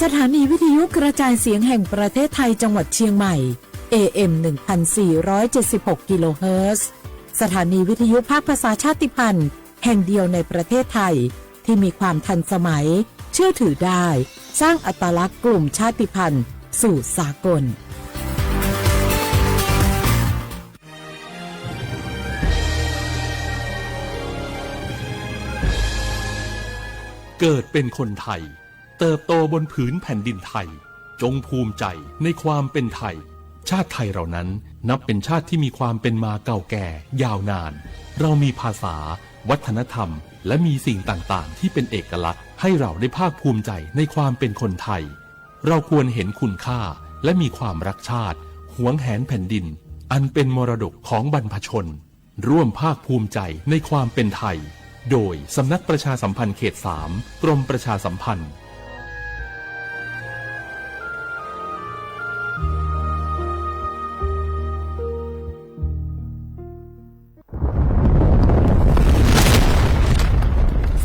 สถานีวิทยุกระจายเสียงแห่งประเทศไทยจังหวัดเชียงใหม่ เอ เอ็ม หนึ่งพันสี่ร้อยเจ็ดสิบหก กิโลเฮิรตซ์ สถานีวิทยุภาคภาษาชาติพันธุ์แห่งเดียวในประเทศไทย ที่มีความทันสมัย เชื่อถือได้ สร้างอัตลักษณ์กลุ่มชาติพันธุ์สู่สากล เกิดเป็นคนไทย เติบโตบนผืนแผ่นดินไทย จงภูมิใจในความเป็นไทย ชาติไทยเรานั้นนับเป็นชาติที่มีความเป็นมาเก่าแก่ยาวนาน เรามีภาษา วัฒนธรรม และมีสิ่งต่างๆ ที่เป็นเอกลักษณ์ ให้เราได้ภาคภูมิใจในความเป็นคนไทย เราควรเห็นคุณค่า และมีความรักชาติ หวงแหนแผ่นดิน อันเป็นมรดกของบรรพชน ร่วมภาคภูมิใจในความเป็นไทย โดยสำนักประชาสัมพันธ์เขตสาม กรมประชาสัมพันธ์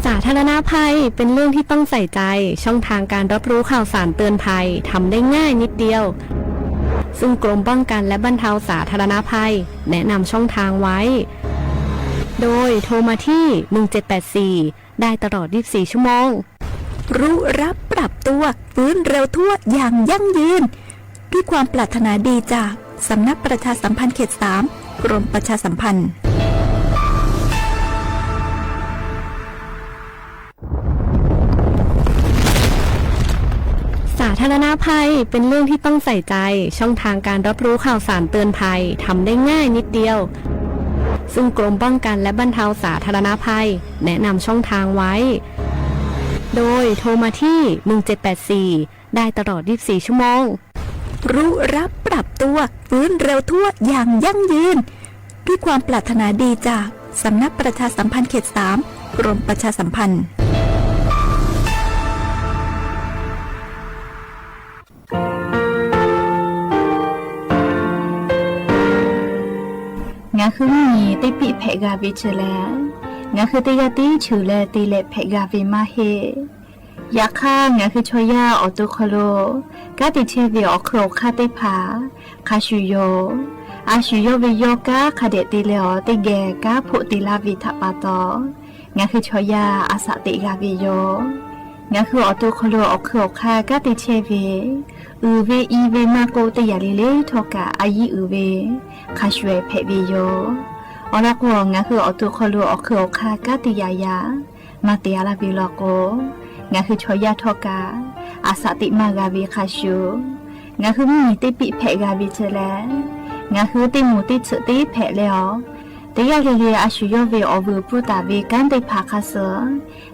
สาธารณภัยเป็นเรื่องที่ต้องใส่ใจ ช่องทางการรับรู้ข่าวสารเตือนภัยทำได้ง่ายนิดเดียว ซึ่งกรมป้องกันและบรรเทาสาธารณภัยแนะนำช่องทางไว้ โดยโทรมาที่ หนึ่งเจ็ดแปดสี่ ได้ตลอด ยี่สิบสี่ ชั่วโมง รู้รับปรับตัว ฟื้นเร็วทั่วอย่างยั่งยืน ด้วยความปรารถนาดีจากสำนักประชาสัมพันธ์เขตสาม กรมประชาสัมพันธ์ สาธารณภัยเป็นเรื่องที่ต้องใส่ใจ ช่องทางการรับรู้ข่าวสารเตือนภัยทำได้ง่ายนิดเดียว ซึ่งกรมป้องกันและบรรเทาสาธารณภัยแนะนำช่องทางไว้ โดยโทรมาที่ หนึ่งเจ็ดแปดสี่ ได้ตลอด ยี่สิบสี่ ชั่วโมง รู้รับปรับตัว ฟื้นเร็วทั่วอย่างยั่งยืน ด้วยความปรารถนาดีจากสำนักประชาสัมพันธ์เขตสาม กรมประชาสัมพันธ์ Ngaˬ hui mvuhˇ miˬ teˇ piˆ hpehꞈ g'a ve chi lehˬ, ngaˬ hui teˇ g'aˇ tiˉ cheuˬ leh te leh hpehꞈ g'a ve maˇ heˆ. Yaꞈ hk'aˇ, ngaˬ hui chaw yaˇ awˬ to hk'aw lo kanˉ te chehˇ ve awˬ hk'eun awˬ hk'aˇ teˇ hpaˍ hk'a shuˍ yoˬ. A shu yawˇ ve yawˇ kanˉ hk'a dehꞈ te leh awˬ teˇ geh kanˉ hpoˆ te laˇ ve htaꞈ pa taw, ngaˬ hui chaw yaˇ a shaꞈ teꞈ g'a ve yoˬ. Ngaˬ hui awˬ to hk'aw lo awˬ hk'eun awˬ hk'aˇ kanˉ te chehˇ ve, uiˍ ve i ve maˇ k'oˆ, teˇ yanˇ le le htawˇ kaꞈ a yiˉ uiˍ ve hk'a shuˍ hpehꞈ ve yoˬ. Awˬ lawn k'o, ngaˬ hui awˬ to hk'aw lo awˬ hk'eun awˬ hk'aˇ kanˉ te yaꞈ yaꞈ maˇ te a laˇ ve law k'o, ngaˬ hui chaw yaˇ htawˇ kaꞈ a shaꞈ teꞈ maˇ g'a ve hk'a shuˍ, ngaˬ hui mvuhˇ miˬ teˇ piˆ hpehꞈ g'a ve chi lehˬ, ngaˬ hui teˇ moˍ teˇ tsuhꞈ teˇ hpehꞈ leh awˬ, teˇ g'aˇ le le a shu yawˇ ve awˬ vuiˬ pfuhˇ taˍ ve kanˉ teˇ hpaˍ hk'a suh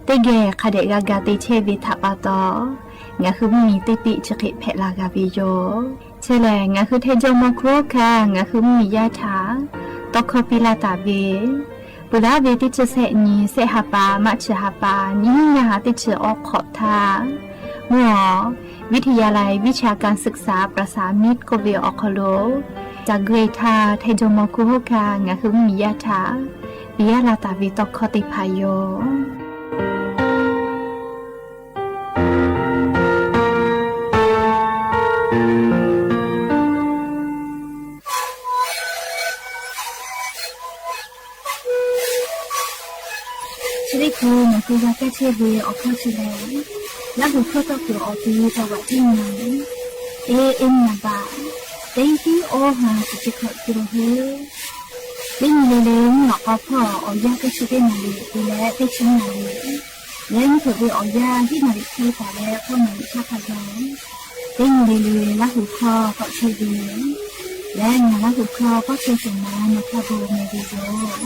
teˇ geh hk'a dehꞈ g'a ga te chehˇ ve htaꞈ pa taw, ngaˬ hui mvuhˇ miˬ teˇ piˆ chi hk'e hpehꞈ la g'a ve yoˬ. Chi lehˬ, ngaˬ hui htaiˇ jawˇ mawˇ hkuˇ hawˉ hkanˇ ngaˬ hui mvuhˇ miˬ yaˇ htaꞈ tawˇ hkawˇ piˇ laˇ taˍ ve, peuˬ laˇ ve teˇ chi sehˆ nyi sehˆ ha pa maˇ chi ha pa nyiˇ hinˉ ngaˇ ha teˇ chi awˬ hk'awꞈ htaˇ, mvuhˇ awˬ วิทยาลัยวิชาการศึกษาประสานมิตร k'oˆ ve awˬ hk'aw lo ca gui htaˇ, htaiˇ jawˇ mawˇ hkuˇ hawˉ hkanˇ ngaˬ hui mvuhˇ miˬ yaˇ htaꞈ piˇ laˇ taˍ ve tawˇ hkawˇ teˇ hpaˍ yoˬ. Chi teˇ hkui ngaˬ hui g'a kaˇ chehˇ ve awˬ hkawˇ chi lehˬ, Laˇ huˍ hkawˇ tawˇ kuiˬ awˬ te taw vaꞈ teˇ nyi, A M nyi baꞈ teˇ tiˉ awˇ ha shiˍ chi hkawꞈ te leh hui, teˇ nyi le le mvuhˇ lawꞈ k'aw hpawˇ awˬ yanˇ teˇ chi teˇ naˍ riˍ te leh teˇ chi naˍ riˍ, leh mvuhˇ hpeuꞈ ve awˬ yanˇ hiˉ naˍ riˍ hk'e taˍ leh k'awˇ naˍ riˍ htaˇ hk'a gaˬ, teˇ nyi le le Laˇ huˍ hkawˇ tawˆ chehˇ ve, leh ngaˬ Laˇ huˍ hkawˇ k'awˇ chehˇ tuˬ ma nawˬ hk'a gaˬ meh ve yoˬ.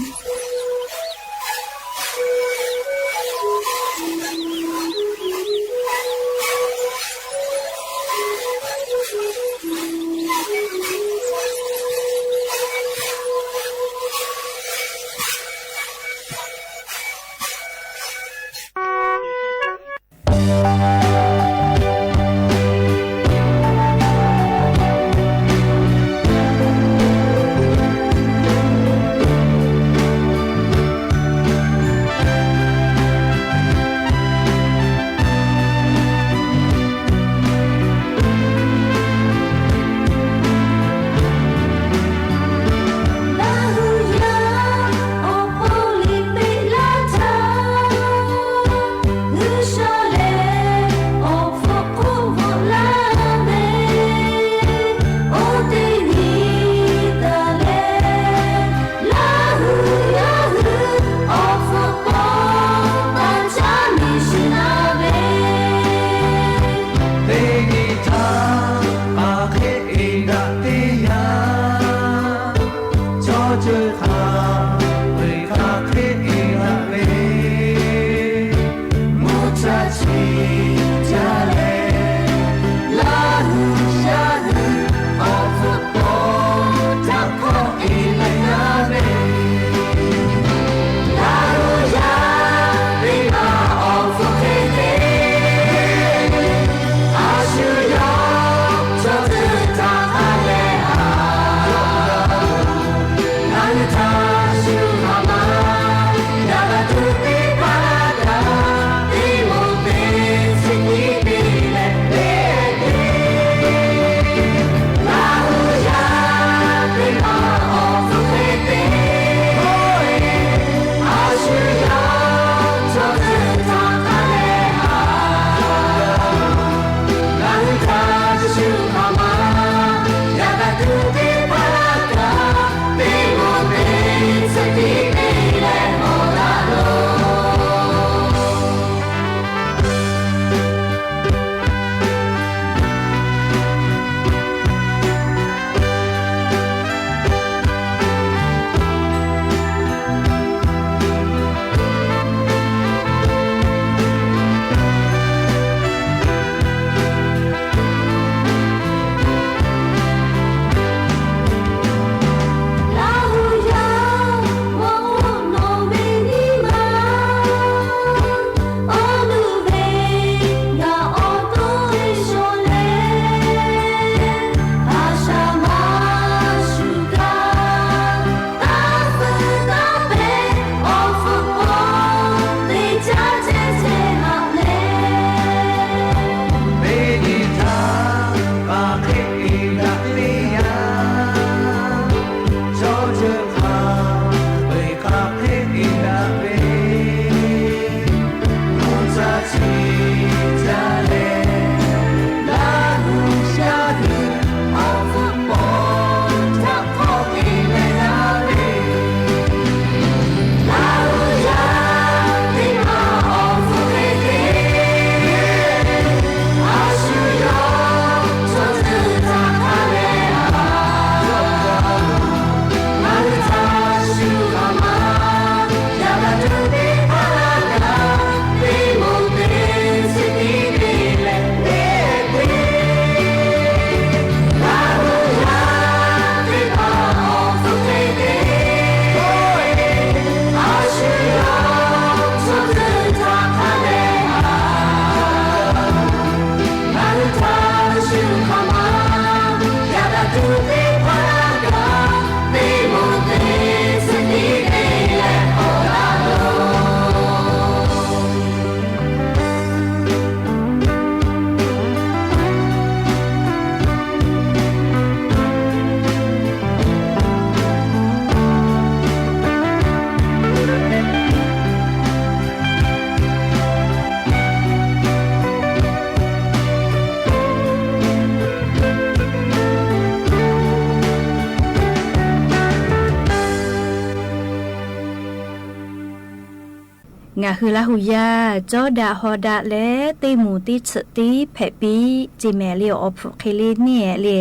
Ngaˬ hui Laˇ hu yaˇ cawˇ daꞈ haw daꞈ leh teˇ moˍ teˇ chiꞈ tiˉ hpehꞈ piˇ ceˇ mehˍ le. Awˬ hpfuhꞈ hk'e le neˇ le,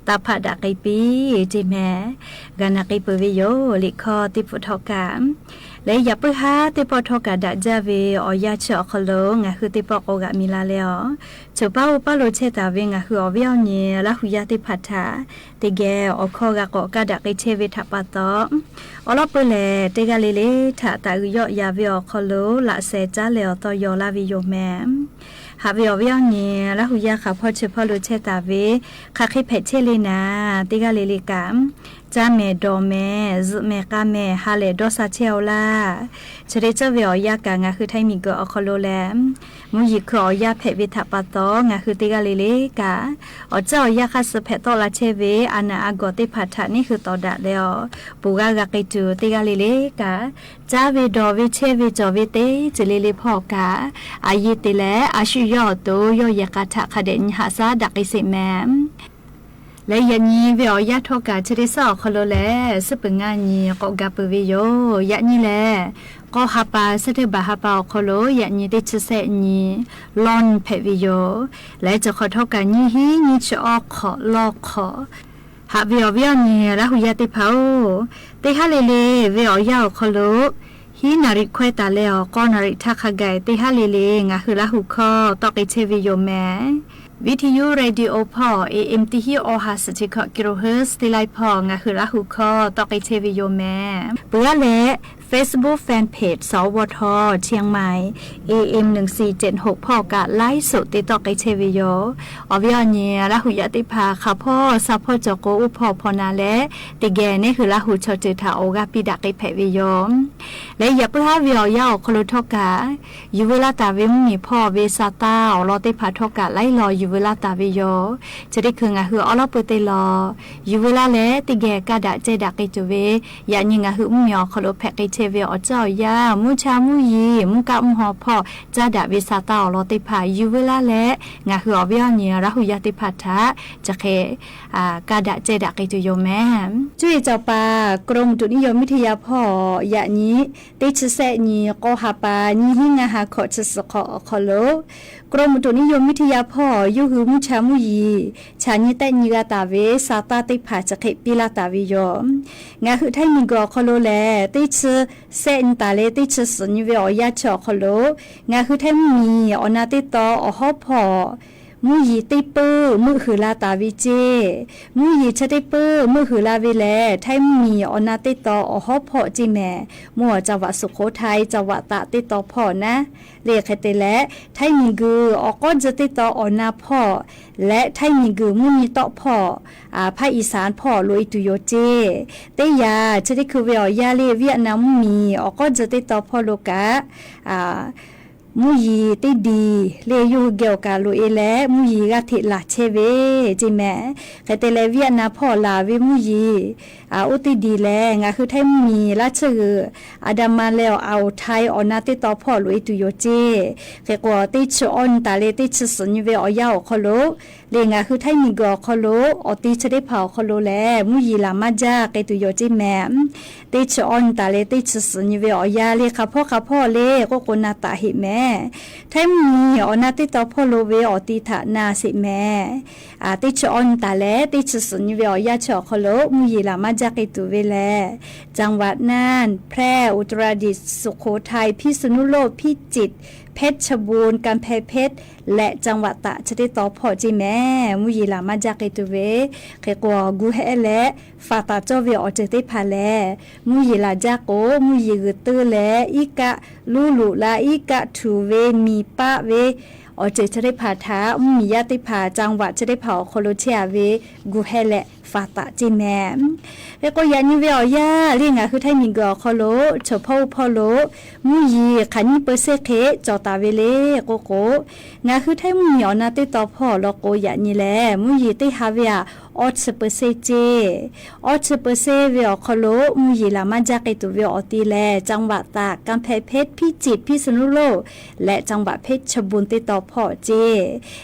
taˇ hpaˆ daꞈ k'ai piˇ ceˇ mehˍ. G'a na k'ai peuˬ ve yoˬ. Liꞈ hkawˇ teˇ pfuhˆ htawˇ kaꞈ leh yaꞈ puiˉ haˉ teˇ pawˆ htawˇ kaꞈ daꞈ jaˇ ve awˬ yanˇ chi awˬ hk'aw lo ngaˬ hui teˇ pawˆ k'awꞈ g'aꞈ mi la leh awˬ, choˬ paˇ oˇ paˇ lo chehˇ taˍ ve ngaˬ hui awˬ viˉ awˬ nyi Laˇ hu yaˇ teˇ hpaˍ htaꞈ teˇ geh awˬ hkawˇ g'a k'awꞈ kaˇ daꞈ k'ai chehˇ ve htaꞈ pa taw, awˬ lawn peuˬ lehˬ teˇ g'aˇ le le htaꞈ taˍ uiˍ yawˆ yaˍ ve awˬ hk'aw lo laꞈ sheh caˉ leh awˬ taw yaw laˇ ve yoˬ mehˍ. Haꞈ ve awˬ viˉ awˬ nyi Laˇ hu yaˇ hk'aˬ hpawˇ chi hpawˇ lo chehˇ taˍ ve, hk'aˬ hk'e hpehꞈ chehˇ le naˍ, teˇ g'aˇ le le kaꞈ caˇ mehˍ dawˬ mehˍ zuhꞈ mehˍ k'a mehˍ ha lehˬ dawˇ sha chehˇ-oˆ laˇ. Chi hk'e cawˇ ve awˬ yanˇ kaꞈ ngaˬ hui Htaiˇ miˬguiˬ awˬ hk'aw lo lehˬ, mvuhˇ yeˬ hkui awˬ yanˇ hpehꞈ ve htaꞈ pa taw ngaˬ hui teˇ g'aˇ le le kaꞈ, awˬ caˇ awˬ yanˇ hk'aˇ suh hpehꞈ tawˆ la chehˇ ve a naˍ a gawˬ teˇ hpaˍ htaꞈ neˇ hui tawˍ daꞈ leh awˬ, ponˬ g'aˇ g'a k'ai tuˬ teˇ g'aˇ le le kaꞈ, caˇ ve dawˬ ve chehˇ ve cawˬ ve teˇ ceuˬ le le hpawˇ kaꞈ, a yeˇ te leh a shu yawˇ awˬ to yawˇ yehˬ k'a htaꞈ hk'a dehꞈ nyi haꞈ shaˉ daꞈ k'ai sheˍ mehˍ. Leh yaꞈ nyi ve awˬ yanˇ htawˇ kaꞈ chi teˇ suhˉ awˬ hk'aw lo lehˬ suhˉ peuˬ ngaˇ nyi k'awꞈ ga peuˬ ve yoˬ. Yaꞈ nyi lehˬ, k'awˇ ha pa, September ha pa awˬ hk'aw lo yaꞈ nyi teˇ chi sehˆ nyi lawˇ nyi hpehꞈ ve yoˬ. Leh chi hk'awꞈ htawˇ kaꞈ nyiˇ hinˉ nyiˇ chi awˇ hk'awꞈ lawˇ hk'awꞈ, haꞈ ve awˬ viˉ awˬ nyi Laˇ hu yaˇ teˇ hpaˍ-oˬ, teˇ haˉ le le ve awˬ yanˇ awˬ hk'aw lo, hiˉ naˍ riꞈ hkawehˇ taˍ leh awˬ k'awˇ naˍ riꞈ htaˇ hk'a gaˬ teˇ haˉ le le ngaˬ hui Laˇ hu hkawˇ tawˆ k'ai chehˇ ve yoˬ mehˍ. Viˉ hti yuˇ radio hpawˇ A M teˇ hinˉ awˇ ha suhˍ chi hkawꞈ kilohertz teˇ laiˉ hpawˇ ngaˬ hui Laˇ hu hkawˇ tawˆ k'ai chehˇ ve yoˬ mehˍ. Peuˬ aˉ leh, Facebook fan page สวท เชียงใหม่ A M หนึ่งสี่เจ็ดหก hpawˇ kaꞈ ไลฟ์สด te tawˆ k'ai chehˇ ve yoˬ. Awˬ viˉ awˬ nyi Laˇ hu yaˇ teˇ hpaˍ hk'aˬ hpawˇ sha hpawˇ cawˬ k'o, oˇ hpawˇ hpawˇ na leh teˇ geh neˇ hui Laˇ hu chaw ceuˬ htaꞈ awˬ g'aˇ piˇ daꞈ k'ai hpehꞈ ve yoˬ. Leh yaꞈ puiˉ haˉ ve awˬ yanˇ awˬ hk'aw lo htawˇ kaꞈ, yuˬ veu laˇ taˍ ve mvuhˇmiˬ hpawˇ ve sa taˇ awˬ lawn teˇ hpaˍ htawˇ kaꞈ laiˉ law yuˬ veu laˇ taˍ ve yoˬ. Chi teˇ hkui ngaˬ hui awˉ lawˉ peu teˇ law yuˬ veu laˇ leh teˇ geh kaˇ daꞈ ceh daꞈ k'ai tuˬ ve, yaꞈ nyi ngaˬ hui mvuhˇmiˬ awˬ hk'aw lo hpehꞈ k'ai chehˇ ve awˬ caˇ awˬ yanˇ, mvuhˇ cha mvuhˇ yeˬ, mvuhˇ kaˆ mvuhˇ haw hpawˇ caˇ daꞈ ve sa taˇ awˬ lawn teˇ hpaˍ yuˬ veu laˇ leh, ngaˬ hui awˬ viˉ awˬ nyi Laˇ hu yaˇ teˇ hpaˍ htaꞈ chi hk'e kaˇ daꞈ ceh daꞈ k'ai tuˬ yoˬ mehˍ. Cuˇ yiˍ cawˬ paˍ กรมอุตุนิยมวิทยา hpawˇ yaꞈ nyi teˇ chi sehˆ nyi k'awˇ ha pa, nyiˇ hinˉ ngaˇ ha hkawꞈ chi suhˍ hk'awꞈ awˬ hk'aw lo, กรมอุตุนิยมวิทยา hpawˇ yawˇ hui mvuhˇ cha mvuhˇ yeˬ chaꞈ nyi tehˆ nyi g'a taˍ ve sa taˇ teˇ hpaˍ chi hk'e piˇ laˇ taˍ ve yoˬ. Ngaˬ hui Htaiˇ miˬguiˬ awˬ hk'aw lo lehˬ, teˇ chi sehˆ nyi taˍ leh teˇ chi suhˍ nyi ve awˬ yanˇ chi awˬ hk'aw lo, ngaˬ hui Htaiˇ mvuhˇmiˬ awˬ na teˇ taw awˬ hawˉ hpawˇ mvuhˇ yeˬ teˇ peuˇ meuˆ huiˍ la taˍ ve ceˇ. Mvuhˇ yeˬ chi teˇ peuˇ meuˆ huiˍ la ve lehˬ, Htaiˇ mvuhˇmiˬ awˬ na teˇ taw awˬ hawˉ hpawˇ ceˇ mehˍ. Mvuhˇ awˬ จังหวัดสุโขทัย จังหวัดตาก teˇ taw hpawˇ naˉ le. Hk'e te leh, Htaiˇ miˬguiˬ awˬ k'awˉ tcuh teˇ taw awˬ na hpawˇ leh Htaiˇ miˬguiˬ mvuhˇ nyi tawˆ hpawˇ, ภาคอีสาน hpawˇ loꞈ e tuˬ yoˬ ceˇ. Teˇ yanˇ chi teˇ hkui ve awˬ yanˇ le, Vietnam mvuhˇmiˬ awˬ k'awˉ tcuh teˇ taw hpawˇ lo kaꞈ mvuhˇ yeˬ teˇ diˬ le yawˇ hui geh awˬ kaˬ loꞈ e leh mvuhˇ yeˬ g'aˇ hteꞈ laˬ chehˇ ve ceˇ mehˍ. Hk'e te leh, Vietnam hpawˇ laˬ ve mvuhˇ yeˬ oˇ teˇ diˬ lehˬ, ngaˬ hui Htaiˇ mvuhˇmiˬ laˇ tsuhˇ g'uiˬ อันดามัน leh awˬ อ่าวไทย awˬ na teˇ taw hpawˇ loꞈ e tuˬ yoˬ ceˇ. Hk'e k'o, teˇ chi awˇ nyi taˍ leh teˇ chi suhˍ nyi ve awˬ yanˇ awˬ hk'aw lo le, ngaˬ hui Htaiˇ miˬguiˬ awˬ hk'aw lo awˬ te chi teˇ hpaˍ awˬ hk'aw lo lehˬ, mvuhˇ yeˬ laˬ maˇ jaˇ k'ai tuˬ yoˬ ceˇ mehˍ. Teˇ chi awˇ nyi taˍ leh teˇ chi suhˍ nyi ve awˬ yanˇ le, hk'aˬ hpawˇ hk'aˬ hpawˇ le k'oˆ k'o, na taˍ heˆ mehˍ. Htaiˇ mvuhˇmiˬ awˬ na teˇ taw hpawˇ lo ve awˬ te htaꞈ na sheˍ mehˍ. Teˇ chi awˇ nyi taˍ leh teˇ chi suhˍ nyi ve awˬ yanˇ chi awˬ hk'aw lo mvuhˇ yeˬ laˬ maˇ jaˇ k'ai tuˬ ve lehˬ, จังหวัดน่าน แพร่ อุตรดิตถ์ สุโขทัย พิษณุโลก พิจิตร เพชรบูรณ์ กำแพงเพชร leh จังหวัดตาก chi teˇ taw hpawˇ ceˇ mehˍ. Mvuhˇ yeˬ laˬ maˇ jaˇ k'ai tuˬ ve, hk'e k'o, gu hehˆ leh faˍ taˍ cawˇ ve awˬ ceuˬ teˇ hpaˍ lehˬ, mvuhˇ yeˬ laˬ jaˇ k'o, mvuhˇ yeˬ g'uiˬ teuˇ leh iˉ kaˆ luˇ luꞈ la, iˉ kaˆ htuꞈ ve miˬ paˆ ve awˬ ceuˬ chi teˇ hpaˍ htaꞈ mvuhˇmiˬ yaˇ teˇ hpaˍ จังหวัด chi teˇ hpaˍ awˬ hk'aw lo chehˇ a ve gu hehˆ leh faˍ taˍ ceˇ mehˍ. Hk'e k'o, yaꞈ nyi ve awˬ yanˇ le, ngaˬ hui Htaiˇ miˬguiˬ awˬ hk'aw lo chaw hpawˇ oˇ hpawˇ lo mvuhˇ yeˬ hk'aˬ nyiˇ เปอร์เซ็นต์ hk'e cawˬ taˍ ve le k'oˆ k'o, ngaˬ hui Htaiˇ mvuhˇmiˬ awˬ na teˇ taw hpawˇ law k'o, yaꞈ nyi lehˬ mvuhˇ yeˬ teˇ ha ve aꞈ awˇ chi เปอร์เซ็นต์ ceˇ. Awˇ chi เปอร์เซ็นต์ ve awˬ hk'aw lo mvuhˇ yeˬ laˬ maˇ jaˇ k'ai tuˬ ve awˬ te lehˬ, จังหวัดตาก กำแพงเพชร พิจิตร พิษณุโลก leh จังหวัดเพชรบูรณ์ teˇ taw hpawˇ ceˇ.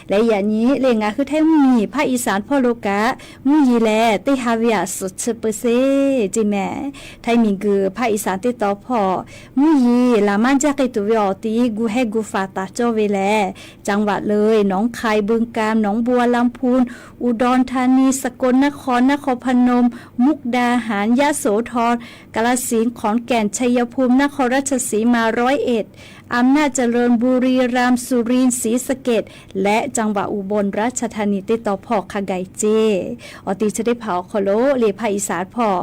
Leh yaꞈ nyi le, ngaˬ hui Htaiˇ mvuhˇmiˬ ภาคอีสาน hpawˇ lo kaꞈ mvuhˇ yeˬ leh lehˬ teˇ ha ve aꞈ suhˍ chi เปอร์เซ็นต์ ceˇ mehˍ. Htaiˇ miˬguiˬ ภาคอีสาน teˇ tawn hpawˇ mvuhˇ yeˬ laˬ maˇ jaˇ k'ai tuˬ ve awˬ ti gu heh gu faˍ taˍ cawˇ ve lehˬ, จังหวัดเลย หนองคาย บึงกาฬ หนองบัวลำพู อุดรธานี สกลนคร นครพนม มุกดาหาร ยโสธร กาฬสินธุ์ ขอนแก่น ชัยภูมิ นครราชสีมา ร้อยเอ็ด อำนาจเจริญ บุรีรัมย์ สุรินทร์ ศรีสะเกษ และ จังหวัดอุบลราชธานี teˇ tawn hpawˇ hk'a gaˬ ceˇ. Awˬ ti chi teˇ hpaˍ awˬ hk'aw lo lehˬ ภาคอีสาน hpawˇ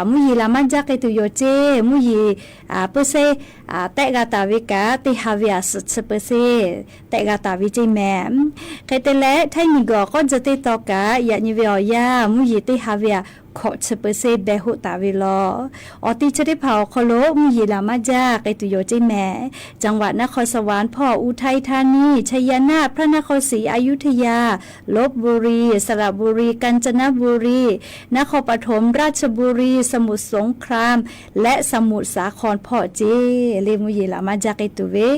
mvuhˇ yeˬ laˬ maˇ jaˇ k'ai tuˬ yoˬ ceˇ. Mvuhˇ yeˬ เปอร์เซ็นต์ tehˆ g'a taˍ ve kaꞈ teˇ ha ve aꞈ suhˍ chi เปอร์เซ็นต์ tehˆ g'a taˍ ve ceˇ mehˍ. Hk'e te leh Htaiˇ miˬguiˬ awˬ k'awˇ tcuh teˇ tawn kaꞈ yaꞈ nyi ve awˬ yanˇ mvuhˇ yeˬ teˇ ha ve aꞈ hkawꞈ chi เปอร์เซ็นต์ beh hoˆ taˍ ve law. Awˬ ti chi teˇ hpaˍ awˬ hk'aw lo mvuhˇ yeˬ laˬ maˇ jaˇ k'ai tuˬ yoˬ ceˇ mehˍ. จังหวัดนครสวรรค์ hpawˇ อุทัยธานี ชัยนาท พระนครศรีอยุธยา ลพบุรี สระบุรี กาญจนบุรี นครปฐม ราชบุรี สมุทรสงคราม และ สมุทรสาคร hpawˇ ceˇ. Lehˬ mvuhˇ yeˬ laˬ maˇ jaˇ k'ai tuˬ ve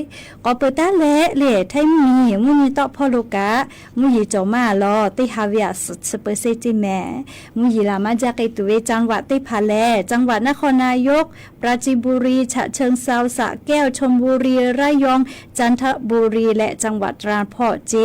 k'awꞈ peuˬ taˉ leh lehˬ Htaiˇ mvuhˇ miˬ mvuhˇ nyi tawˆ hpawˇ lo kaꞈ mvuhˇ yeˬ cawˬ maˇ law teˇ ha ve aꞈ suhˍ chi เปอร์เซ็นต์ ceˇ mehˍ. Mvuhˇ yeˬ laˬ maˇ jaˇ k'ai tuˬ ve จังหวัด teˇ hpaˍ lehˬ จังหวัดนครนายก ปราจีนบุรี ฉะเชิงเทรา สระแก้ว ชลบุรี ระยอง จันทบุรี และ จังหวัดตราด hpawˇ ceˇ.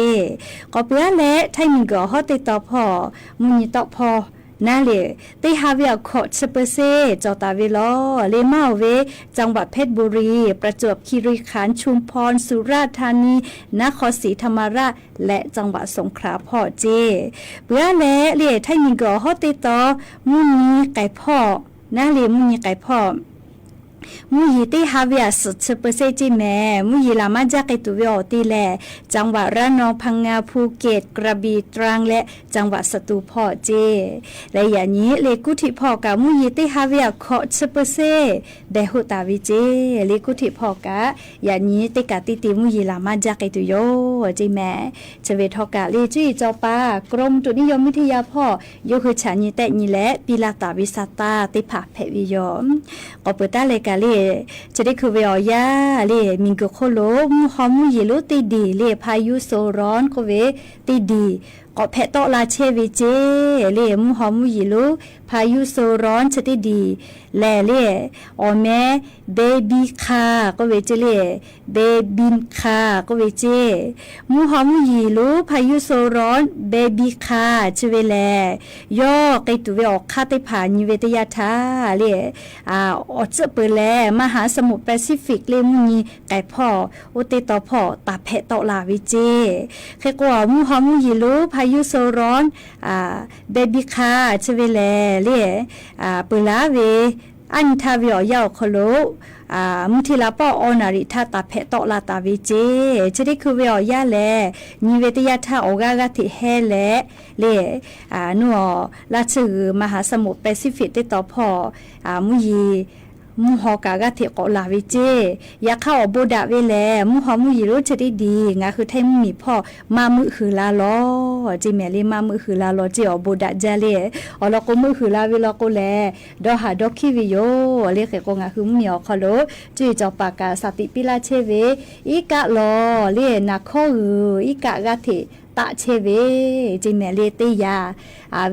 K'awꞈ peuˬ aˉ leh Htaiˇ miˬguiˬ awˬ hawˉ teˇ tawn hpawˇ mvuhˇ nyi tawˆ hpawˇ naˉ lehˬ teˇ ha ve aꞈ hkawꞈ chi เปอร์เซ็นต์ cawˬ taˍ ve law. Lehˬ maˇ oˬ ve จังหวัดเพชรบุรี ประจวบคีรีขันธ์ ชุมพร สุราษฎร์ธานี นครศรีธรรมราช และ จังหวัดสงขลา hpawˇ ceˇ. Peuˬ aˉ leh lehˬ Htaiˇ miˬguiˬ awˬ hawˉ teˇ tawn mvuhˇ nyi k'ai hpawˇ naˉ lehˬ mvuhˇ nyi k'ai hpawˇ mvuhˇ yeˬ teˇ ha ve aꞈ suhˍ chi เปอร์เซ็นต์ ceˇ mehˍ. Mvuhˇ yeˬ laˬ maˇ jaˇ k'ai tuˬ ve awˬ ti lehˬ จังหวัดระนอง พังงา ภูเก็ต กระบี่ ตรัง และ จังหวัดสตูล hpawˇ ceˇ. Lehˬ yaꞈ nyi lehˬ กรุงเทพ hpawˇ kaꞈ mvuhˇ yeˬ teˇ ha ve aꞈ hkawꞈ chi เปอร์เซ็นต์ dehˬ hoˆ taˍ ve ceˇ. Lehˬ กรุงเทพ hpawˇ kaꞈ yaꞈ nyi teˇ kaꞈ teˇ te mvuhˇ yeˬ laˬ maˇ jaˇ k'ai tuˬ yoˬ ceˇ mehˍ. Chi ve htawˇ kaꞈ lehˬ cuˇ yiˍ cawˬ paˍ กรมอุตุนิยมวิทยา hpawˇ yawˇ hui chaꞈ nyi tehˆ nyi leh piˇ laˇ taˍ ve sa taˇ teˇ hpaˍ hpehꞈ ve yoˬ. K'awꞈ peuˬ taˉ leh kaꞈ lehˬ chi teˇ hkui ve awˬ yanˇ lehˬ miˬguiˬ hk'oˆ lo mvuhˇ haw mvuhˇ yeˬ lonˉ teˇ diˬ lehˬ พายุโซนร้อน k'oˆ ve teˇ diˬ k'awꞈ hpehꞈ tawˆ la chehˇ ve ceˇ. Lehˬ mvuhˇ haw mvuhˇ yeˬ lonˉ พายุโซนร้อน chi teˇ diˬ lehˬ lehˬ awˬ meh เบบินคา k'oˆ ve ceˇ lehˬ เบบินคา k'oˆ ve ceˇ. Mvuhˇ haw mvuhˇ yeˬ lonˉ พายุโซนร้อน เบบินคา chi ve lehˬ yawˇ k'ai tuˬ ve awˬ hk'aˇ teˇ hpaˍ nyi ve teˇ yanˇ htaˇ lehˬ awˬ tcuhˆ peuˬ leh มหาสมุทรแปซิฟิก lehˬ mvuhˇ nyi k'ai hpawˇ oˇ teˇ tawn hpawˇ taˍ hpehꞈ tawˆ la ve ceˇ. Hk'e k'o mvuhˇ haw mvuhˇ yeˬ lonˉ พายุโซนร้อน เบบินคา chi ve lehˬ lehˬ peuˬ laˉ ve aˉ nyi htaˇ ve awˬ yanˇ awˬ hk'aw lo mvuhˇ hteˇ la pawˆ awˬ naˍ riˍ htaˇ taˍ hpehꞈ tawˆ la taˍ ve ceˇ. Chi teˇ hkui ve awˬ yanˇ lehˬ nyi ve teˇ yanˇ htaˇ awˬ g'aˇ g'aˇ hteꞈ heh leh lehˬ nuˇ awˬ laˇ tsuhˇ g'uiˬ มหาสมุทรแปซิฟิก teˇ tawn hpawˇ mvuhˇ yeˬ mvuhˇ haw kaꞈ g'aˇ hteꞈ k'awꞈ laˬ ve ceˇ. Yaꞈ hk'aˇ awˬ bon daꞈ ve lehˬ mvuhˇ haw mvuhˇ yeˬ lonˉ chi teˇ diˬ ngaˬ hui Htaiˇ mvuhˇ miˬ hpawˇ maˇ meuˆ huiˬ la law ceˇ mehˍ. Lehˬ maˇ meuˆ huiˬ la law ceˇ awˬ bon daꞈ jaˇ lehˬ. Awˬ lawn k'o meuˆ huiˬ la ve law k'o lehˬ dawˇ haˍ dawˇ hkiˉ ve yoˬ. Lehˬ hk'e k'o ngaˬ hui mvuhˇ miˬ awˬ hk'aw lo cuˇ yiˍ cawˬ paˍ kaꞈ shaˍ tiꞈ piˇ laˇ chehˇ ve iˉ kaˆ law lehˬ naˍ hkawˇ g'uiˬ iˉ kaˆ g'aˇ hteꞈ taˆ chehˇ ve ceˇ mehˍ. Lehˬ teˇ yanˇ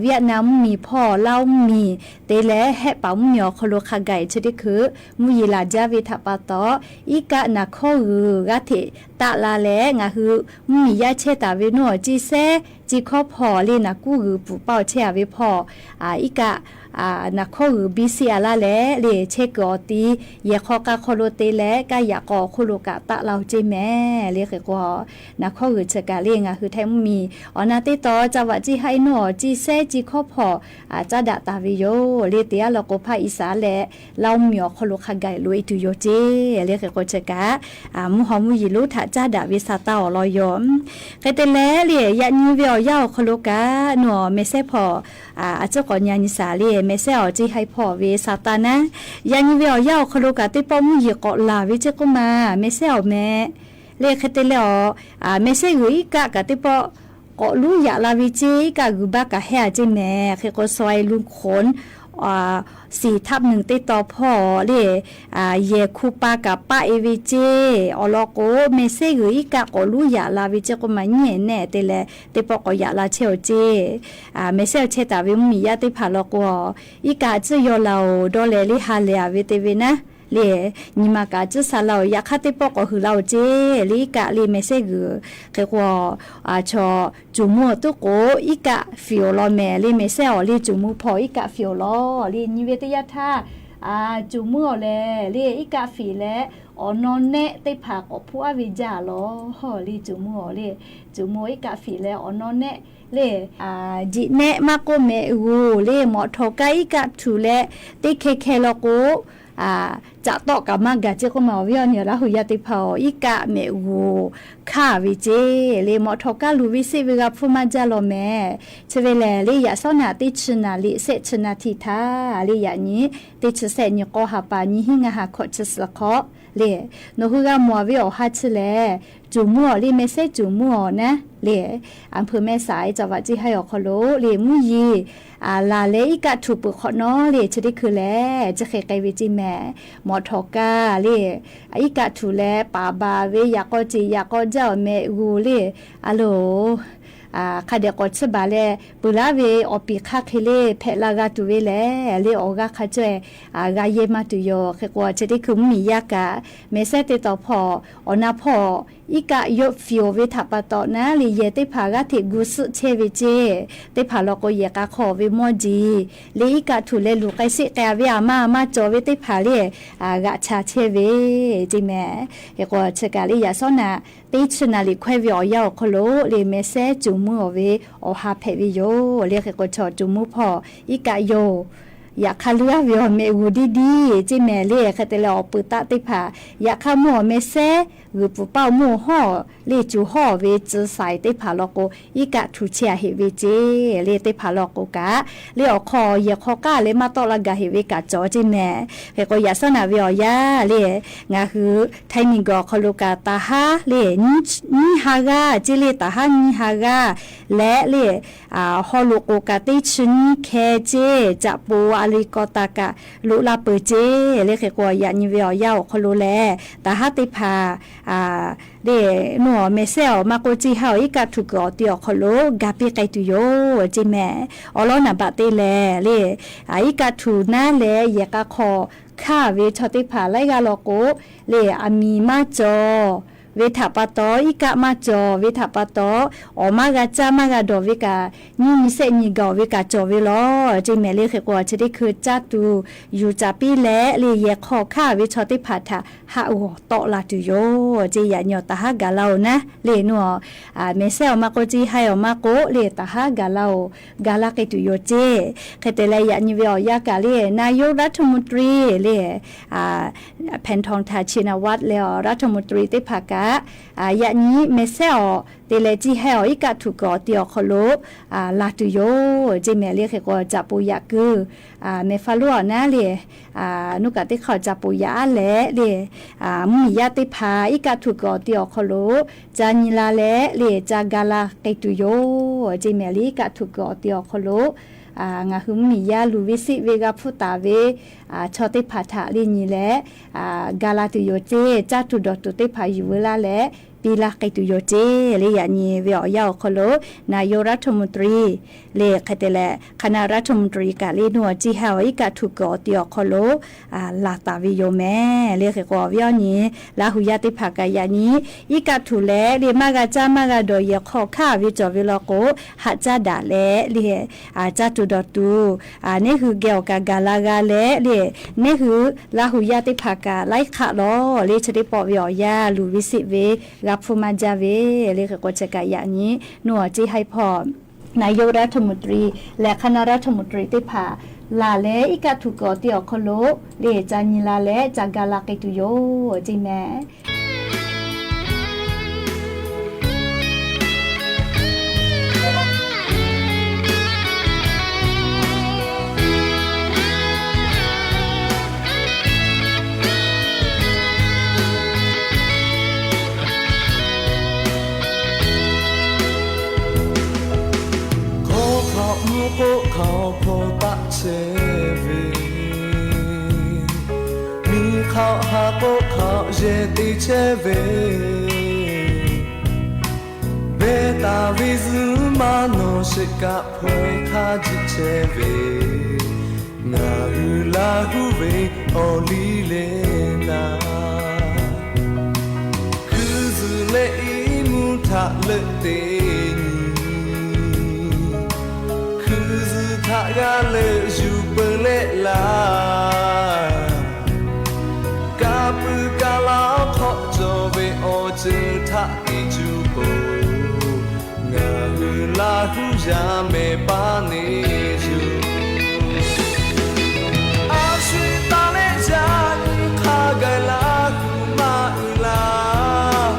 Vietnam mvuhˇ miˬ hpawˇ Laoˇ mvuhˇ miˬ te leh Hehˆ paˍ mvuhˇ miˬ awˬ hk'aw lo hk'a gaˬ chi teˇ hkui mvuhˇ yeˬ laˬ jaˇ ve htaꞈ pa taw iˉ kaˆ naˍ hkawˇ g'uiˬ g'aˇ hteꞈ taˆ la leh ngaˬ hui mvuhˇ miˬ yaˇ chehˇ taˍ ve nuˇ awˬ ciˇ sehˉ ciˇ hkawˇ hpawˇ lehˬ naˍ kuˉ g'uiˬ pfuhˍ paˇ awˬ chehˇ a ve hpawˇ iˉ kaˆ naˍ hkawˇ g'uiˬ biˇ siˆ a laˇ leh lehˬ chehˇ kuiˬ awˬ ti yehˬ hk'aw k'a hk'aw lo te leh kaˇ yaꞈ k'aw awˬ hk'oˆ lo kaꞈ taˆ la oˬ ceˇ mehˍ. Lehˬ hk'e k'o naˍ hkawˇ g'uiˬ chi kaꞈ lehˬ ngaˬ hui Htaiˇ mvuhˇ miˬ awˬ na teˇ tawn caˇ vaꞈ ciˇ haiˉ nuˇ awˬ ciˇ sehˉ ciˇ hkawˇ hpawˇ caˇ daꞈ taˍ ve yoˬ. Lehˬ teˇ yanˇ law k'o ภาคอีสาน leh Laoˇ mvuhˇ miˬ awˬ hk'aw lo hk'a gaˬ loꞈ e tuˬ yoˬ ceˇ. Lehˬ hk'e k'o chi kaꞈ mvuhˇ haw mvuhˇ yeˬ lonˉ htaꞈ caˇ daꞈ ve sa taˇ awˬ lawn yoˬ. Hk'e te leh lehˬ yaꞈ nyi ve awˬ yanˇ awˬ hk'aw lo kaꞈ nuˇ awˬ mehˍ sehˉ hpawˇ a ciˉ k'awꞈ nyi a nyi shaˍ lehˬ mehˍ sehˉ awˬ ciˇ haiˉ hpawˇ ve sa taˇ naˉ yaꞈ nyi ve awˬ yanˇ awˬ hk'aw lo kaꞈ teˇ pawˆ mvuhˇ yeˬ k'awꞈ laˬ ve ceˇ k'oˆ ma mehˍ sehˉ awˬ meh. Lehˬ hk'e te leh a mehˍ sehˉ g'uiˬ iˉ kaˆ kaꞈ teˇ pawˆ k'awꞈ luˉ yaꞈ la ve ceˇ iˉ kaˆ g'uiˬ baˆ kaꞈ hehˉ a ceˇ mehˍ. Hk'e k'o ซอยลุงขน awˬ สี่ทับหนึ่ง teˇ tawn hpawˇ le, yehˬ hku pa kaꞈ paˆ e ve ceˇ. Awˬ lawn k'o, mehˬ sehˉ g'uiˬ iˉ kaˆ k'awꞈ luˉ yaꞈ la ve ceˇ k'oˆ ma nyiˉ ehˍ nehˆ te leh teˇ pawˆ k'awꞈ yaꞈ la chehˇ-oˬ ceˇ. Mehˬ sehˉ awˬ chehˇ taˍ ve mvuhˇmiˬ yaˇ teˇ hpaˍ law k'o, iˉ kaˆ a ciˉ yaw la-oˬ dawˇ leh le ha lehˬ a ve te ve naˉ le, nyi ma kaꞈ a ciˉ sha la-oˬ, yaꞈ hk'aˇ teˇ pawˆ k'awꞈ huiˍ la-oˬ ceˇ le. Iˉ kaˆ le mehˬ sehˉ g'uiˬ hk'e k'o, chaw cuˬ mvuh awˬ tuˉ k'o, iˉ kaˆ fiˍ awˬ lawn mehˍ le. Mehˬ sehˉ awˬ le cuˬ mvuh hpawˇ iˉ kaˆ fiˍ awˬ lawn le. Nyi ve teˇ yanˇ htaˇ, cuˬ mvuh awˬ lehˬ le, iˉ kaˆ fiˍ leh awˬ naw nehˆ teˇ hpaˍ k'awꞈ hpuˇ aˉ ve jaˇ lawˬ le. Cuˬ mvuh awˬ le, cuˬ mvuh iˉ kaˆ fiˍ leh awˬ naw nehˆ le, jiꞈ nehˆ maˇ k'oˆ mehꞈ g'uˬ le, mawꞈ htawˍ kaˇ iˉ kaˆ htuꞈ leh teˇ hkeh hkeh law k'o, caꞈ tawˆ kaꞈ maˇ gaˬ ceˇ k'oˆ ma, awˬ viˉ awˬ nyi awˬ Laˇ hu yaˇ teˇ hpaˍ-oˬ, iˉ kaˆ mehꞈ g'uˬ hkanˇ ve ceˇ le. Mawꞈ htawˍ kaˇ luˬ ve seˆ ve g'a hpfuhˇ maˇ jaˇ law mehˍ. Chi ve lehˬ le, yaꞈ sawˉ naꞈ teˇ chi naˍ liꞈ shehˆ chi naˍ htiꞈ htaˇ le, yaꞈ nyi teˇ chi shehˆ nyi k'awˇ ha pa nyi hiˉ ngaˇ ha hkawꞈ chi suhˍ hk'awꞈ le, nawˬ hui g'a mawˬ ve awˬ ha chi lehˬ, cuˬ mvuh awˬ le, mehˬ sehˉ cuˬ mvuh awˬ naˉ le, a hpeuꞈ mehˆ saˍ e caˍ vaꞈ ceˇ haiˇ awˬ hk'aw lo le, mvuhˇ yeˬ laˬ leh iˉ kaˆ htuꞈ peuˬ hk'awꞈ nawˉ le, chi teˇ hkui lehˬ chi hk'e k'ai ve ceˇ mehˍ. Mawꞈ htawˍ kaˇ le, iˉ kaˆ htuꞈ leh paˍ baˬ ve yaꞈ k'aw ceˬ yaꞈ k'aw jaˇ awˬ mehꞈ g'uˬ le, a loˬ hk'a dehꞈ k'awꞈ tsuhˇ baˬ leh peuˬ laˉ ve awˬ piˍ hk'aˇ hk'e le hpehꞈ la g'a tuˬ ve lehˬ le, awˬ g'aˇ hk'a caweh g'a yehˇ maˇ tuˬ yoˬ. Hk'e k'o, chi teˇ hkui mvuhˇmiˬ yaˇ kaꞈ mehˬ sehˉ teˇ tawn hpawˇ awˬ na hpawˇ iˉ kaˆ yawˇ fiˍ awˬ ve htaꞈ pa taw naˉ le, yehˬ teˇ hpaˍ g'aˇ hteꞈ gu suhˆ chehˇ ve ceˇ. Teˇ hpaˍ law k'o, yehˬ k'a hk'aw ve mawˇ jeˬ le, iˉ kaˆ htuꞈ leh luˬ k'ai sheˆ k'ai a ve a ma a ma cawˬ ve teˇ hpaˍ le, g'aꞈ cha chehˇ ve ceˇ mehˍ. Hk'e k'o, chi kaꞈ le yaꞈ sawˉ naꞈ teˇ chi naˍ liꞈ hkawehˇ ve awˬ yanˇ awˬ hk'aw lo le, mehˬ sehˉ cuˬ mvuh awˬ ve awˬ ha hpehꞈ ve yoˬ le. Hk'e k'o, chaw cuˬ mvuh hpawˇ iˉ kaˆ yoˬ. Yaꞈ hk'aˇ leuˉ aˉ ve awˬ mehꞈ g'uˬ diˇ diˇ ceˇ mehˍ le. Hk'e te leh awˬ peuˬ taˆ teˇ hpaˍ yaꞈ hk'aˇ mvuhˇ awˬ mehˬ sehˉ g'uiˬ pfuhˍ paˇ awˬ mvuhˇ awˬ hawˉ le, cuˬ hawˉ ve tcuh saiˍ teˇ hpaˍ law k'o, iˉ kaˆ htuꞈ chehˇ a heꞈ ve ceˇ le. Teˇ hpaˍ law k'o kaꞈ le, awˬ hk'aw yehˬ hk'aw k'aˇ leh maˇ tawˆ la gaˬ heꞈ ve kaꞈ cawˬ ceˇ mehˍ. Hk'e k'o, yaꞈ sawˉ naꞈ ve awˬ yanˇ le, ngaˬ hui Htaiˇ miˬ guiˬ awˬ hk'aw lo kaꞈ taˍ haˉ le, nyiˇ ha g'aˇ ceˇ le, taˍ haˉ nyiˇ ha g'aˇ leh le, haw loꞈ k'oˍ kaꞈ teˇ chi nyiˇ hkeh ceˇ, caꞈ po a le kaw taˍ kaꞈ loꞈ la peuˬ ceˇ le. Hk'e k'o, yaꞈ nyi ve awˬ yanˇ awˬ hk'aw lo lehˬ, taˍ haˉ teˇ hpaˍ le, nuˇ awˬ mehˬ sehˉ awˬ maˇ k'oˆ, ceˇ haˉ awˬ iˉ kaˆ htuꞈ kuiˬ awˬ te awˬ hk'aw lo ga piˇ k'ai tuˬ yoˬ ceˇ mehˍ. Awˬ lawn naˍ baꞈ te lehˬ le, iˉ kaˆ htuꞈ naˉ leh yehˬ k'a hk'aw hkanˇ ve chaw teˇ hpaˍ laiˉ g'aˇ law k'o le, aˬ miˍ maˇ cawˬ ve htaꞈ pa taw, iˉ kaˆ maˇ cawˬ ve htaꞈ pa taw, awˬ maˇ g'a caˇ maˇ g'a dawˬ ve kaꞈ, nyiˇ nyi shehˆ nyi gaˬ ve kaꞈ cawˬ ve lawˬ ceˇ mehˍ le. Hk'e k'o, chi teˇ hkui caˇ tuˬ yuˬ caˍ piˇ leh le, yehˬ hk'aw hkanˇ ve chaw teˇ hpaˍ htaꞈ haˆ g'awˬ tawˆ la tuˬ yoˬ ceˇ. Yaꞈ nyi awˬ taˍ haˉ gaˬ la-oˬ naˉ le, nuˇ awˬ mehˬ sehˉ awˬ maˇ k'oˆ, ceˇ haˉ awˬ maˇ k'oˆ le, taˍ haˉ gaˬ la-oˬ, ga laˇ k'ai tuˬ yoˬ ceˇ. Hk'e te leh, yaꞈ nyi ve awˬ yanˇ kaꞈ le, นายกรัฐมนตรี le แพทองทาน ชินวัตร le awˬ รัฐมนตรี teˇ hpaˍ kaꞈ, yaꞈ nyi mehˬ sehˉ awˬ te leh ceˇ haˉ awˬ iˉ kaˆ htuꞈ kuiˬ awˬ te awˬ hk'aw lo la tuˬ yoˬ ceˇ mehˍ le. Hk'e k'o, caꞈ po yaꞈ kuiˬ mehˬ hpa lonˉ awˬ naˉ le, nuˇ kaꞈ teˇ hk'aˇ caꞈ po yaꞈ aˉ leh le, mvuhˇmiˬ yaˇ teˇ hpaˍ iˉ kaˆ htuꞈ kuiˬ awˬ te awˬ hk'aw lo ca nyi la leh le, ca ga la k'ai tuˬ yoˬ ceˇ mehˍ le. Iˉ kaˆ htuꞈ kuiˬ awˬ te awˬ hk'aw lo ngaˬ hui mvuhˇmiˬ yaˇ luˬ ve seˆ ve g'a hpfuhˇ taˍ ve chaw teˇ hpaˍ htaꞈ le nyi leh, ga la tuˬ yoˬ ceˇ. Caˇ tuˬ dawˬ tuˬ teˇ hpaˍ yuˬ veu laˇ leh, piˇ laˇ k'ai tuˬ yoˬ ceˇ le. Yaꞈ nyi ve awˬ yanˇ awˬ hk'aw lo นายกรัฐมนตรี le hk'e te leh คณะรัฐมนตรี kaꞈ le, nuˇ awˬ ceˇ haˉ awˬ iˉ kaˆ htuꞈ kuiˬ awˬ te awˬ hk'aw lo laˬ taˍ ve yoˬ mehˍ le. Hk'e k'o, awˬ viˉ awˬ nyi Laˇ hu yaˇ teˇ hpaˍ kaꞈ yaꞈ nyi iˉ kaˆ htuꞈ leh le, maˇ g'a caˇ maˇ g'a dawˬ yehˬ hk'aw hkanˇ ve cawˬ ve law k'o, haꞈ caˇ daꞈ leh le, caˇ tuˬ dawˬ tuˬ, neˇ hui geh awˬ kaꞈ gaˬ la g'a leh le, neˇ hui Laˇ hu yaˇ teˇ hpaˍ kaꞈ laiˉ hk'aˆ lawˬ le, chi teˇ pawˆ ve awˬ yanˇ luˬ ve seˆ ve g'a hpfuhˇ maˇ jaˇ ve le. Hk'e k'o, chi kaꞈ yaꞈ nyi nuˇ awˬ ceˇ haˉ hpawˇ นายกรัฐมนตรี leh คณะรัฐมนตรี teˇ hpaˍ laˬ leh, iˉ kaˆ htuꞈ kuiˬ awˬ te awˬ hk'aw lo le, ca nyi la leh ca ga la k'ai tuˬ yoˬ ceˇ mehˍ. Hkawˇ hk'aˆ mvuhˇ k'oˆ hk'a hpaw taˆ chehˇ ve Hk'aˆ ha k'oˆ hk'aˆ yehˬ te chehˇ ve, beh taˍ ve zuhꞈ maˇ nawˬ sheˍ kaꞈ hpaweh htaˇ jiˆ chehˇ ve, ngaˬ hui Laˇ huˉ ve awˬ liˇ leh naˍ, hkui zuhꞈ leh iˉ mvuhˇ htaꞈ leuˆ te nyi, hkui zuhꞈ htaꞈ g'a leuˆ yuˬ peu leh laˇ, ka puiˉ ka laˇ hk'awꞈ cawˬ ve awˬ ceuˬ htaꞈ tiˇ cuˇ k'o, ngaˬ hui Laˇ huˉ yaˇ mehˍ paˇ neˇ yuˬ. A shu taˍ leh yaꞈ nyi hk'a gaˬ Laˇ huˉ maˇ uiˍ laˇ.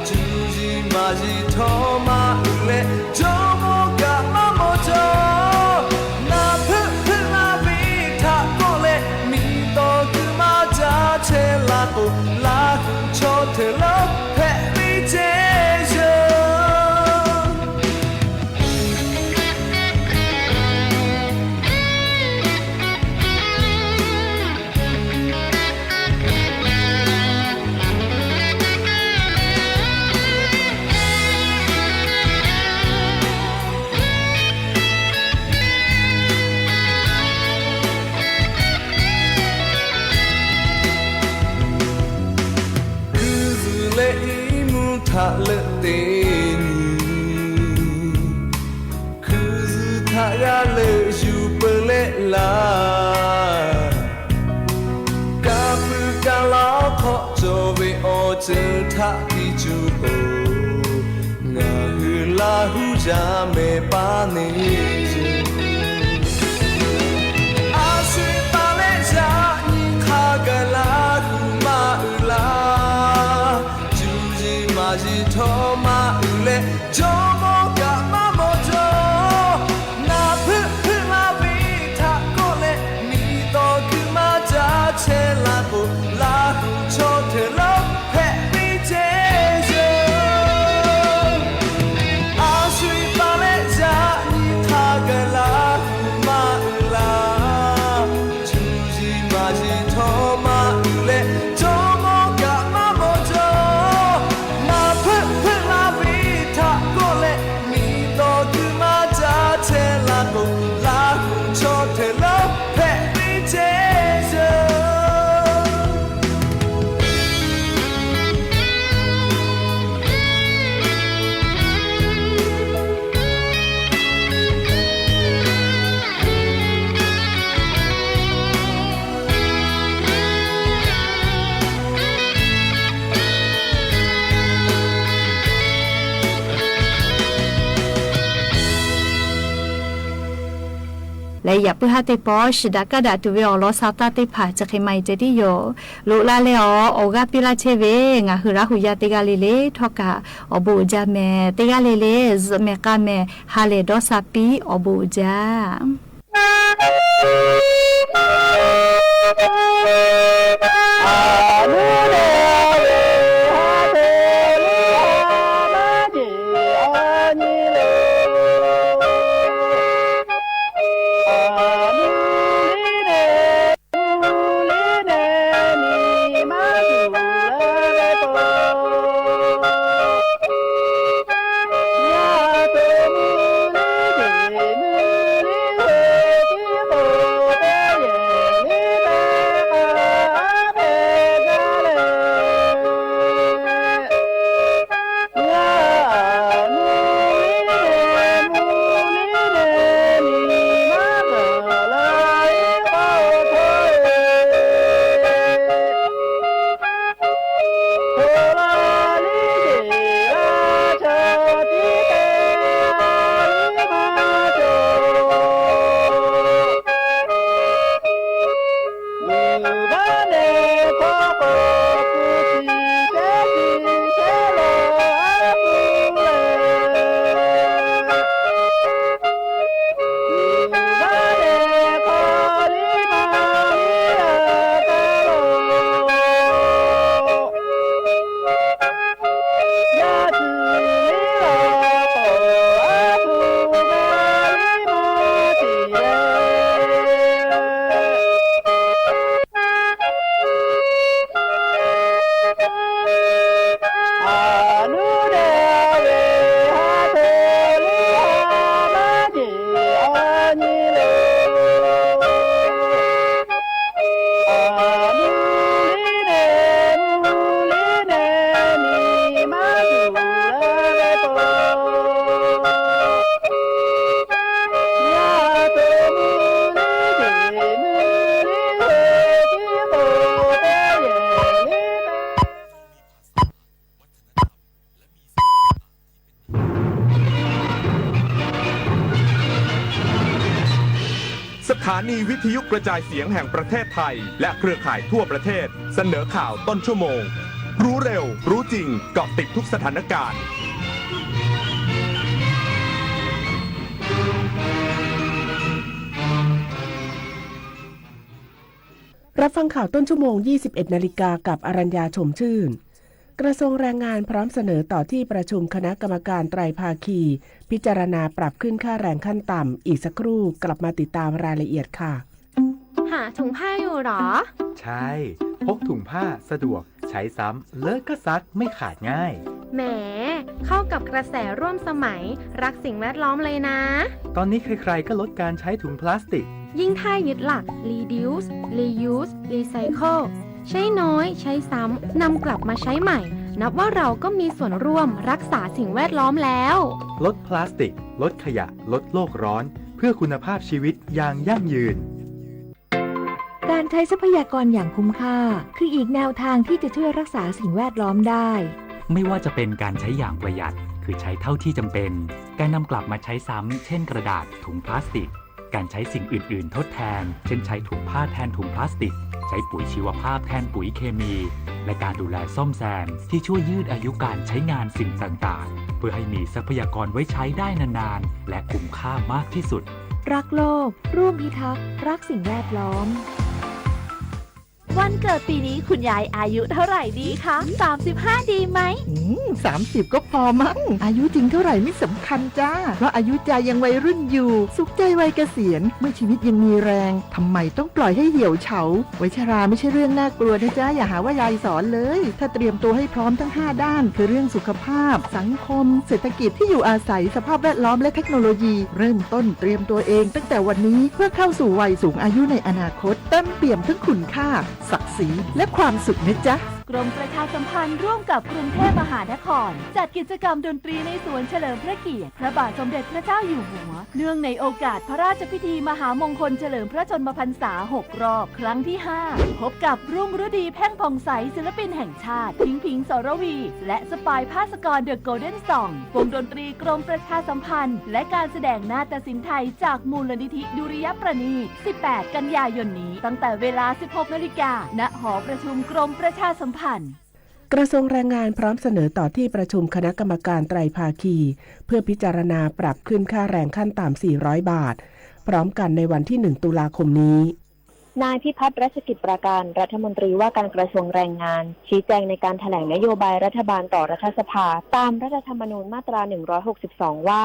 Cuˇ yiˍ maˍ yiˍ htawˇ maˇ uiˍ leh, jawˇmawˇ kaꞈ maˇ mawˬ cawˬ. Naˍ hpeuˆ hpeuˆ laˇ ve htaꞈ kawˆ leh, miˬ tawˍ kuiˬ maˇ caˇ chehˇ la k'o, Laˇ huˉ chaw hteꞈ lawˉ hpehꞈ ve ceh yoˬ. Hkui zuhꞈ leh iˉ mvuhˇ htaꞈ leuˆ te nyi, hkui zuhꞈ htaꞈ g'a leuˆ yuˬ peu leh laˇ. Ka puiˉ ka laˇ hk'awꞈ cawˬ ve awˬ ceuˬ htaꞈ tiˇ cuˇ k'o, ngaˬ hui Laˇ huˉ yaˇ mehˍ paˇ neˇ yuˬ. A shu taˍ leh yaꞈ nyi hk'a gaˬ Laˇ huˉ maˇ uiˍ laˇ. Cuˇ yiˍ maˍ yiˍ htawˇ maˇ uiˍ leh, jawˇmawˇ kaꞈ maˇ mawˬ cawˬ. Naˍ hpeuˆ hpeuˆ laˇ ve htaꞈ kawˆ leh, miˬ tawˍ kuiˬ maˇ caˇ chehˇ la k'o, Laˇ huˉ chaw hteꞈ lawˉ hpehꞈ ve ceh yoˬ. A shu taˍ leh yaꞈ nyi hk'a gaˬ Laˇ huˉ maˇ uiˍ laˇ. Cuˇ yiˍ maˍ yiˍ htawˇ maˇ uiˍ leh, jawˇmawˇ kaꞈ maˇ mawˬ cawˬ. Naˍ hpeuˆ hpeuˆ laˇ ve htaꞈ kawˆ leh, miˬ tawˍ kuiˬ maˇ caˇ chehˇ la k'o, Laˇ huˉ chaw hteꞈ lawˉ hpehꞈ ve ceh yoˬ. Leh yaꞈ puiˉ haˉ teˇ pawˆ shiˍ daꞈ kaˇ daꞈ tuˬ ve awˬ lawn sa taˇ teˇ hpaˍ chi hk'e maˇ heˆ ceh tiˉ yoˬ. Loꞈ la leh awˬ g'aˇ piˇ laˇ chehˇ ve ngaˬ hui Laˇ huˉ yaˇ teˇ g'aˇ le le htawˇ kaꞈ awˬ bon uiˍ jaˇ mehˍ. Teˇ g'aˇ le le zuhꞈ mehˍ k'a mehˍ ha lehˬ dawˇ sha piˇ awˬ bon uiˍ jaˇ. สถานีวิทยุกระจายเสียงแห่งประเทศไทย และเครือข่ายทั่วประเทศ เสนอข่าวต้นชั่วโมง รู้เร็ว รู้จริง เกาะติดทุกสถานการณ์ รับฟังข่าวต้นชั่วโมง ยี่สิบเอ็ดนาฬิกา กับอรัญญา ชมชื่น กระทรวงแรงงานพร้อมเสนอต่อที่ประชุมคณะกรรมการไตรภาคี พิจารณาปรับขึ้นค่าแรงขั้นต่ำ อีกสักครู่กลับมาติดตามรายละเอียดค่ะ หาถุงผ้าอยู่เหรอ ใช่ พกถุงผ้าสะดวก ใช้ซ้ำ เลอะก็ซักไม่ขาดง่าย แหม เข้ากับกระแสร่วมสมัย รักสิ่งแวดล้อมเลยนะ ตอนนี้ใครๆก็ลดการใช้ถุงพลาสติก ยิ่งถ้ายึดหลัก reduce reuse recycle ใช้น้อยใช้ซ้ำ นำกลับมาใช้ใหม่ นับว่าเราก็มีส่วนร่วมรักษาสิ่งแวดล้อมแล้ว ลดพลาสติก ลดขยะ ลดโลกร้อน เพื่อคุณภาพชีวิตอย่างยั่งยืน การใช้ทรัพยากรอย่างคุ้มค่า คืออีกแนวทางที่จะช่วยรักษาสิ่งแวดล้อมได้ ไม่ว่าจะเป็นการใช้อย่างประหยัด คือใช้เท่าที่จำเป็น การนำกลับมาใช้ซ้ำ เช่นกระดาษ ถุงพลาสติก การใช้สิ่งอื่นๆทดแทน เช่นใช้ถุงผ้าแทนถุงพลาสติก ใช้ปุ๋ยชีวภาพแทนปุ๋ยเคมี และการดูแลซ่อมแซมที่ช่วยยืดอายุการใช้งานสิ่งต่างๆ เพื่อให้มีทรัพยากรไว้ใช้ได้นานๆ และคุ้มค่ามากที่สุด รักโลก ร่วมพิทักษ์ รักสิ่งแวดล้อม วันเกิดปีนี้คุณยายอายุเท่าไหร่ดีคะ สามสิบห้า ดีไหม อืม สามสิบ ก็พอมั้ง อายุจริงเท่าไหร่ไม่สำคัญจ้า เพราะอายุใจยังวัยรุ่นอยู่ สุขใจวัยเกษียณ เมื่อชีวิตยังมีแรง ทำไมต้องปล่อยให้เหี่ยวเฉา วัยชราไม่ใช่เรื่องน่ากลัวนะจ๊ะ อย่าหาว่ายายสอนเลย ถ้าเตรียมตัวให้พร้อมทั้งห้าด้าน คือเรื่องสุขภาพ สังคม เศรษฐกิจ ที่อยู่อาศัย สภาพแวดล้อม และเทคโนโลยี เริ่มต้นเตรียมตัวเองตั้งแต่วันนี้ เพื่อเข้าสู่วัยสูงอายุในอนาคต เต็มเปี่ยมทั้งคุณค่า ศักดิ์ศรี และความสุขนะจ๊ะ กรมประชาสัมพันธ์ร่วมกับกรุงเทพมหานคร จัดกิจกรรมดนตรีในสวนเฉลิมพระเกียรติพระบาทสมเด็จพระเจ้าอยู่หัว เนื่องในโอกาสพระราชพิธีมหามงคลเฉลิมพระชนมพรรษา หก รอบครั้งที่ ห้า พบกับรุ่งฤดี แพ่งผ่องใส ศิลปินแห่งชาติ พิงค์ พิงค์ สรวี และสปาย ภาสกร The Golden Song วงดนตรีกรมประชาสัมพันธ์ และการแสดงนาฏศิลป์ไทยจากมูลนิธิดุริยประณีต สิบแปด กันยายนนี้ ตั้งแต่เวลา สิบหก นาฬิกา ณ หอประชุมกรมประชาสัมพันธ์ กระทรวงแรงงานพร้อมเสนอต่อที่ประชุมคณะกรรมการไตรภาคี เพื่อพิจารณาปรับขึ้นค่าแรงขั้นต่ำ สี่ร้อย บาท พร้อมกันในวันที่ หนึ่ง ตุลาคมนี้ นายพิพัฒน์ รัชกิจประการ รัฐมนตรีว่าการกระทรวงแรงงาน ชี้แจงในการแถลงนโยบายรัฐบาลต่อรัฐสภา ตามรัฐธรรมนูญมาตรา หนึ่งร้อยหกสิบสอง ว่า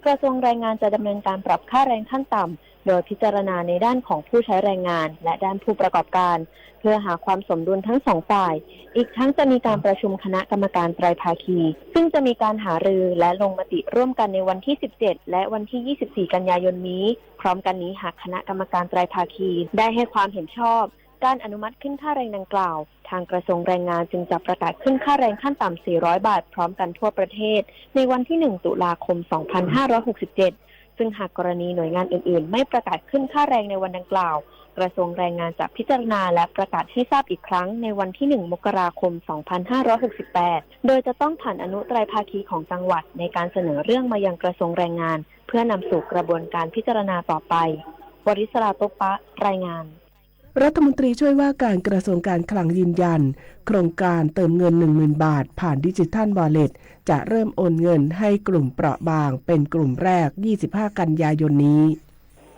กระทรวงแรงงานจะดำเนินการปรับค่าแรงขั้นต่ำ โดยพิจารณาในด้านของผู้ใช้แรงงาน และด้านผู้ประกอบการ เพื่อหาความสมดุลทั้งสองฝ่าย อีกทั้งจะมีการประชุมคณะกรรมการไตรภาคี ซึ่งจะมีการหารือและลงมติร่วมกันในวันที่ สิบเจ็ด และวันที่ ยี่สิบสี่ กันยายนนี้ พร้อมกันนี้หากคณะกรรมการไตรภาคีได้ให้ความเห็นชอบ การอนุมัติขึ้นค่าแรงดังกล่าว ทางกระทรวงแรงงานจึงจะประกาศขึ้นค่าแรงขั้นต่ำ สี่ร้อย บาท พร้อมกันทั่วประเทศ ในวันที่ หนึ่ง ตุลาคม สองพันห้าร้อยหกสิบเจ็ด ซึ่งหากกรณีหน่วยงานอื่นๆ ไม่ประกาศขึ้นค่าแรงในวันดังกล่าว กระทรวงแรงงานจะพิจารณาและประกาศให้ทราบอีกครั้งในวันที่ หนึ่ง มกราคม สองพันห้าร้อยหกสิบแปด โดยจะต้องผ่านอนุไตรภาคีของจังหวัดในการเสนอเรื่องมายังกระทรวงแรงงาน เพื่อนำสู่กระบวนการพิจารณาต่อไป วริศรา ตุ๊ปะ รายงาน รัฐมนตรีช่วยว่าการกระทรวงการคลังยืนยัน โครงการเติมเงิน หนึ่งหมื่น บาท ผ่านดิจิทัลวอลเล็ต จะเริ่มโอนเงินให้กลุ่มเปราะบางเป็นกลุ่มแรก ยี่สิบห้า กันยายนนี้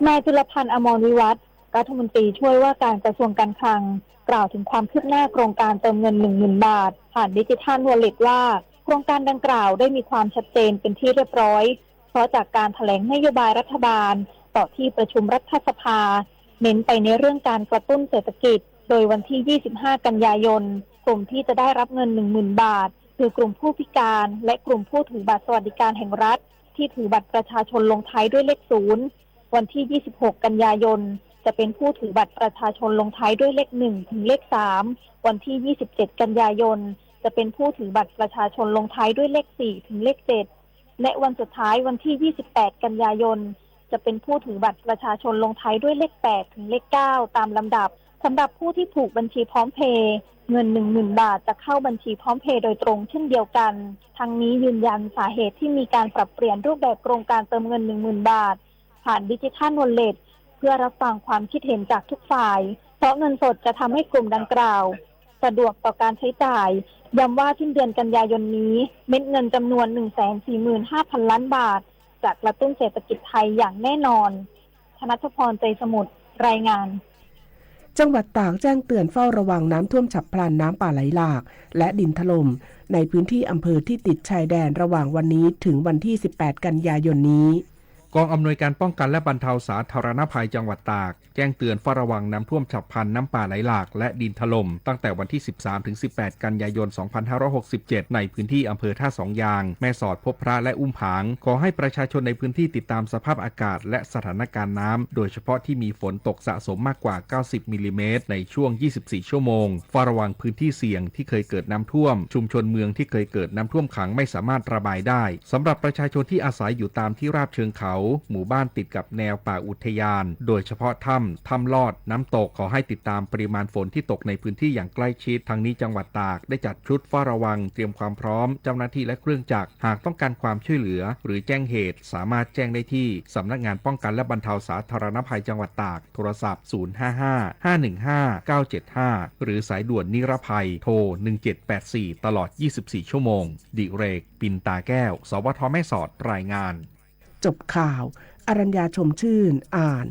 นายจุลพันธ์ อมรวิวัฒน์ รัฐมนตรีช่วยว่าการกระทรวงการคลัง กล่าวถึงความคืบหน้าโครงการเติมเงิน หนึ่งหมื่น บาท ผ่านดิจิทัลวอลเล็ต ว่า โครงการดังกล่าวได้มีความชัดเจนเป็นที่เรียบร้อย เพราะจากการแถลงนโยบายรัฐบาล ต่อที่ประชุมรัฐสภา เน้นไปในเรื่องการกระตุ้นเศรษฐกิจ โดยวันที่ ยี่สิบห้า กันยายน กลุ่มที่จะได้รับเงิน หนึ่งหมื่น บาท คือกลุ่มผู้พิการ และกลุ่มผู้ถือบัตรสวัสดิการแห่งรัฐ ที่ถือบัตรประชาชนลงท้ายด้วยเลข ศูนย์ วันที่ ยี่สิบหก กันยายน จะเป็นผู้ถือบัตรประชาชนลงท้ายด้วยเลข หนึ่ง ถึงเลข สาม วันที่ ยี่สิบเจ็ด กันยายน จะเป็นผู้ถือบัตรประชาชนลงท้ายด้วยเลข สี่ ถึงเลข เจ็ด และวันสุดท้ายวันที่ ยี่สิบแปด กันยายน จะเป็นผู้ถือบัตรประชาชนลงท้ายด้วยเลข แปด ถึงเลข เก้า ตามลำดับ สำหรับผู้ที่ผูกบัญชีพร้อมเพย์ เงิน หนึ่งหมื่น บาท จะเข้าบัญชีพร้อมเพย์โดยตรงเช่นเดียวกัน ทั้งนี้ยืนยันสาเหตุที่มีการปรับเปลี่ยนรูปแบบโครงการเติมเงิน หนึ่งหมื่น บาท ผ่านดิจิทัลวอลเล็ต พื่อรับฟังความคิดเห็นจากทุกฝ่าย เพราะเงินสดจะทำให้กลุ่มดังกล่าวสะดวกต่อการใช้จ่าย ย้ำว่าสิ้นเดือนกันยายนนี้ เม็ดเงินจำนวน หนึ่งแสนสี่หมื่นห้าพันล้านบาท จะกระตุ้นเศรษฐกิจไทยอย่างแน่นอน ธนัชพร ใจสมุทร รายงาน จังหวัดตากแจ้งเตือนเฝ้าระวังน้ำท่วมฉับพลันน้ำป่าไหลหลากและดินถล่มในพื้นที่อำเภอที่ติดชายแดนระหว่างวันนี้ถึงวันที่ สิบแปด กันยายนนี้ กองอำนวยการป้องกันและบรรเทาสาธารณภัยจังหวัดตาก แจ้งเตือนเฝ้าระวังน้ำท่วมฉับพลันน้ำป่าไหลหลากและดินถล่ม ตั้งแต่วันที่ สิบสาม ถึง สิบแปด กันยายน สองพันห้าร้อยหกสิบเจ็ด ในพื้นที่อำเภอท่าสองยาง แม่สอด พบพระ และอุ้มผาง ขอให้ประชาชนในพื้นที่ติดตามสภาพอากาศและสถานการณ์น้ำ โดยเฉพาะที่มีฝนตกสะสมมากกว่า เก้าสิบ มิลลิเมตร ในช่วง ยี่สิบสี่ ชั่วโมง เฝ้าระวังพื้นที่เสี่ยงที่เคยเกิดน้ำท่วม ชุมชนเมืองที่เคยเกิดน้ำท่วมขังไม่สามารถระบายได้ สำหรับประชาชนที่อาศัยอยู่ตามที่ราบเชิงเขา หมู่บ้านติดกับแนวป่าอุทยาน โดยเฉพาะถ้ำ ถ้ำลอด น้ำตก ขอให้ติดตามปริมาณฝนที่ตกในพื้นที่อย่างใกล้ชิด ทั้งนี้จังหวัดตากได้จัดชุดเฝ้าระวัง เตรียมความพร้อม เจ้าหน้าที่และเครื่องจักร หากต้องการความช่วยเหลือ หรือแจ้งเหตุ สามารถแจ้งได้ที่สำนักงานป้องกันและบรรเทาสาธารณภัยจังหวัดตาก โทรศัพท์ ศูนย์ ห้า ห้า ห้า หนึ่ง ห้า เก้า เจ็ด ห้า หรือสายด่วนนิรภัย โทร หนึ่งเจ็ดแปดสี่ ตลอด ยี่สิบสี่ ชั่วโมง ดิเรก ปินตาแก้ว สวท แม่สอด รายงาน จบข่าว อรัญญา ชมชื่น อ่าน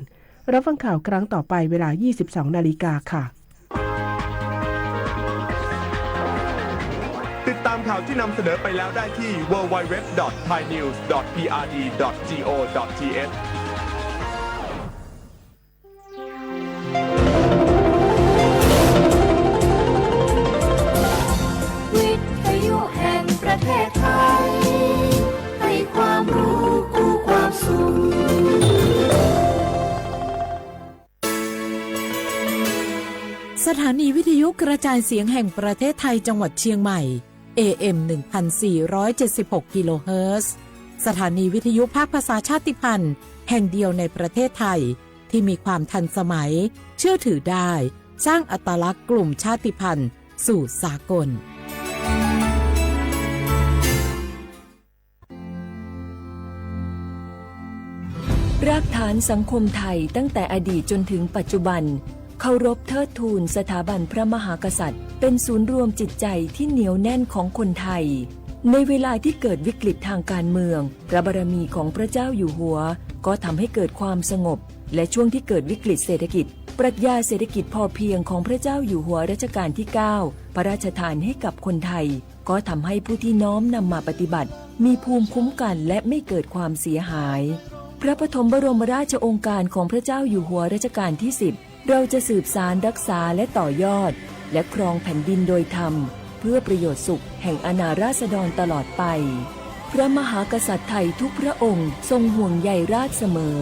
รับฟังข่าวครั้งต่อไปเวลา ยี่สิบสอง นาฬิกาค่ะ ติดตามข่าวที่นำเสนอไปแล้วได้ที่ ดับเบิลยู ดับเบิลยู ดับเบิลยู ดอท ไทยนิวส์ ดอท พีอาร์ดี ดอท จี โอ ดอท ที เอช วิทยุแห่งประเทศไทย ให้ความรู้คู่ความสุข สถานีวิทยุกระจายเสียงแห่งประเทศไทยจังหวัดเชียงใหม่ เอ เอ็ม หนึ่งพันสี่ร้อยเจ็ดสิบหก กิโลเฮิรตซ์ สถานีวิทยุภาคภาษาชาติพันธุ์แห่งเดียวในประเทศไทย ที่มีความทันสมัย เชื่อถือได้ สร้างอัตลักษณ์กลุ่มชาติพันธุ์สู่สากล รากฐานสังคมไทยตั้งแต่อดีตจนถึงปัจจุบัน เคารพเทิดทูนสถาบันพระมหากษัตริย์ เป็นศูนย์รวมจิตใจที่เหนียวแน่นของคนไทย ในเวลาที่เกิดวิกฤตทางการเมือง พระบารมีของพระเจ้าอยู่หัว ก็ทำให้เกิดความสงบ และช่วงที่เกิดวิกฤตเศรษฐกิจ ปรัชญาเศรษฐกิจพอเพียงของพระเจ้าอยู่หัวรัชกาลที่ เก้า พระราชทานให้กับคนไทย ก็ทำให้ผู้ที่น้อมนำมาปฏิบัติ มีภูมิคุ้มกันและไม่เกิดความเสียหาย พระปฐมบรมราชโองการของพระเจ้าอยู่หัวรัชกาลที่ สิบ เราจะสืบสานรักษาและต่อยอด และครองแผ่นดินโดยธรรม เพื่อประโยชน์สุขแห่งอาณาราษฎรตลอดไป พระมหากษัตริย์ไทยทุกพระองค์ทรงห่วงใยราษฎรเสมอ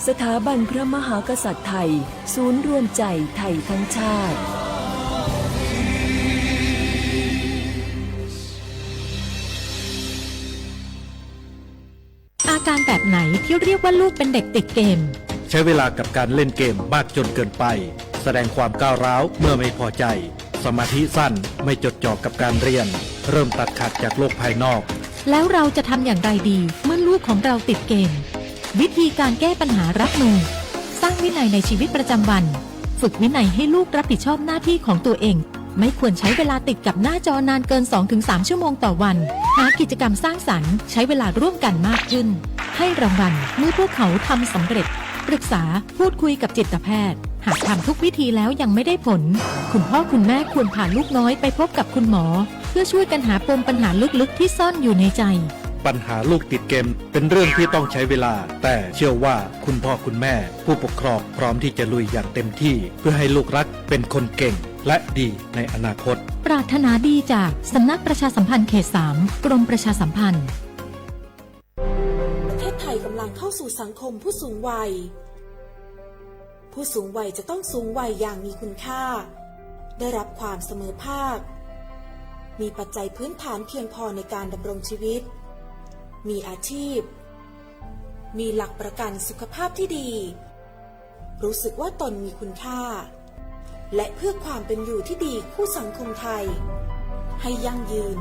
สถาบันพระมหากษัตริย์ไทย ศูนย์รวมใจไทยทั้งชาติ อาการแบบไหนที่เรียกว่าลูกเป็นเด็กติดเกม ใช้เวลากับการเล่นเกมมากจนเกินไป แสดงความก้าวร้าวเมื่อไม่พอใจ สมาธิสั้น ไม่จดจ่อกับการเรียน เริ่มตัดขาดจากโลกภายนอก แล้วเราจะทำอย่างไรดีเมื่อลูกของเราติดเกม วิธีการแก้ปัญหารับมือ สร้างวินัยในชีวิตประจำวัน ฝึกวินัยให้ลูกรับผิดชอบหน้าที่ของตัวเอง ไม่ควรใช้เวลาติดกับหน้าจอนานเกิน สองถึงสาม ชั่วโมงต่อวัน หากิจกรรมสร้างสรรค์ ใช้เวลาร่วมกันมากขึ้น ให้รางวัลเมื่อพวกเขาทำสำเร็จ ปรึกษา พูดคุยกับจิตแพทย์ หากทำทุกวิธีแล้วยังไม่ได้ผล คุณพ่อคุณแม่ควรพาลูกน้อยไปพบกับคุณหมอ เพื่อช่วยกันหาปมปัญหาลึกๆที่ซ่อนอยู่ในใจ ปัญหาลูกติดเกมเป็นเรื่องที่ต้องใช้เวลา แต่เชื่อว่าคุณพ่อคุณแม่ ผู้ปกครองพร้อมที่จะลุยอย่างเต็มที่ เพื่อให้ลูกรักเป็นคนเก่งและดีในอนาคต ปรารถนาดีจากสำนักประชาสัมพันธ์เขต สาม กรมประชาสัมพันธ์ ประเทศไทยกำลังเข้าสู่สังคมผู้สูงวัย ผู้สูงวัยจะต้องสูงวัยอย่างมีคุณค่า ได้รับความเสมอภาค มีปัจจัยพื้นฐานเพียงพอในการดำรงชีวิต มีอาชีพ มีหลักประกันสุขภาพที่ดี รู้สึกว่าตนมีคุณค่า และเพื่อความเป็นอยู่ที่ดีคู่สังคมไทย ให้ยั่งยืน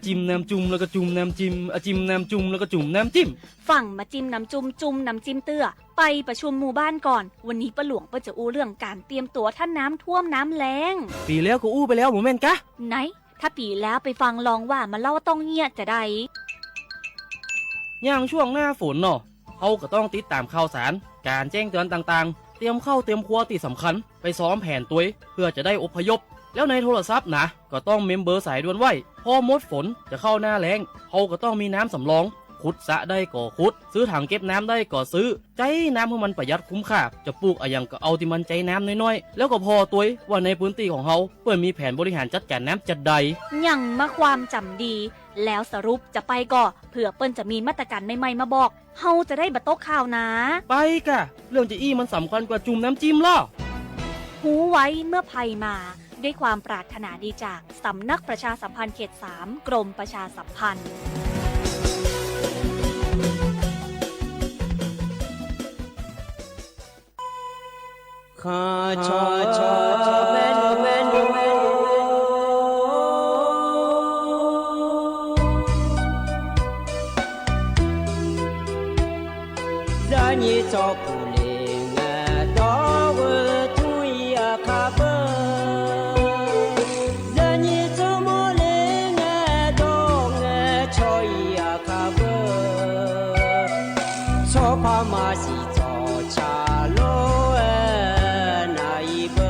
จิมน้ำจุ่มแล้วก็จุ่มน้ำจิ้ม อ่ะ จิมน้ำจุ่มแล้วก็จุ่มน้ำจิ้ม ฝั่งมาจิมน้ำจุ่ม จุ่มน้ำจิ้มเตื้อ ไปประชุมหมู่บ้านก่อน วันนี้ป้าหลวงเปิ้นจะอู้เรื่องการเตรียมตัวถ้าน้ำท่วมน้ำแล้ง ปีแล้วก็อู้ไปแล้ว บ่แม่นกะ ไหน ถ้าปีแล้วไปฟังลองว่ามาเล่าต้องเยียะจะใด อย่างช่วงหน้าฝนเนาะ เฮาก็ต้องติดตามข่าวสาร การแจ้งเตือนต่างๆ เตรียมข้าวเตรียมครัวตี้สำคัญ ไปซ้อมแผนตวย เพื่อจะได้อพยพ แล้วในโทรศัพท์นะ ก็ต้องเมมเบอร์สายด่วนไว้ พอหมดฝนจะเข้าหน้าแล้ง เฮาก็ต้องมีน้ำสำรอง ขุดสระได้ก็ขุด ซื้อถังเก็บน้ำได้ก็ซื้อ ใจ๊น้ำหื้อมันประหยัดคุ้มค่า จะปลูกอะหยังก็เอาตี้มันใจ๊น้ำน้อยๆ แล้วก็ผ่อตวยว่าในพื้นตี้ของเฮา เปิ้นมีแผนบริหารจัดการน้ำจะใด อย่างมาความจ๋ำดี แล้วสรุปจะไปก่อ เผื่อเปิ้นจะมีมาตรการใหม่ๆ มาบอก เฮาจะได้บ่ตกข่าวนะ ไปก่ะ เรื่องจะอี้มันสำคัญกว่าจุ่มน้ำจิ้มลอ รู้ไว้เมื่อภัยมา ด้วยความปรารถนาดีจากสำนักประชาสัมพันธ์เขตสาม กรมประชาสัมพันธ์ Yaꞈ nyi tcuh kuˬ le ngaˬ dawˇ g'uiˬ tuˇ yaꞈ hk'a peuˬ. Yaꞈ nyi tcuh mawˇ le ngaˬ dawˇ ngaˬ chaw yaꞈ hk'a peuˬ. Chaw hpaˇ maˇ shiˍ tcuh chaˍ lo naˍ i peuˬ.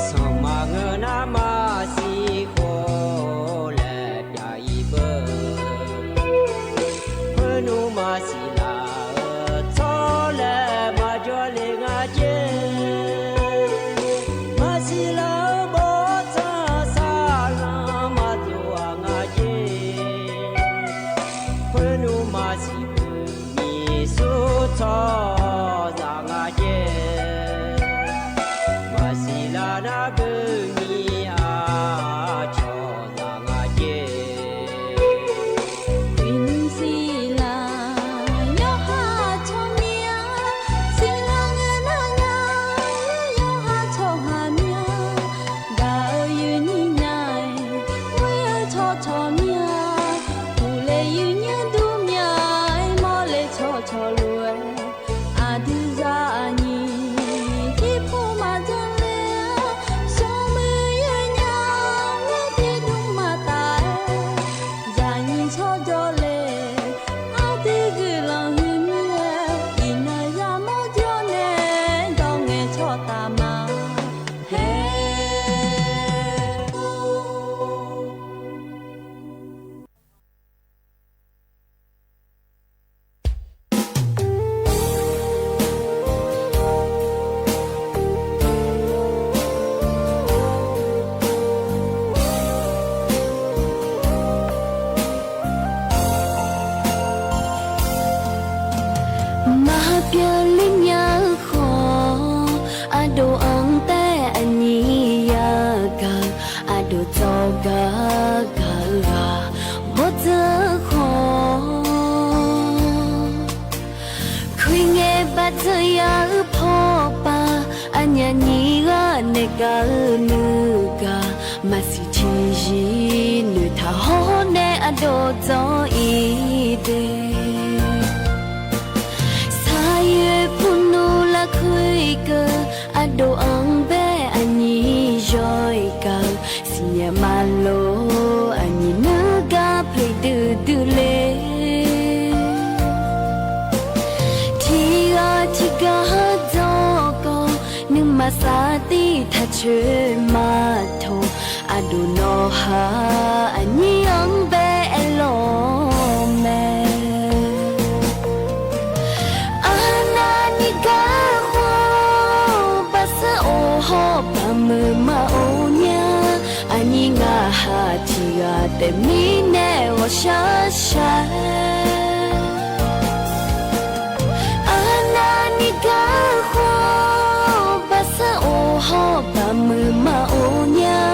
Suhˍ maˬ ngeuˬ naˉ maˇ shiˍ k'o leh pyaꞈ i peuˬ. Heuˆ nuˇ maˇ shiˍ laˬ tcuh leh maˇ jawˇ le ngaˬ jehˬ. Maˇ shiˍ laˬ bon tcuh saˍ laˍ maˇ tuˬ a ngaˬ jehˬ. Heuˆ nuˇ maˇ shiˍ peuˬ nyi suˉ tcuh yaꞈ ngaˬ jehˬ. Maˇ shiˍ laˬ naˉ peuˬ nyi a chaw yaꞈ ngaˬ jehˬ. Iˉ nyi shiˍ laˬ yawˇ haˉ chaw miˇ a, shiˍ laˬ ngaˬ naˉ ngaˬ yawˇ haˉ chaw haˍ miˇ a. Gaˬ uiˍ yuˬ nyi ngaˬ e, uiˍ chaw chaw miˇ a. Kuˬ leh yuˬ nyi duˇ miˇ a, mawˇ leh chaw chaw loˬ e. A duˬ yaꞈ nyi tiˉ hpoˆ maˇ jaˇ leh, sawˍ meuˇ yuˬ nyi a, mehˉ teˇ duˇ maˇ taˍ e. Yaꞈ nyi chaw jawˇ leh, a teˇ g'uiˬ laˬ hui miˇ e, iˉ naˍ yaˇ mawˇ jawˇ neh, dawˇ ngeh chaw taˍ maˍ heˆ. Maˇ haˉ pyaˇ liˇ nyaˇ hk'aw, a doˍ anˍ tehˆ a nyi yaˇ gaˬ, a doˍ tcuh gaˬ gaˬ g'a mawˇ tcuhˉ hk'aw. Hkui ngeh baˆ tcuhˇ yaˇ uiˍ hpawˇ paˍ, a nyi a nyi g'aˇ neh gaˬ nuˇ gaˬ, maˇ shiˍ chi yiˍ nuˇ htaꞈ hawˉ neh a doˍ tcuh i te. Saˍ yuˬ hpu nuˇ laˇ hkui keu, a doˍ anˍ behˆ a nyi yawˇ i kaˬ, shiˍ nyi maˇ loˍ a nyi nuˇ gaˇ hpeꞈ duˬ duˬ le. Hti g'a hti gaˇ dawˇ kawꞈ, nuˇ maˇ saˍ tiˉ htaꞈ cheuˬ maˇ htoꞈ, a doˍ nawˬ haˉ a nyi anˍ behˆ lawˬ meh. A naˍ nyi gaˇ hk'aw, baˆ suhˉ oˇ hawˉ baˬ meuˇ maˇ oˇ nyi a, a nyi ngaˬ haˉ hti g'a tehꞈ miˇ nehˆ g'awˬ shaˉ shaˉ. A naˍ nyi gaˇ hk'aw, baˆ suhˉ oˇ hawˉ baˬ meuˇ maˇ oˇ nyi a,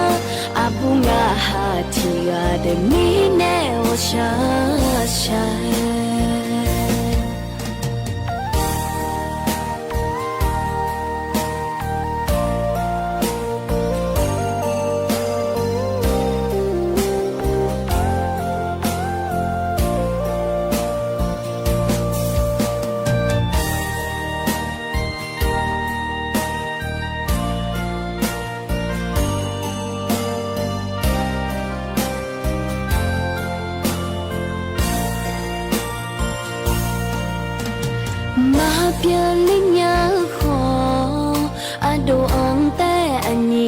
a buˆ ngaˬ haˉ hti g'a tehꞈ miˇ nehˆ g'awˬ shaˉ shaˉ. Pyaˇ liˇ nyaˇ hk'aw, a doˍ anˍ tehˇ a nyi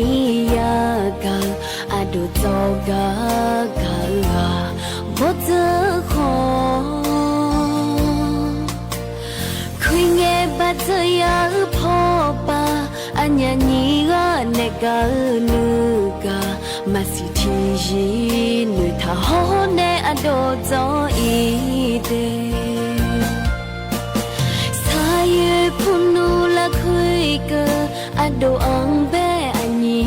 yaˇ gaˬ, a doˍ tawˇ gaˇ gaˬ g'a, bawˇ tcuhˉ hk'aw. Hkui ngeh baˬ tcuhˉ yaˇ hpawˇ paˍ, a nyi a nyi g'aˇ nehˬ gaˬ nuˇ gaˬ, maˇ shiˍ hti yiˍ nuˬ htaꞈ hawˉ nehˬ a doˍ tawˇ iˉ te. Saˍ yuˬ hpu nuˇ laˇ hkui kuiˬ, a doˍ anˍ behˇ a nyi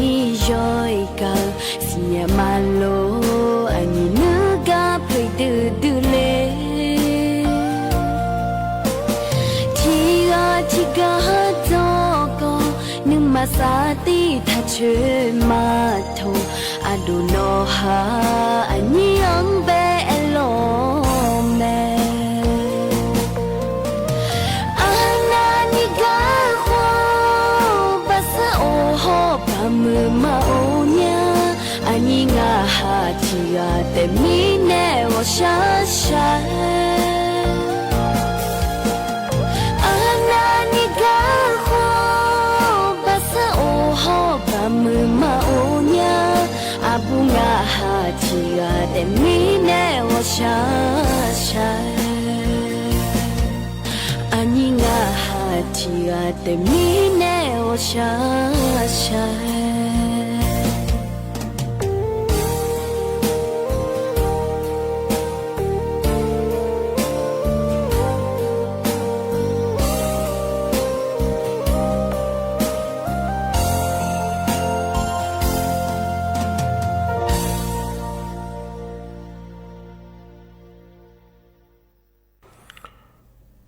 yawˇ iˉ kaꞈ, shiˍ nyi maˇ loˍ a nyi nuˇ gaˬ hpeuꞈ duˬ duˬ le. Hti g'a hti gaˇ ha tawˇ kawꞈ, nuˇ maˬ saˍ tiˇ htaꞈ cheuˬ maˇ htoꞈ, a doˍ nawˬ ha a nyi anˍ behˇ lawˬ mehˍ. A naˍ nyi gaˇ hk'aw, baˬ suhˉ awˬ hawˉ baˬ meuꞈ maˇ oˍ nyaˇ, a nyi ngaˬ ha hti g'a tehꞈ miˇ nehˬ g'awˬ shaˉ shaˉ. A naˍ nyi gaˇ hk'aw, baˬ suhˉ awˬ hawˉ baˬ meuꞈ maˇ oˍ nyaˇ, a buˆ ngaˬ ha hti g'a tehꞈ miˇ nehˬ g'awˬ shaˉ shaˉ. A nyi ngaˬ ha hti g'a tehꞈ miˇ nehˬ g'awˬ shaˉ shaˉ.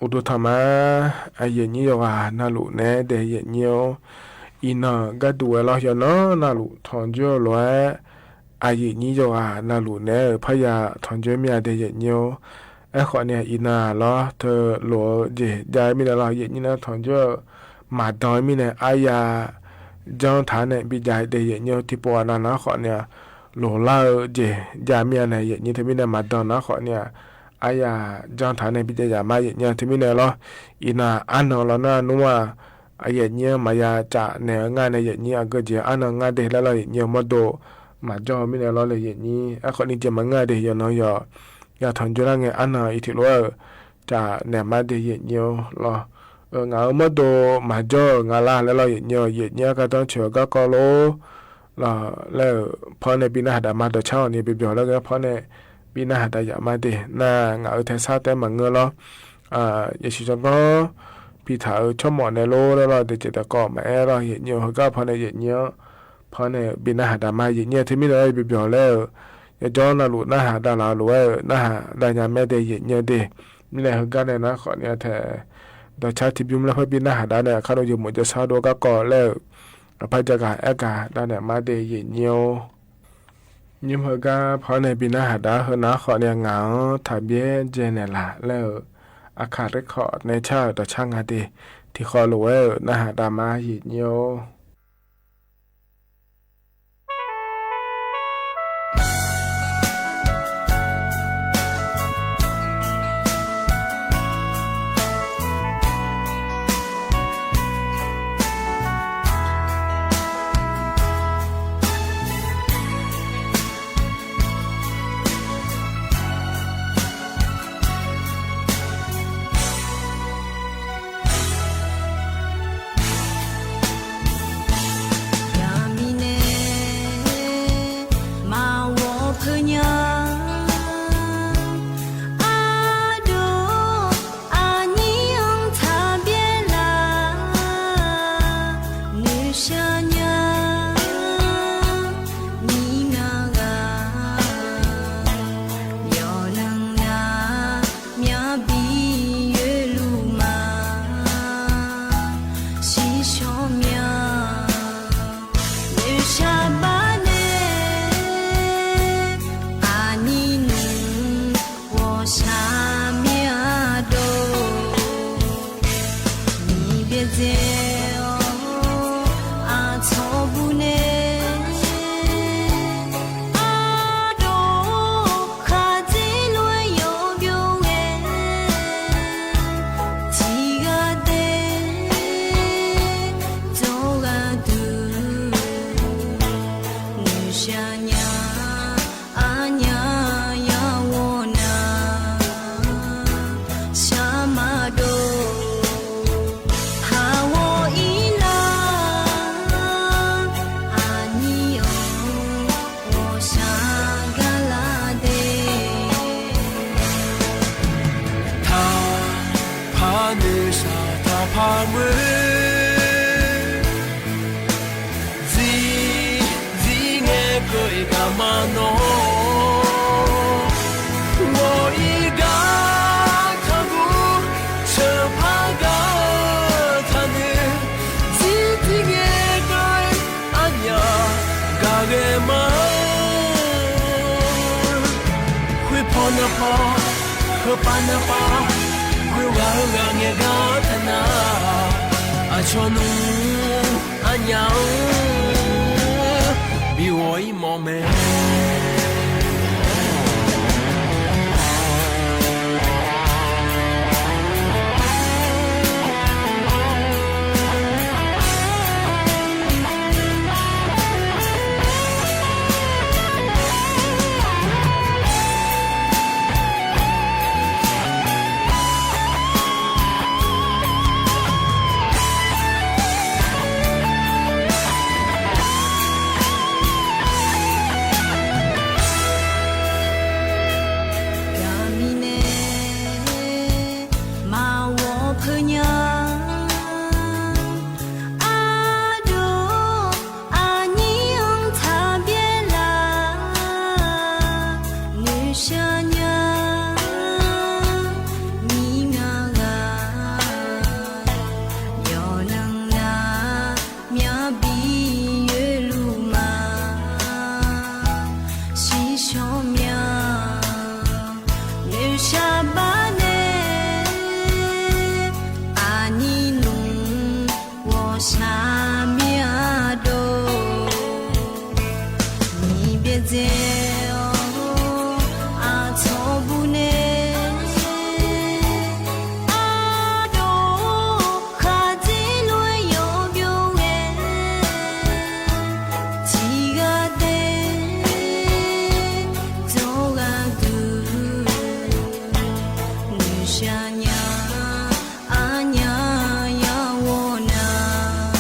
Uˬ duˬ htaꞈ ma, a yehˬ nyiˇ yawˬ g'aˇ na luꞈ nehˉ deh yehˬ nyiˇ-oˬ. Iˍ naˬ gaˇ duˬ e law yaw naˉ na luꞈ htawnˍ juˇ loꞈ-e, a yehˬ nyiˇ yawˬ g'aˇ na luꞈ nehˉ-euˬ hpaˇ yaˇ htawnˍ juˇ miˇ a deh yehˬ nyiˇ-oˬ. Ehˉ hk'awꞈ nyi iˍ naˬ law hteh loꞈ-e jeˬ jaˇ miˇ nehˬ law yehˬ nyiˇ naˉ htawnˍ juˇ maˍ dawˬ miˇ nehˬ a yaꞈ janˇ htaꞈ nehˬ biˇ jaˇ deh yehˬ nyiˇ-oˬ. Teˇ pawˆ a na naˉ hk'awꞈ nyi loꞈ laˇ-eu jeˬ jaˇ miˇ a nehˬ yehˬ nyiˇ hteh miˇ nehˬ maˍ dawˬ naˉ hk'awꞈ nyi a yaꞈ janˇ htaꞈ nehˬ biˇ jaˇ yaꞈ maˇ yehˬ nyiˇ hteh miˇ nehˬ law. Iˍ naˬ aˉ naw law naˉ nuˇ a, a yehˬ nyiˇ maˍ yaꞈ caꞈ nehˬ ngaˇ nehˬ yehˬ nyiˇ a geuˆ jeˬ aˉ naw ngaˇ deh laˇ law yehˬ nyiˇ-oˬ. Mawˇ doꞈ maˍ jawˇ miˇ nehˬ law leh yehˬ nyiˇ ehˉ hk'awꞈ nyi jeˬ maˍ ngaˇ deh yaw naw yaw yaꞈ htawnˍ juˇ laˇ ngeh aˉ naw iˉ hteꞈ loꞈ-e caꞈ nehˬ maˇ deh yehˬ nyiˇ-oˬ law. Ngaˬ hui mawˇ doꞈ maˍ jawˇ ngaˬ laˇ leh law yehˬ nyiˇ-oˬ. Yehˬ nyiˇ a ka dawˇ cheuˬ gaˇ k'aw loˬ law leh, hpawˇ nehˬ biˇ naˆ haꞈ daꞈ maˇ dawˬ chaˇ awˬ nyi biˇ byawˬ leh g'a hpawˇ nehˬ biˇ naˆ haꞈ daꞈ yaꞈ maˇ deh naˆ ngaˬ hui hteh shaˉ teˇ maˬ ngeu law. Yeˍsuˆ chaw kawˇ piˇ htaꞈ-euˬ chawˇ mawꞈ nehˬ loˬ leh law deh ceh taꞈ k'awꞈ maˍ ehˉ law yehˬ nyiˇ-oˬ. Hui gaˇ hpawˇ nehˬ yehˬ nyiˇ-oˬ. Hpawˇ nehˬ biˇ naˆ haꞈ daꞈ maˇ yehˬ nyiˇ hteh miˇ nehˬ law biˇ byawˬ leh, yaꞈ jawˇ naˆ loꞈ naˆ haꞈ daꞈ laˬ loˬ-e naˆ haꞈ daꞈ nyi mehˉ deh yehˬ nyiˇ deh. Miˇ nehˬ hui gaˇ nehˬ naˉ hk'awꞈ nyi hteh dawˬ chaˇ hti biˇ mvuhˇ leh hpawˇ biˇ naˆ haꞈ daꞈ nehˬ hk'a lo yehˬ moꞈ jeh shaˉ do gaˇ k'aw leh, a hpaˇ jaˇ kaꞈ ehˉ kaꞈ daꞈ nehˬ maˇ deh yehˬ nyiˇ-oˬ. Nyiˇ mvuhˇ gaˇ hpawˇ nehˬ biˇ naˆ haꞈ daꞈ hui naˉ hk'awꞈ nyi ngaˬ-oˬ htaꞈ biˇ jehˇ nehˬ laˬ leh-euˬ, a hkaˍ teˇ hk'awꞈ nehˬ chaˇ dawˬ chaˇ ngaˇ deh hteꞈ hk'aw loˬ-e-euˬ naˆ haꞈ daꞈ maˇ yehˬ nyiˇ-oˬ. hpaˇ meuˇ, tcuh tcuh ngeh keu-e kaꞈ maˇ nawˬ. G'awˬ iˉ gaˇ htaˇ gu, cheuˬ hpaˇ gaˇ htaˇ nyi, tcuh tcuh ngeh keu-e aˉ nyaˇ gaˬ geh maˇ. Hkui hpaw naˍ hpaw, hkui pa naˍ pa, hkui g'a g'a ngeh gaˇ htaˇ naˍ, a chaw nuˇ aˉ nyaˇ-oˬ, biˇ g'awˬ iˉ mawˬ meh. Kaꞈ miˬ neˍ maˇ g'awˬ hpeuꞈ nyaˇ, a doˬ a nyiˇ-oˬ htaꞈ biˇ laˇ, G'uiˬsha nyaˇ miˇ ngaˬ g'a yawˬ naˬ g'a myaˇ biˇ yeˬ luˬ ma. Shiˍ shawˍ myaˇ G'uiˬsha baˆ neˍ, a nyi nuˬ g'awˬ sha miˇ a doˬ, miˬ beh tcuh-oˬ, a tcuh buˬ neˍ, a doˬ hk'aˬ te lo yawˬ g'aˇ ve, chi g'aˇ te cawˬ g'a tuˬ, G'uiˬsha nyaˇ a nyaˇ yaˇ g'awˬ naˍ,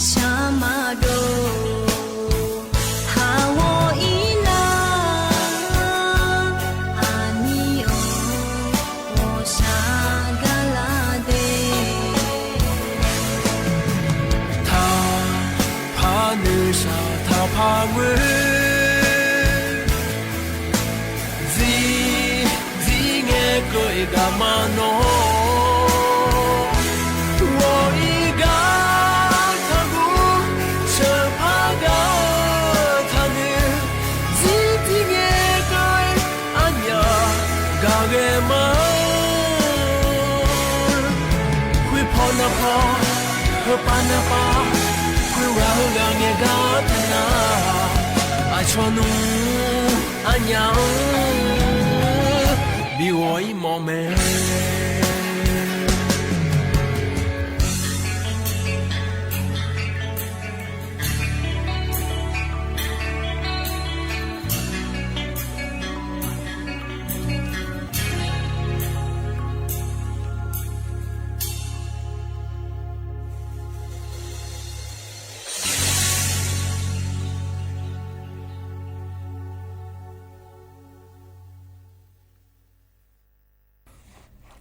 shaˉ maˇ doˬ, haˍ g'awˬ iˉ laˇ, a nyi-oˬ, g'awˬ sha gaˇ laˇ te. Htaˇ hpaˇ G'uiˬsha htaꞈ hpaˇ meuˇ, tcuh tcuh ngeh keu-e kaꞈ maˇ nawˬ. G'awˬ iˉ gaˇ htaˇ gu, cheuˬ hpaˇ gaˇ htaˇ nyi, tcuh tcuh ngeh keu-e aˉ nyaˇ gaˬ geh maˇ. Hkui hpaw naˍ hpaw, hkui pa naˍ pa, hkui g'a g'a ngeh gaˇ htaˇ naˍ, a chaw nuˇ aˉ nyaˇ-oˬ, biˇ g'awˬ iˉ mawˬ meh.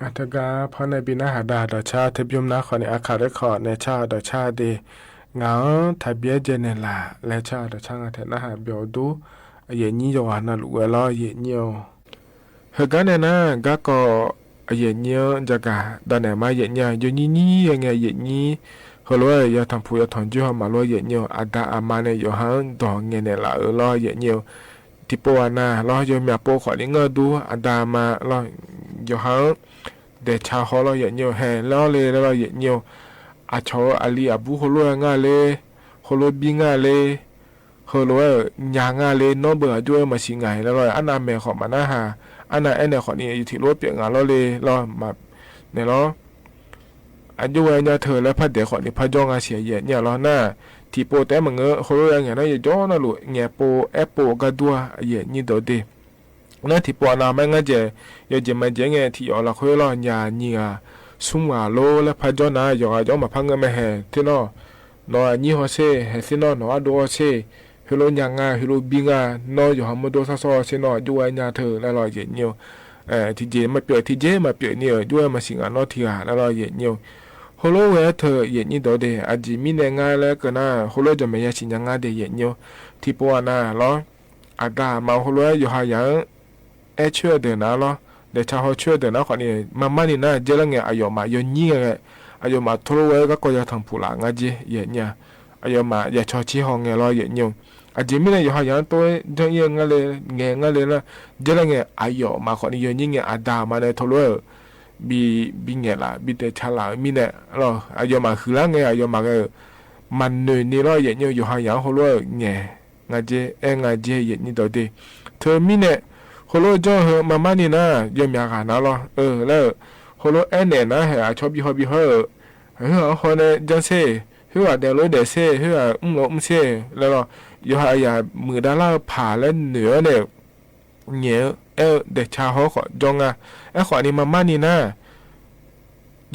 Aˬ htoꞈ gaˬ hpaw naˍ biˇ naˉ haˍ daꞈ dawˬ chaˇ hteˇ biˇ mvuhˇ naˉ hk'awꞈ nyi a hkaˍ lehˬ hk'awꞈ neh chaˇ dawˬ chaˇ te, ngaˬ-oˬ htaꞈ biˇ jehˇ nehˬ laˬ leh chaˇ dawˬ chaˇ ngaˬ hteꞈ naˉ haˍ biˇ-oˬ duˉ, a yehˬ nyi yawˇ g'a na luꞈ g'a laˇ yehˬ nyi-oˬ. Heuˬ gaˉ nehˬ naˉ gaˇ kawꞈ, a yehˬ nyi-oˬ jaˇ kaꞈ daꞈ nehˬ maˇ yehˬ nyi-a. Yawˇ nyi nyi yehˬ nyi, a yehˬ nyi, heuˬ lo-e yaˇ htawnˍ hpu yaˇ htawnˍ juˇ haw maˍ lo yehˬ nyi-oˬ, a daꞈ a ma nehˬ yawˬ haˉ dawˬ ngeh nehˬ laˬ-euˬ laˇ yehˬ nyi-oˬ. Tiꞈ po a naˍ laˇ yawˇ meh a po hk'awꞈ liꞈ ngaˇ duˉ a daꞈ a ma laˇ yawˬ haˉ dehˬ cha haw laˇ yehˬ nyi-oˬ. Heh laˇ le laˇ yehˬ nyi-oˬ. A chaw a liˇ a buˉ hk'aw lo ngaˇ le, hk'aw lo biˇ ngaˇ le, heuˬ lo-e nya ngaˇ le, nawˉ beuꞈ a juˇ-e maˍ shiˍ ngaˬ-e laˇ laˇ. Aˉ naˆ meh hk'awꞈ maˍ naˉ haˍ, aˉ naˆ ehˉ nehˬ hk'awꞈ nyi yuˬ tiꞈ lo pehꞈ ngaˬ laˇ le laˇ maˍ nehˬ laˇ. A juˇ g'a nya hteuˬ leh hpaˇ dehˬ hk'awꞈ nyi hpaˇ jawˇ ngaˇ shiˍ yehˬ nyi-a laˇ naˇ. Tiꞈ po tehˉ maˬ ngeuꞈ hk'aw lo g'a ngaˬ naˉ yehˬ jawˇ naˇ loꞈ ngehˬ po ehˉ po gaˇ duˇ-a yehˬ nyi dawˬ te. Naˉ tiꞈ po a naˍ maˇ ngaˇ jehˬ, yawˇ jehˬ maˇ jehˬ ngeh tiꞈ yawˬ laˬ hk'oˆ laˇ nya nyi g'a, suˉ g'a lo leh hpaˇ jawˇ naˍ yawˬ g'a jawˇ maˍ hpaˇ ngeuˆ meh heh teˇ nawˇ, nawˬ a nyi haw sheˍ heh teˇ nawˇ, nawˬ a do haw sheˍ, heuˬ lo nya ngaˇ, heuˬ lo biˇ ngaˇ, nawˇ yawˬ ha mvuhˇ doˇ shaˉ shaw sheˍ nawˇ, a juˇ g'a nya hteuˬ leh laˇ yehˬ nyi-oˬ. Tiꞈ jeˬ maˇ peuˬ, tiꞈ jeˬ maˇ peuˬ nyi-oˬ, yawˇ maˇ shiˍ ngaˬ nawˉ tiꞈ g'a le laˇ yehˬ nyi-oˬ. Hk'aw lo ve a htoꞈ yehˬ nyi dawˬ de, a ciˍ miˇ neh ngaˇ leh keu naˇ hk'aw lo jawˬ mehˍ yaˇ shiˍ nyi ngaˇ de yehˬ nyi-oˬ. Teˇ pawˆ a naˇ lawˬ, a da ma hk'aw lo yawˇ ha yaꞈ ehˉ chaweh dehꞈ naˉ lawˬ, dehꞈ cha haw chaweh dehꞈ naˉ hk'awꞈ nyi, maˇ maˇ nyi naˉ jehˇ leh ngeh a yawˬ maꞈ yaw nyiˉ g'a, a yawˬ maꞈ hto lo ve gaˇ k'aw yaˇ htaꞈ hpuꞈ laꞈ ngaˇ jehˇ yehˬ nyi-a. A yawˬ maꞈ yaꞈ chaw chi haw ngeh lawˬ yehˬ nyi-oˬ. A ciˍ miˇ neh yawˬ ha yaꞈ to jaˇ yehˬ ngaˇ le, ngeh ngaˇ le laˇ jehˇ leh ngeh a yawˬ maꞈ hk'awꞈ nyi yaw nyiˉ ngeh a da ma neh hto lo biˇ biˇ ngehˬ laꞈ biˇ dehꞈ cha laꞈ miˇ neh lawˬ, a yawˬ maꞈ huiˍ laˇ ngeh a yawˬ maꞈ maˇ noeˬ nyi lawˬ yehˬ nyi-oˬ. Yawˬ ha yaꞈ hk'aw lo ngeh ngaˇ jehˇ, ehˉ ngaˇ jehˇ yehˬ nyi dawˬ de. Hteˇ miˇ neh hk'aw lo jawˇ hui maˇ maˇ nyi naˉ yawˇ myaꞈ g'a naˉ lawˬ, leh hk'aw lo ehˉ nehˬ naˉ hehꞈ a chaw biˇ haw biˇ haw heuˉ a haw neh jaˇ sheˍ, heuˉ a dehꞈ lo dehꞈ sheˍ, heuˉ a mvuhˇ lo mvuhˇ sheˍ le lawˬ. Yawˬ ha yaꞈ muiˬ daꞈ laˇ hpaˍ leh noeˬ-aˉ nehˬ, nyi-a dehꞈ cha haw hk'awꞈ jawˇ ngaˇ. Ehˉ hk'awꞈ nyi maˇ maˇ nyi naˉ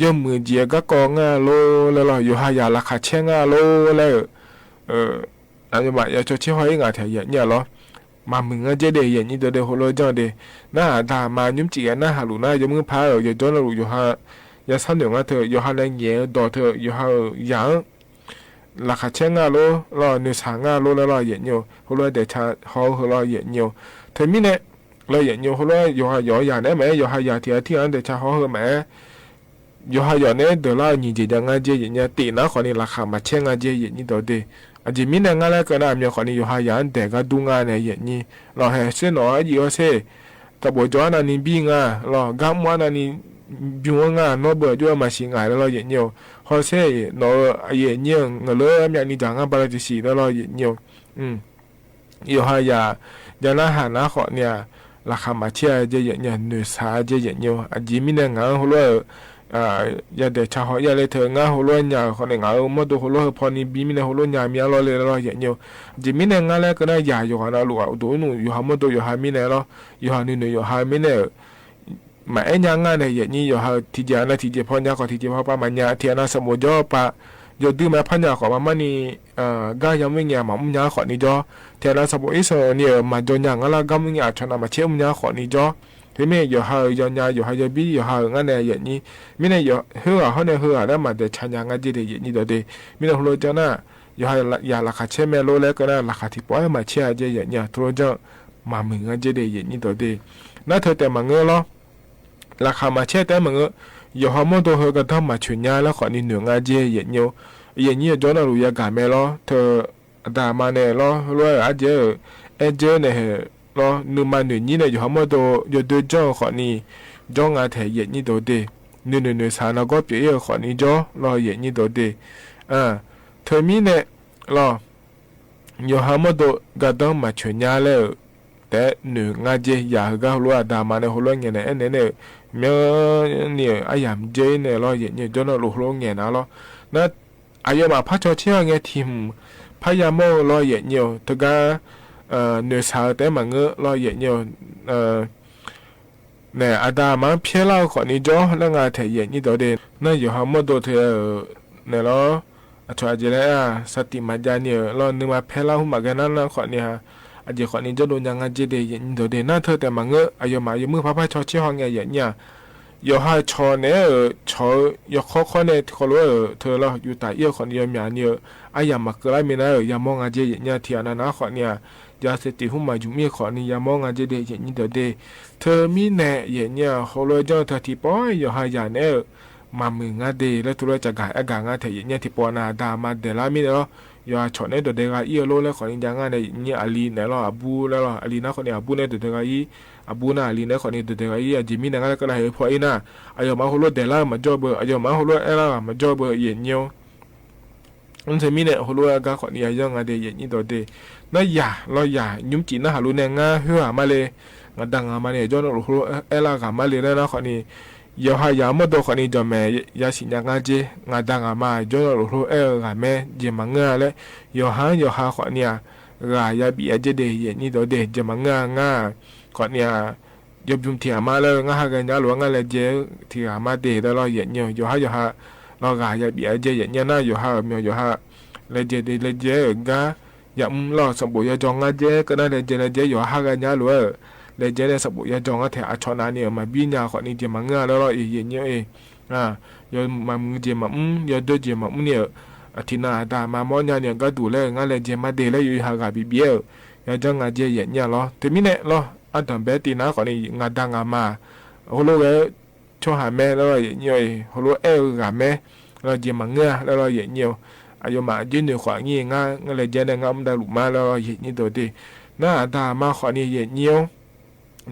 yawˇ muiˬ jeˬ gaˇ k'aw ngaˇ lo le lawˬ, yawˬ ha yaꞈ laꞈ hk'aˬ chehˇ ngaˇ lo leh, a yawˬ maꞈ yaꞈ chaw chi haw iˉ ngaˬ htaꞈ yehˬ nyi-a lawˬ. Maˇ muiˬ ngaˇ jehˇ de yehˬ nyi dawˬ de hk'aw lo jawˇ de. Naˉ a da ma nyi mvuhˇ ciˍ g'a naˉ ha luˬ naˉ yawˇ meuˇ hpaˇ yawˬ jawˇ naˇ loꞈ yawˬ ha yaꞈ shaˉ noeˬ ngaˇ hteꞈ yawˬ ha leh ngehˬ dawˬ hteꞈ yawˬ ha yaꞈ laꞈ hk'aˬ chehˇ ngaˇ lo lawˬ, noeˬ shaˍ ngaˇ lo le lawˬ yehˬ nyi-oˬ. Hk'aw lo dehꞈ cha haw hui lawˬ yehˬ nyi-oˬ. Hteˇ miˇ neh lawˬ yehˬ nyi hk'aw lo yawˬ ha yaꞈ yaꞈ nehˉ maˇ ehˉ yawˬ ha yaꞈ tiꞈ a tiˉ a dehꞈ cha haw hui maˇ ehˉ yawˬ ha yaꞈ nehˉ deuˬ laˇ nyi jeˬ jaˇ ngaˇ jehˇ yehˬ nyi teꞈ naˉ hk'awꞈ nyi laꞈ hk'aˬ maˍ chehˇ ngaˇ jehˇ yehˬ nyi dawˬ de. A ciˍ miˇ neh ngaˇ leh keu naˉ a miˬ hk'awꞈ nyi yawˬ ha yaꞈ dehꞈ g'a duˇ ngaˇ neh yehˬ nyi lawˬ. Heh sheˉ nawˬ a yiꞈ haw sheˍ, taˍ bawˬ jawˇ a na nyi biˇ ngaˇ lawˬ, gaˇ mvuhˇ a na nyi biˇ ngaˇ, nawˉ beuꞈ a juˇ a maˇ shiˍ ngaˬ le lawˬ yehˬ nyi-oˬ. Haw sheˍ nawˬ a yehˬ nyi ngaˬ leuˉ myaꞈ nyi jaˬ ngaˇ ba la ce shiˍ le lawˬ yehˬ nyi-oˬ. Yawˬ ha yaꞈ jaˇ naˉ ha naˉ hk'awꞈ nyi-a laꞈ hk'aˬ maˍ chehˇ a jehˇ yehˬ nyi, noeˬ shaˍ a jehˇ yehˬ nyi-oˬ. A ciˍ miˇ neh ngaˬ hui hk'aw lo yaꞈ dehꞈ cha haw yaˇ le hteꞈ ngaˇ hk'aw lo nya hk'awꞈ nyi ngaˬ hui mawˇ do hk'aw lo hui hpaw nyi biˇ miˇ neh hk'aw lo nya miˇ a lawˬ le lawˬ yehˬ nyi-oˬ. A ciˍ miˇ neh ngaˇ leh keu naˉ yaꞈ yawˬ g'a na loꞈ a doꞈ nuˬ yawˬ ha mawˇ do yawˬ ha miˇ neh lawˬ, yawˬ ha nu nuˬ yawˬ ha miˇ neh maꞈ ehˉ nya ngaˇ neh yehˬ nyi yawˬ ha tiꞈ jeˬ a na tiꞈ jeˬ hpaw nya k'awꞈ tiꞈ jeˬ hpaw pa maˍ nya hteꞈ a na shaˍ bawˬ jawˇ pa yawˬ duˇ ma hpaˇ nya k'awꞈ maˇ maˇ nyi gaˇ yaˇ mvuhˇ nyi a maˍ mvuhˇ nya k'awꞈ nyi jawˇ hteꞈ a na shaˍ bawˬ iˉ shaw nyi maˍ jaw nya ngaˬ laˇ gaˇ mvuhˇ nyi a chaw na maˍ chehˇ mvuhˇ nya k'awꞈ nyi jawˇ. Hteˇ miˇ yawˬ ha yaw nya yawˬ ha yaw biˇ yawˬ ha ngaˇ neh yehˬ nyi miˇ neh heuˆ g'a hawˉ neh heuˆ g'a leh maˇ dehꞈ cha nya ngaˇ jehˇ de yehˬ nyi dawˬ de. Miˇ neh hk'aw lo jawˇ naˉ yawˬ ha yaꞈ laꞈ hk'aˬ chehˇ meh lo leh keu naˉ laꞈ hk'aˬ tiꞈ pawˆ ehˉ maˍ chehˇ a jehˇ yehˬ nyi a hto lo jawˇ maˇ muiˬ ngaˇ jehˇ de yehˬ nyi dawˬ de. Naˉ hteˇ tehꞈ maˍ ngeuˆ lawˬ. Laꞈ hk'aˬ maˍ chehˇ tehꞈ maˍ ngeuˆ. Yawˬ ha mawˇ do hui ga daˇ maˍ chaweh nya leh hk'awꞈ nyi noeˬ ngaˇ jehˇ yehˬ nyi-oˬ. Yehˬ nyi yawˬ jawˇ naˉ loꞈ yaˇ gaˬ meh lawˬ hteꞈ a da ma neh lawˬ lo a jehˇ ehˉ jehˇ neh hehꞈ lawˬ nuˬ ma noeˬ nyi neh yawˬ ha mawˇ do yawˬ do jawˇ hk'awꞈ nyi jawˇ ngaˇ hteꞈ yehˬ nyi dawˬ de. Nuˬ nuˬ noeˬ shaˍ na gawˇ pyeꞈ iˉ hk'awꞈ nyi jawˇ lawˬ yehˬ nyi dawˬ de. Hteˇ miˇ neh lawˬ yawˬ ha mawˇ do ga daˇ maˍ chaweh nya leh tehꞈ noeˬ ngaˇ jehˇ yaꞈ hui gaˇ hk'aw lo a da ma neh hk'aw lo ngeh neh ehˉ neh neh mehˉ nyi a yaꞈ jehˇ neh lawˬ yehˬ nyi jawˇ naˉ loꞈ hk'aw lo ngeh na lawˬ. Naˉ a yawˬ maꞈ hpaˇ chaw chehˇ a ngeh hteꞈ hpaˇ yaˇ mawˇ lawˬ yehˬ nyi-oˬ. Hteˇ gaˇ noeˬ shaˍ tehꞈ maˍ ngeuˆ lawˬ yehˬ nyi-oˬ. Neh a da maˇ hpehˇ laˇ hk'awꞈ nyi jawˇ leh ngaˇ hteꞈ yehˬ nyi dawˬ de. Naˉ yawˬ ha mawˇ do hteꞈ neh lawˬ a chaw a jehˇ leh a sha tiꞈ maˍ jaˇ nyi lawˬ nuˬ ma hpehˇ laˇ huˉ maˬ geh naˉ naˉ hk'awꞈ nyi a jehˇ hk'awꞈ nyi jawˇ lo nya ngaˇ jehˇ de yehˬ nyi dawˬ de. Naˉ hteˇ tehꞈ maˍ ngeuˆ. A yawˬ maꞈ yawˬ meuˇ hpaˇ hpaˇ chaw chehˇ haw ngeh yehˬ nyi a yawˬ ha chaw neh chaw yawˬ hk'awˇ hk'awˇ neh hteꞈ hk'aw lo hteꞈ lawˬ yuˬ taˍ iˉ hk'awꞈ nyi yawˬ myaꞈ nyi a yaꞈ maˍ keu laˇ meh naˉ yaꞈ mawˇ ngaˇ jehˇ yehˬ nyi a hteꞈ a na naˉ hk'awꞈ nyi a yaˇ seh tiꞈ huˉ maˬ yuˬ miˇ hk'awꞈ nyi yaꞈ mawˇ ngaˇ jehˇ de yehˬ nyi dawˬ de. Hteˇ miˇ neh yehˬ nyi a hk'aw lo jawˇ hteꞈ tiꞈ pawˆ yawˬ ha yaꞈ nehˉ maˇ muiˬ ngaˇ de leh hto lo ca gaˬ ehˉ gaˬ ngaˇ hteꞈ yehˬ nyi a hteꞈ pawˆ na a da ma dehꞈ laˇ miˇ neh lawˬ yawˬ ha chaw nehˉ dawˬ deh g'a iˉ lo leh hk'awꞈ nyi jaˇ ngaˇ neh nyi a liꞈ neh lawˬ a buˇ leh lawˬ a liꞈ naˉ hk'awꞈ nyi a buˇ nehˉ dawˬ deh g'a iˉ a buˇ naˉ a liꞈ nehˉ hk'awꞈ nyi dawˬ deh g'a iˉ a jehˇ miˇ neh ngaˇ leh keu la heˍ hpaw iˉ naˉ a yawˬ maꞈ hk'aw lo dehꞈ laˇ maˇ jawˇ beuꞈ a yawˬ maꞈ hk'aw lo ehˉ laˇ maˇ jawˇ beuꞈ yehˬ nyi-oˬ. Hteˇ miˇ neh hk'aw lo a gaˇ hk'awꞈ nyi a yawˇ ngaˇ de yehˬ nyi dawˬ de. Naˉ yaꞈ lawˬ yaꞈ nyi mvuhˇ ciˍ naˉ ha lo neh ngaˇ heuˆ a maˇ le. Ngaˬ da ngaˬ ma neh jawˇ naˉ loꞈ hk'aw lo ehˉ laˇ g'a maˇ le leh naˉ hk'awꞈ nyi yawˬ ha yaꞈ mawˇ do hk'awꞈ nyi jawˬ mehˍ yaˇ shiˍ nya ngaˇ jehˇ ngaˬ da ngaˬ ma jawˇ naˉ loꞈ hk'aw lo ehˉ g'a mehˉ jehˬ maˇ ngeuˆ a leh yawˬ ha yawˬ ha hk'awꞈ nyi a g'a yaˇ biꞈ a jehˇ de yehˬ nyi dawˬ de jehˬ maˇ ngeuˆ a ngaˇ hk'awꞈ nyi a yawˇ bvuhꞈ hteꞈ a maˇ leh ngaˇ ha g'a nyi a loꞈ a ngaˇ leh jehˇ hteꞈ g'a maˇ de leh lawˬ yehˬ nyi yawˬ ha yawˬ ha lawˬ g'a yaˇ biꞈ a jehˇ yehˬ nyi naˉ yawˬ ha meh yawˬ ha leh jehˇ de leh jehˇ gaˇ yaꞈ mvuhˇ lawˬ saˍ boˍ yaˇ jawˇ ngaˇ jehˇ keu naˉ leh jehˇ leh jehˇ yawˬ ha g'a nyi a loꞈ ehˉ leh jehˇ leh saˍ boꞈ yaˇ jawˇ ngaˇ hteꞈ a chawꞈ na ni aˬ maˍ biˇ nyaˇ hk'awꞈ ni jehˬ maˍ ngeuˇ a leh lawˇ yehˬ nyi-oˬ. Maˍ muiˬ jehˬ maˍ mvuhˇ, yawˇ dawˇ jehˬ maˍ mvuhˇ ni aˬ, a htiꞈ na a daꞈ maˍ mawˇ nyaˇ ni aˬ gaˇ duˬ leh ngaˇ leh jehˬ maˇ de leh yoˬ, ha g'aꞈ biˇ biˇ-oˬ. Yaˇ jaˇ ngaˬ jehˇ yehˬ nyi a lawˇ. Teˇ miˉ nehˆ lawˇ, aˉ daˬ beh te naˉ k'awꞈ ni ngaˬ daꞈ ngaˬ maˍ, hk'aw lo g'a chawˇ haˍ meh leh lawˇ yehˬ nyi-oˬ. Hk'aw lo ehˉ g'aꞈ meh leh jehˬ maˍ ngeuˇ a leh lawˇ yehˬ nyi-oˬ. A yoˬ maˬ a jiˉ nuˬ hk'awꞈ nyi ngaˇ leh jehˇ leh ngaˇ mvuhˇ daꞈ luꞈ maˍ leh lawˇ yehˬ nyi dawˬ te. Naˉ a daꞈ maˍ hk'awꞈ ni yehˬ nyi-oˬ.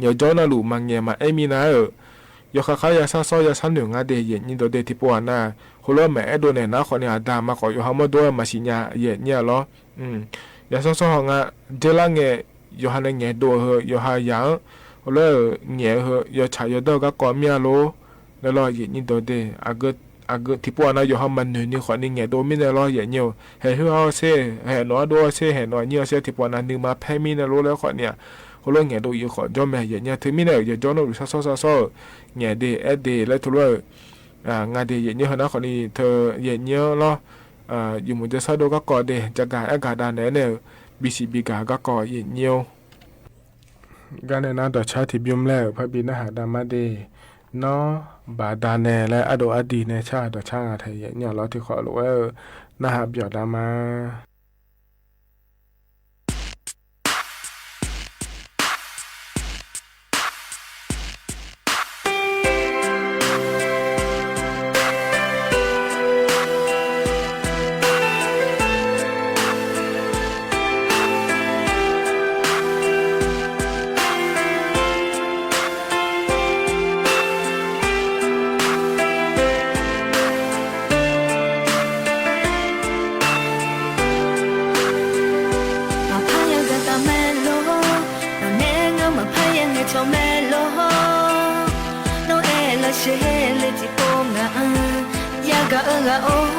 Yawˬ jawˇ naˇ luˬ maˬ ngehˬ maˬ ehˉ miˇ na-oˬ. Yawˇ hk'aˬ hk'aˉ yaˇ shaˉ sawˉ yaˇ shaˉ nuˬ ngaˇ de yehˬ nyi dawˬ te teˇ pawˆ a na, hk'aw lo mehˬ ehˉ do nehˬ naˉ hk'awꞈ ni a daꞈ maˍ k'awꞈ yawˬ ha mawˇ dawˇ maˍ shiˍ nyi yehˬ nyi a lawˇ. Yaˇ shaˉ sawˉ ha ngaˇ jehˇ laˇ ngeh, yawˬ ha leh ngehˬ do hui yawˬ ha yaꞈ-oˬ, hk'aw lo ngehˬ hui yawˬ chaꞈ yawˬ dawˇ g'aˇ k'aw miˇ a lo leh lawˇ yehˬ nyi dawˬ te. A geu teˇ pawˆ a na yawˬ ha maˬ nuˬ ni hk'awꞈ ni ngehˬ do miˇ nehˆ lawˇ yehˬ nyi-oˬ. Hehˬ hui a-oˬ sheˍ, hehˬ nawˬ a do a sheˍ, hehˬ nawˬ a nyi a sheˍ teˇ pawˆ a na nuˬ ma hpehˇ miˇ nehˆ lo leh hk'awꞈ ni a, hk'aw lo ngehˬ do yehˬ k'awꞈ jawˇ meh yehˬ nyi a. Hteˇ miˉ nehˆ yawˬ jawˇ naˇ luˬ shaˉ sawˉ shaˉ sawˉ-oˬ, ngehˬ de ehˉ de leh hto lo ngaˬ de yehˬ nyi hui naˉ hk'awꞈ ni hteˇ yehˬ nyi lawˇ. Yuˬ moˍ jehˬ shaˉ do g'aˇ k'aw de jaˇ gaˬ ehˉ gaˬ daꞈ nehˬ nehˬ, biˇ shiˍ biˇ gaˬ g'aˇ k'aw yehˬ nyi-oˬ. Gaˇ nehˬ naˉ dawˬ chaˇ hteˇ biˇ mvuhˇ leh hpaˇ biˇ naˉ haꞈ daꞈ maˇ de, nawˉ baˬ daꞈ nehˬ leh aˉ do aˉ diˬ nehˬ chaˇ dawˬ chaˇ ngaˬ hteꞈ yehˬ nyi a lawˇ teˇ hk'awꞈ loꞈ-e, naˉ haꞈ biˇ awˬ daꞈ ma. Maˍ hpaˇ yaˇ g'a taˍ meh lo, nawˬ nehˉ ngaˇ maˍ hpaˇ yaˇ ngeh chaw meh lo. Nawˬ ehˉ laˇ sheˍ le tiꞈ po ngaˬ yaˇ g'a-eu g'a-oˬ.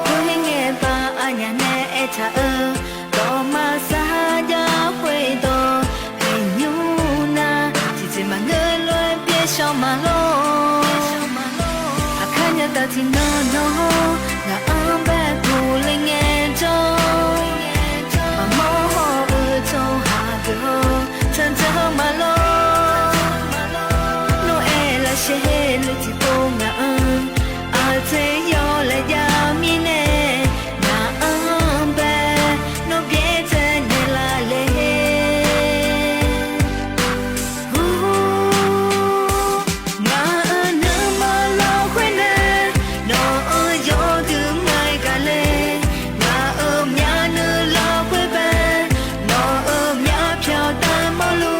Hk'oˆ heˆ ngeh paˍ a nyaˬ nehˉ ehˉ htaꞈ-eu, dawˇ maˇ shaˉ jaˇ hk'oˆ-e dawˇ heˆ nyi-oˬ naˉ, chi ceuˬ maˬ ngeuˇ loꞈ-e piˇ shaw maˍ lo. Aˬ hk'aˇ nyaˇ taˍ tiꞈ nawˬ nawˬ, ngaˬ anˇ baˆ tuˬ leh ngeh jawˇ. Maˍ mawˇ hawˇ-eu chaw haꞈ geuˬ-oˬ, chaˇ caˇ maˍ lo. Nawˬ ehˉ laˇ sheˍ le tiꞈ po ngaˬ, a ceˇ yawˇ leh yaˇ miˇ nehˬ, ngaˬ anˇ baˆ nawˬ beh ceh nehˬ laˇ le. Ngaˬ nuˇ ma laˇ hk'oˆ nehˬ, nawˬ-euˬ yawˇ tuˬ maˇ gaˬ le. Ngaˬ-euˬ myaˇ nuˇ laˇ hk'oˆ pehˍ, nawˬ-euˬ myaˇ hpyaw taˍ mawˇ lo.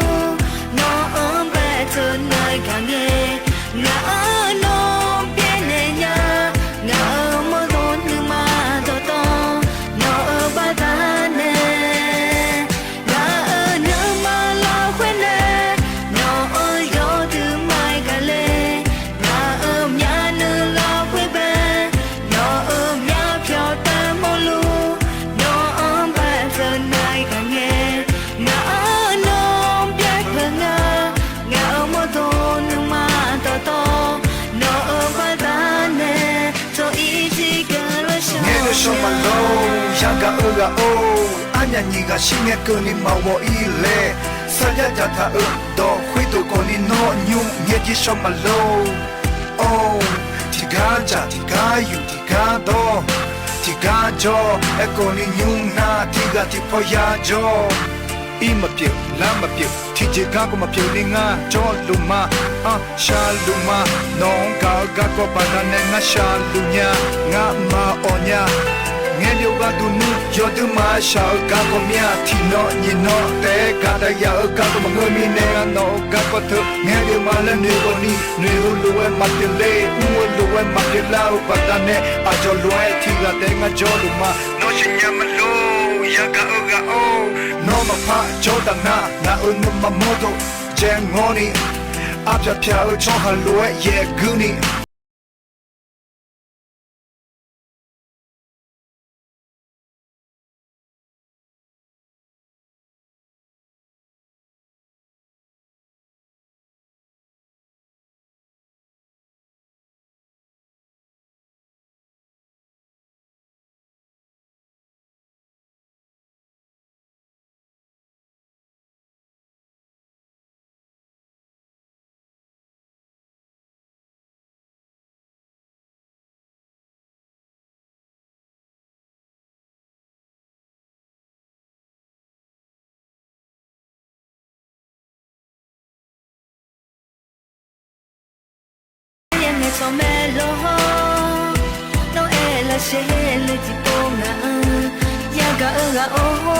Nawˬ-euˬ pehˍ tcuh na gaˬ nehˬ, ngaˬ nawˬ beh nehˬ yaˇ. Ngaˬ-euˬ mawˇ dawˇ nuˇ ma dawˇ tawˇ, nawˬ-euˬ baˆ taˍ nehˬ. Ngaˬ-euˬ nuˇ ma laˇ hk'oˆ nehˬ, nawˬ-euˬ yawˇ tuˬ maˇ gaˬ le. Ngaˬ-euˬ myaˇ nuˇ laˇ hk'oˆ pehˍ, nawˬ-euˬ myaˇ hpyaw taˍ mawˇ lo. Nawˬ-euˬ pehˍ tcuh na gaˬ nehˬ, ngaˬ nawˬ beh hpeuꞈ ngaˇ. Ngaˬ-euˬ mawˇ dawˇ nuˇ ma dawˇ tawˇ, nawˬ-euˬ baˆ taˍ nehˬ. Chaw iˉ tiˉ gaˬ la shaw, ngeh ve shaw maˍ lo. Yaˇ g'a-eu g'a-oˬ, aˉ nyaˬ nyi g'a shiˉ ngeh keu ni maˍ g'awˬ iˉ leh, shaˉ yaˇ jaˇ htaꞈ-eu dawˬ hk'oˆ tuˬ k'awꞈ ni nawˇ nyi-oˬ, ngeh jiˇ shaw maˍ lo. Oˬ, tiꞈ gaˇ caꞈ tiꞈ gaˇ yuˬ tiꞈ gaˇ dawˇ, tiꞈ gaˇ jawˇ, ehˉ k'awꞈ ni nyi-oˬ naˉ, tiꞈ g'aˇ tiꞈ hpawˇ yaˇ jawˇ. Iˉ maˍ pyeꞈ laˇ maˍ pyeꞈ, tiꞈ jeˬ gaˇ k'o maˍ pyeꞈ le ngaˇ cawˇ loˍ ma. Aˉ, sha loˍ ma. Nawˬ gaˬ-eu gaˇ k'aw baˬ daꞈ nehˬ ngaˇ sha loˍ nyaˇ, ngaˇ maˇ awˬ nyaˇ. Ngeh ve-oˬ g'a tuˬ nuˇ, yawˇ duˇ ma shaˍ-eu gaˇ k'aw miˇ-a, tiꞈ nawˆ nyi nawˆ tehꞈ gaˇ taˍ yaꞈ-eu gaˇ k'aw maˍ ngeuˇ miˇ nehˬ, nawˬ-euˬ gaˇ k'aw hteuꞈ ngeh ve maˍ leh nuˬ k'awꞈ ni, nuˬ-eˬ hui loꞈ weh maˍ pyeꞈ le, uˉ weh loꞈ weh maˍ pyeꞈ laˇ-eu baˬ daꞈ nehˬ, a cawˬ loꞈ-e tiꞈ g'aˇ tehꞈ ngaˇ cawˇ loˍ ma. Nawˬ shiˍ nyi maˍ lo, yaˇ g'a-eu g'a-oˬ, nawˬ maˍ hpaˇ cawˇ taˍ naˉ, ngaˬ-euˬ nuˇ ma mawˇ dawˇ jehˬ ngawˇ ni, a pyaꞈ pyaꞈ-eu chaw haˍ loꞈ-e yehˬ guiˇ ni. Chaw mehˆ lawˬ, nawˬ ehˉ laˇ shehˍ leh tiꞈ k'o ngaˬ yaˇ kaꞈ g'a oˇ, k'oˆ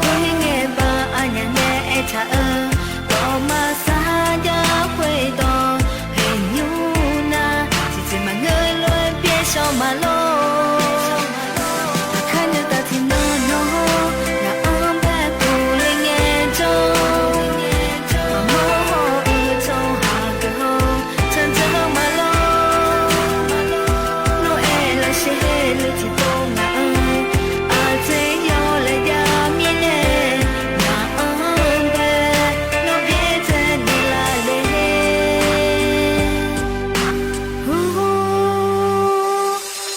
heˆ ngehˬ baˆ a nyaˬ nehˬ ehˉ htaꞈ, dawˇ maˇ shaˉ jaˇ k'oˆ e dawˇ, heˍ nyi naˇ chi ceuˬ maˇ ngeuˇ loꞈ-e piˇ shaw maˍ lawˬ. Hk'aˬ nyi taˇ tiꞈ nawˬ nawˬ, ngaˬ anˇ baˆ kuˬ leh ngeh cawˇ, maˇ mawˇ hawˉ uiˍ chaw haˍ kuiˬ hawˉ, chaˇ ceuˬ maˍ lawˬ. Nawˬ ehˉ laˇ shehˍ leh tiꞈ k'o ngaˬ, a ceˇ yawˇ leh yaˇ miˇ leh, ngaˬ anˇ baˆ nawˬ biˇ ceh nyi la leh,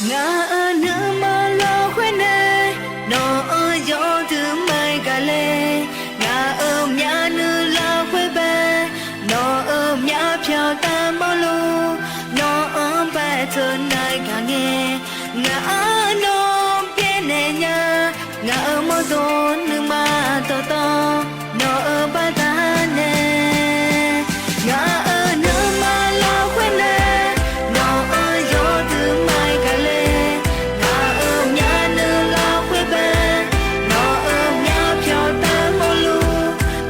ngaˬ nuˇ maˇ lawˬ hk'e nehˬ, nawˬ yawˇ tuˬ maˇ gaˬ leh, ngaˬ myaˇ nuˇ lawˬ hk'e baˬ, nawˬ myaˇ hpyaw taˇ mawˇ lo, nawˬ baˆ tcuh na gaˬ ngeh, ngaˬ nawˬ pehˇ nehˬ nyaˇ, ngaˬ mawˇ to nuˇ maˇ tawˍ tawˍ, nawˬ baˆ taˇ nehˬ. Ngaˬ nuˇ maˇ lawˬ hk'e nehˬ, nawˬ yawˇ tuˬ maˇ gaˬ leh, ngaˬ myaˇ nuˇ lawˬ hk'e baˬ, nawˬ myaˇ hpyaw taˇ mawˇ lo,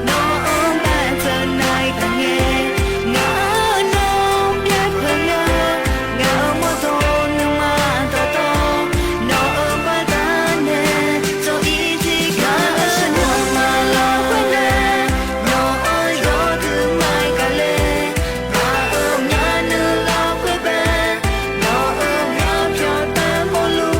nawˬ baˆ tcuh na gaˬ ngeh, ngaˬ nawˬ pehˇ hpeuꞈ nyaˇ, ngaˬ mawˇ to nuˇ maˇ tawˍ tawˍ, nawˬ baˆ taˇ nehˬ. Chaw iˉ teˇ kaꞈ lawˬ hk'e nehˬ, nawˬ yawˇ tuˬ maˇ gaˬ leh, ngaˬ myaˇ nuˇ lawˬ hk'e baˬ, nawˬ myaˇ hpyaw taˇ mawˇ lo,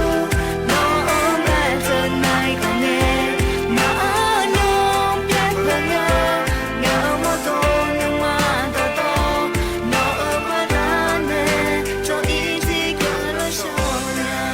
nawˬ baˆ tcuh na gaˬ ngeh, ngaˬ nawˬ pehˇ hpeuꞈ nyaˇ, ngaˬ mawˇ to nuˇ maˇ tawˍ tawˍ, nawˬ baˆ taˇ nehˬ. Chaw iˉ teˇ kaꞈ lawˬ shaw yaˇ.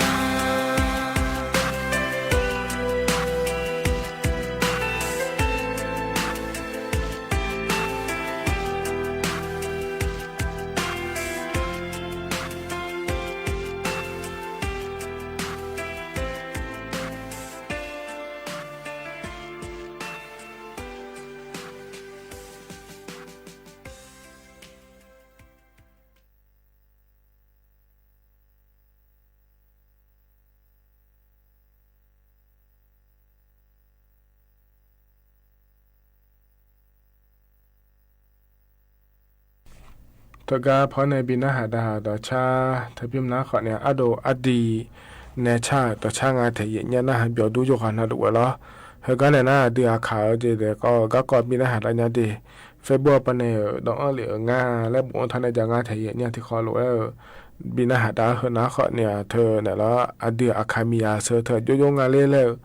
Tawˇ gaˇ hpawˇ nehˬ biˇ naˆ haꞈ daꞈ haꞈ dawˬ chaˇ hteˇ piˇ mvuhˇ naˉ hk'awꞈ nehˬ, aˉ dawˇ aˉ diꞈ nehˬ chaˇ tawˍ chaˇ ngaˇ hteꞈ yehˬ nyaˇ naˆ haꞈ biˇ awˬ duˇ yawˇ hk'aw na loꞈ ve lawˬ. Heh gaˇ nehˬ naˉ, aˬ duiˬ aˬ hkanˍ-oˬ ce dehˬ k'o, gaˇ k'awꞈ biˇ naˆ haꞈ daꞈ nyaˇ te. Facebook pa nehˬ dawˇ aˉ liꞈ ngaˇ leh bon htaˇ nehˬ jaˇ ngaˇ hteꞈ yehˬ nyaˇ hteˇ hk'aw loꞈ-e. Biˇ naˆ haꞈ daꞈ heuˆ naˉ hk'awꞈ nehˬ hteˇ nehˬ lawˬ, aˬ duiˬ aˬ hkanˍ miˬ yaˍ suh hteˇ jawˇ jawˇ ngaˇ le leh,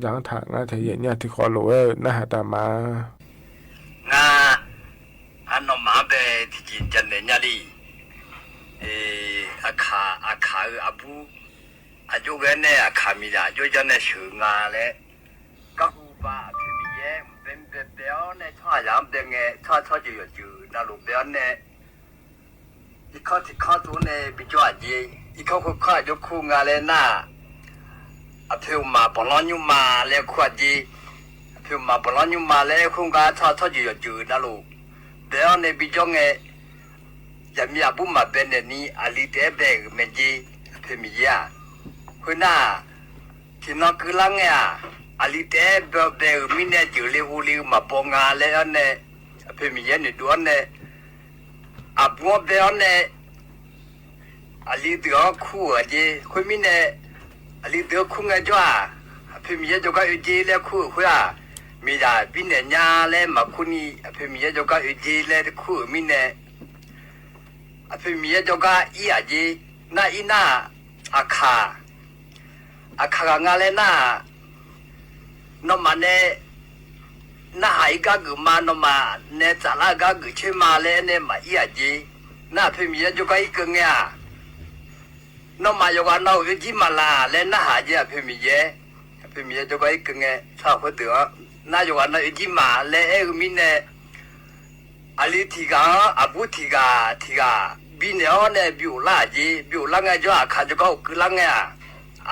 jaˇ htaꞈ ngaˇ hteꞈ yehˬ nyaˇ hteˇ hk'aw loꞈ-e naˆ haꞈ daꞈ maˍ. Ngaˬ, a, nawˬ maˍ a behˬ teˇ ceuˬ ca nehˬ nyaˇ le. Aˬ hkanˍ, aˬ hkanˍ-euˬ aˬ buˇ, aˬ jawˇ g'aˇ nehˬ aˬ hkanˍ miˬ yaˍ jawˇ jaˇ nehˬ sheuˍ ngaˬ leh, kaˇ hu pa aˬ hpehꞈ miˬ yehˬ mvuhˇ pehˇ mvuhˇ pehˇ pehˇ-aw nehˬ, chaw haˍ yaˍ mvuhˇ pehˇ ngeh, chaw chaw ceuˬ yawˬ ceuˬ na loˍ pehˇ-aw nehˬ, iˉ hkawˇ hteˇ hkawˇ to nehˬ biˇ cawˇ aꞈ ce. Iˉ hkawˇ hkawˇ hkawˇ aˬ jawˇ hkuˇ ngaˬ leh naˆ, aˬ hpehꞈ-oˬ maˍ pawˍ lawˇ nyi ma leh hkuˇ aꞈ ce. Aˬ hpehꞈ-oˬ maˍ pawˍ lawˇ nyi ma leh hkuˇ ngaˬ chaw chaw ceuˬ yawˬ ceuˬ na loˍ pehˇ-aw nehˬ biˇ cawˇ ngeh, yaꞈ miˇ aˬ buˇ maˍ pehˇ nehˬ ni aˬ liˇ tehꞈ pehˇ g'uiˬ meh ce. Aˬ hpehꞈ miˬ yehˬ-aˬ, hk'e naˆ, hteꞈ nawˬ keu laˇ ngeh-aˬ, aˬ liˇ tehꞈ pehˇ g'uiˬ miˇ nehˬ ceuˬ le o le maˍ paw ngaˬ leh-aw nehˬ, aˬ hpehꞈ miˬ yehˬ nehˬ duˬ-aw nehˬ, aˬ buˇ-aw pehˇ-aw nehˬ, aˬ liˇ tuˬ-aˬ hkuˇ-aꞈ ce. Hk'e miˇ nehˬ, aˬ liˇ tuˬ-aˬ hkuˇ ngeh cawˇ-aˬ, aˬ hpehꞈ miˬ yehˬ cawˬ kaꞈ oˇ ce leh hkuˇ-aꞈ hk'e-aˬ, miˬ yaˍ biˇ nehˬ nyaˇ leh maˍ hkuˇ ni, aˬ hpehꞈ miˬ yehˬ cawˬ kaꞈ oˇ ce leh hkuˇ-aꞈ miˇ nehˬ, aˬ hpehꞈ miˬ yehˬ cawˬ kaꞈ iˉ-aꞈ ce. Naˆ iˉ naˆ, aˬ hkanˍ, aˬ hkanˍ g'aꞈ ngaˬ leh naˆ, nawˬ maˬ nehˬ, naˆ haꞈ iˉ gaˇ g'uiˬ ma, nawˬ maˬ nehˬ tcaꞈ laˇ gaˇ g'uiˬ chehˇ ma leh nehˬ maˬ iˉ-aꞈ ce. Naˆ aˬ hpehꞈ miˬ yehˬ cawˬ kaꞈ iˉ keu ngeh-aˬ, nawˬ maˬ yawˬ g'aꞈ nawˬ oˇ jiˇ maˍ laˬ leh naˆ haꞈ ce. Aˬ hpehꞈ miˬ yehˬ, aˬ hpehꞈ miˬ yehˬ cawˬ kaꞈ iˉ keu ngeh, chaw hk'oˆ tuˬ-aˬ, naˆ yawˬ g'aꞈ nawˬ oˇ jiˇ maˍ leh ehˉ g'uiˬ miˇ nehˬ, aˬ liˇ hteꞈ g'aꞈ-aˬ, aˬ buˇ hteꞈ g'aꞈ hteꞈ g'aꞈ biˇ nehˬ-aw nehˬ biˇ-oˬ laˇ-aˬ ce. Biˇ-oˬ laˇ ngeh cawˇ, aˬ hkanˍ cawˬ kaꞈ oˇ keu laˇ ngeh-aˬ.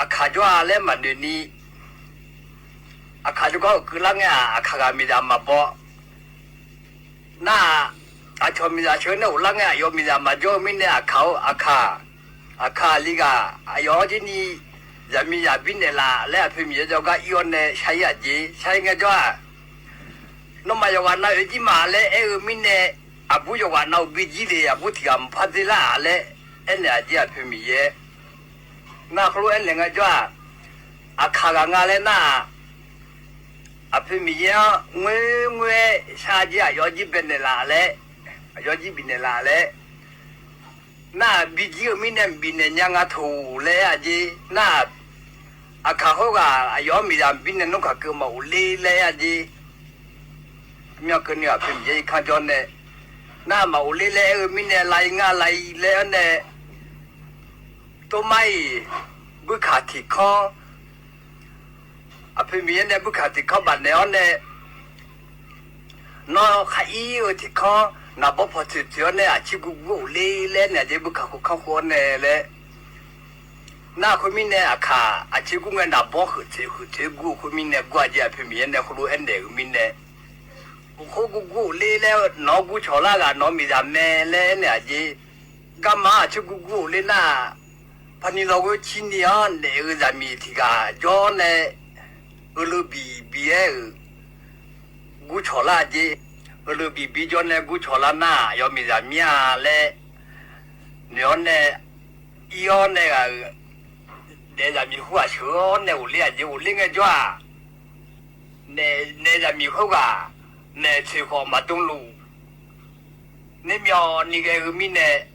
Aˬ hkanˍ cawˬ-aˬ leh maˬ nehˬ ni, aˬ hkanˍ cawˬ kaꞈ oˇ keu laˇ ngeh-aˬ. Aˬ hkanˍ g'aꞈ miˬ yaˍ maˍ paw naˆ, A chaw miˬ yaꞈ cheuˬ neˇ oˬ laˇ ngaˇ, a yawˇ miˬ yaꞈ maˍ jawˇ miˇ neˇ, a hkaˍ-oˬ, a hkaˍ, a hkaˍ liˇ g'aˇ a yawˇ jiˇ nyi yaꞈ miˬ yaꞈ biˇ nehˬ laˬ leh, a hpeꞈ miˬ yaˇ jawˇ gaˇ iˉ awˇ neˇ sha yaˇ jeˬ sha ngaˇ jawˇ-a. Nawˬ maˬ yawˬ g'aꞈ na-oˬ jiˇ maˬ leh ehˉ-eu miˇ neˇ, a buˉ yawˬ g'aꞈ na-oˬ biˇ jiˇ le, a buˉ tiꞈ g'aꞈ mvuhˇ hpaˇ deˇ laˇ leh, ehˉ nehˬ a jeˬ a hpeꞈ miˬ yaˇ. Naˆ hk'aw lo ehˉ nehˬ ngaˇ jawˇ-a. A hkaˍ g'aꞈ nga leh naˆ, a hpeꞈ miˬ yaˇ-aˇ ngeuˇ ngeuˇ-ehˉ sha jeˬ a yawˇ jiˇ beh nehˬ laˬ leh, a yawˇ jiˇ biˇ nehˬ laˬ leh, naˆ biˇ jiˇ-eu miˇ neˇ biˇ nehˬ nyaˇ ngaˇ htoꞈ leh a jeˬ naˆ, a hkaˍ hawˉ g'aꞈ a yawˇ miˬ yaꞈ biˇ nehˬ nawˉ hkaˍ keu maˍ oˬ le leh a jeˬ. Mvuhˇ keu nyi a hpeꞈ miˬ yaˇ hkanˇ jawˇ neˇ, naˆ maˍ oˬ le leh ehˉ-eu miˇ neˇ la-i ngaˇ la-i leh a neˇ, toˇ maˇ-iˬ, buiˇ hkanˍ tiˍ hkawˇ, a hpeꞈ miˬ yaˇ neˇ buiˇ hkanˍ tiˍ hkawˇ baˬ nehˬ a neˇ, nawˬ hk'a iˉ-eu tiˍ hkawˇ naˍ bawˇ hpaw tcuhˍ tcuhˍ a neˇ, a ciˉ gu gu oˬ le leh nehˬ a jeˬ buiˇ hkanˍ hk'oˆ hkanˇ hk'oˆ a neˇ leh, naˆ hk'oˆ miˇ neˇ a hkaˍ a ciˉ gu ngaˇ naˍ bawˇ heuꞈ tcuhˍ heuꞈ tcuhˍ gu hk'oˆ miˇ neˇ gu a jeˬ a hpeꞈ miˬ yaˇ neˇ hk'aw lo ehˉ nehˬ-euˬ miˇ neˇ, oˬ hk'oˆ gu gu oˬ le leh nawˬ gu chaw laˇ g'aꞈ nawˬ miˬ yaꞈ meh leh nehˬ a jeˬ, gaˇ maˇ a ciˉ gu gu oˬ le naˆ, hpa nyi lawˬ g'euˆ chi nyi a nehˬ-euˬ yaꞈ miˬ tiˍ g'aꞈ jawˇ neˇ, uiˍ leuˬ biˬ biˬ ehˉ-euˬ gu chaw laˇ a jeˬ, uiˍ leuˬ biˬ biˬ jawˇ neˇ gu chaw laˇ naˆ, yawˇ miˬ yaꞈ miˇ a leh, nehˬ a neˇ, iˉ awˇ neˇ g'aꞈ-euˬ, nehˬ yaꞈ miˬ hk'oˆ g'aꞈ sheuˍ a neˇ oˬ le a jeˬ oˬ le ngaˇ jawˇ-a. Nehˬ yaꞈ miˬ hk'oˆ g'aꞈ mehˬ cheˬ k'awꞈ maˍ dawˇ loˬ, neˇ mawˇ nyi geh hui miˇ neˇ,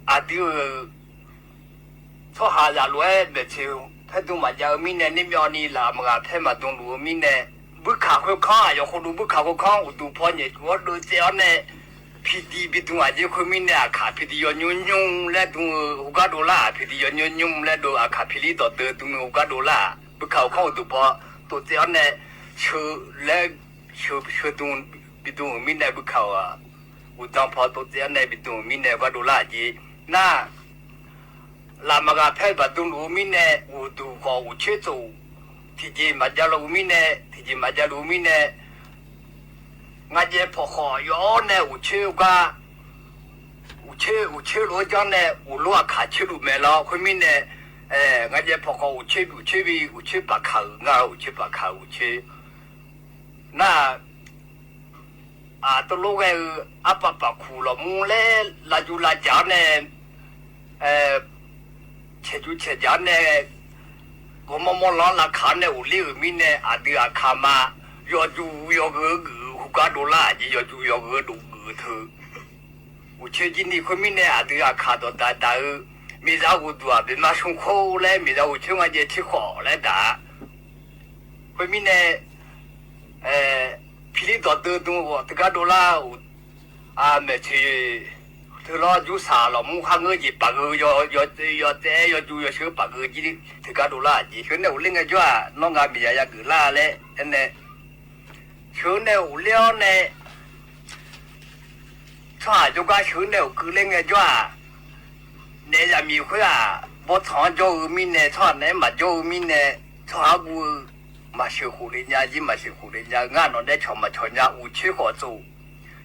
a duiˬ-euˬ Chaw haˍ yaꞈ loꞈ-ehˉ mehˬ cheˬ hpehˇ dawˇ maˍ jaˇ-eu miˇ neˇ, neˇ mawˇ nyi laꞈ maˍ g'aꞈ hpehˇ maˍ dawˇ loꞈ-eu miˇ neˇ, buiˇ hkanˍ hk'oˆ hkanˇ a yawˇ hk'aw lo buiˇ hkanˍ hk'oˆ hkanˇ uˍ duˬ hpaw nyehˬ tuˬ awˉ deuꞈ tcuh a neˇ, hpiˍ diˍ biˇ dawˇ a jeˬ hk'oˆ miˇ neˇ, a hkaˍ hpiˍ diˍ yawˬ nyu nyu leh dawˇ-eu oˬ gaˇ dawˇ laˇ, hpiˍ diˍ yawˬ nyu nyu leh dawˇ a hkaˍ hpiˍ liˇ dawˬ deuˬ dawˇ-eu oˬ gaˇ dawˇ laˇ, buiˇ hkanˍ hk'oˆ hkanˇ uˍ duˬ hpaw toꞈ tcuh a neˇ, sheuˍ leh, sheuˍ sheuˍ dawˇ biˇ dawˇ-euˬ miˇ neˇ buiˇ hkanˍ-oˬ, uˍ danˇ hpaw toꞈ tcuh a neˇ biˇ dawˇ-euˬ miˇ neˇ gaˇ dawˇ laˇ jeˬ naˆ, laꞈ maˍ g'aꞈ hpehˇ baˬ dawˇ loꞈ-eu miˇ neˇ, uˍ duˬ k'awꞈ uˍ chehˇ tcuhˍ, tiꞈ jeˬ maˍ jaˇ lo-e miˇ neˇ, tiꞈ jeˬ maˍ jaˇ lo-e miˇ neˇ, ngaˬ jehˬ hpawꞈ hk'awꞈ yawˇ neˇ uˍ chehˇ-o kaˇ, uˍ chehˇ uˍ chehˇ lo-e jaˇ neˇ uˍ lonˉ a hkaˍ chehˇ luˬ mehˍ law hk'oˆ miˇ neˇ, ngaˬ jehˬ hpawꞈ hk'awꞈ uˍ chehˇ uˍ chehˇ ve uˍ chehˇ paˍ hkanˍ-euˬ ngaˇ uˍ chehˇ paˍ hkanˍ uˍ chehˇ naˆ, a to lonˉ g'aˇ-eu aˉ paˍ paˍ hkuˬ lawˬ mvuh leh la ju la caˍ-a neˇ, chehˬ ju chehˬ caˍ-a neˇ, g'awˬ mawˇ mawˇ law la hkanˍ neˇ uˍ liˇ-euˬ miˇ neˇ, a duiˬ a hkaˍ ma yawˬ ju yawˬ g'euꞈ g'uiˬ hu gaˇ dawˇ laˇ jeˬ, yawˬ ju yawˬ g'euꞈ dawˬ g'uiˬ teu uˍ chehˇ jiˇ nyi hk'oˆ miˇ neˇ, a duiˬ a hkaˍ dawˬ daꞈ daꞈ-eu, miˬ yaˇ g'uˬ duˬ a beˬ maˇ shonˇ hk'oˆ leh miˬ yaˇ g'uˬ chehˇ ngaˇ jehˬ chehˇ hk'awꞈ leh daꞈ hk'oˆ miˇ neˇ, hpiˍ liˇ dawˬ deuˬ dawˇ-a teˇ gaˇ dawˇ laˇ-oˬ, a mehˬ cheˬ teu lawˇ juˇ saˍ lawˬ mvuh hk'aˇ ngeuˇ jeˬ paˍ g'euꞈ yawˬ teh yawˬ ju yawˬ sheuˉ paˍ g'euꞈ jiˇ teˇ gaˇ dawˇ laˇ jeˬ, sheuˉ neˇ uˍ liˇ ngaˇ jawˇ-a, nawˇ ngaˬ miˬ yaꞈ yaˇ g'uiˬ laˇ leh, ehˉ neˇ, sheuˉ neˇ uˍ liˇ awˇ neˇ, chaw haˍ jawˇ gaˇ sheuˉ neˇ uˍ keu leh ngaˇ jawˇ-a, nehˬ yaꞈ miˬ hk'oˆ-a, bawˇ htawnˍ jawˇ-eu miˇ neˇ, chaw haˍ nehˉ maˍ jawˇ-eu miˇ neˇ, chaw haˍ gu-eu maˍ sheuˍ k'oꞈ le nya jiˇ maˍ sheuˍ k'oꞈ le nya ngaˇ nawˬ nehˉ chaw maˍ chaw nya uˍ chehˇ hk'awꞈ tcuhˍ,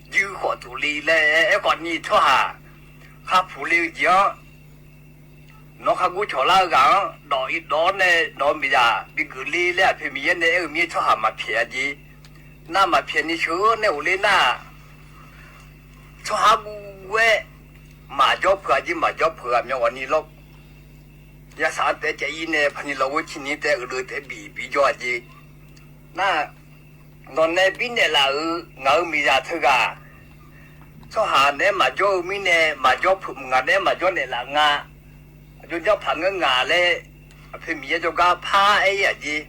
juˇ hk'awꞈ tcuhˍ le leh, ehˉ k'awꞈ nyi chaw haˍ hk'a hpuˍ le-eu jeˬ-anˉ, nawˬ hk'a gu chaw laˇ-eu g'aꞈ-anˉ dawꞈ-i dawꞈ neˇ nawˬ miˬ yaꞈ biˇ geuꞈ le leh a hpeꞈ miˬ yaˇ neˇ ehˉ-eu miˇ chaw haˍ maˍ hpehꞈ-a jeˬ, naˆ maˍ hpehꞈ nyi sheuˉ neˇ uˍ liˇ naˆ, chaw haˍ gu-ehˉ maˍ jawˇ hpeuꞈ-a jeˬ, maˍ jawˇ hpeuꞈ-a meh awˬ nyi lawˇ, yaˇ shaˍ-anˉ tehꞈ ca-i neˇ hpa nyi lawˬ g'euˆ chi nyi tehꞈ uiˍ leuˬ tehꞈ biˬ biˬ jawˇ-a jeˬ naˆ, nawˬ nehˉ biˇ nehꞈ laˬ-euˬ ngaˬ hui miˬ yaꞈ teu g'aꞈ, chaw haˍ nehˉ maˍ jawˇ-eu miˇ neˇ maˍ jawˇ hpeuꞈ ngaˬ nehˉ maˍ jawˇ nehꞈ laˬ ngaˬ, a jawˇ jaˇ hpaꞈ ngeuˉ ngaˬ leh, a hpeꞈ miˬ yaˇ jawˇ gaˇ hpaˇ ehˉ-a jeˬ,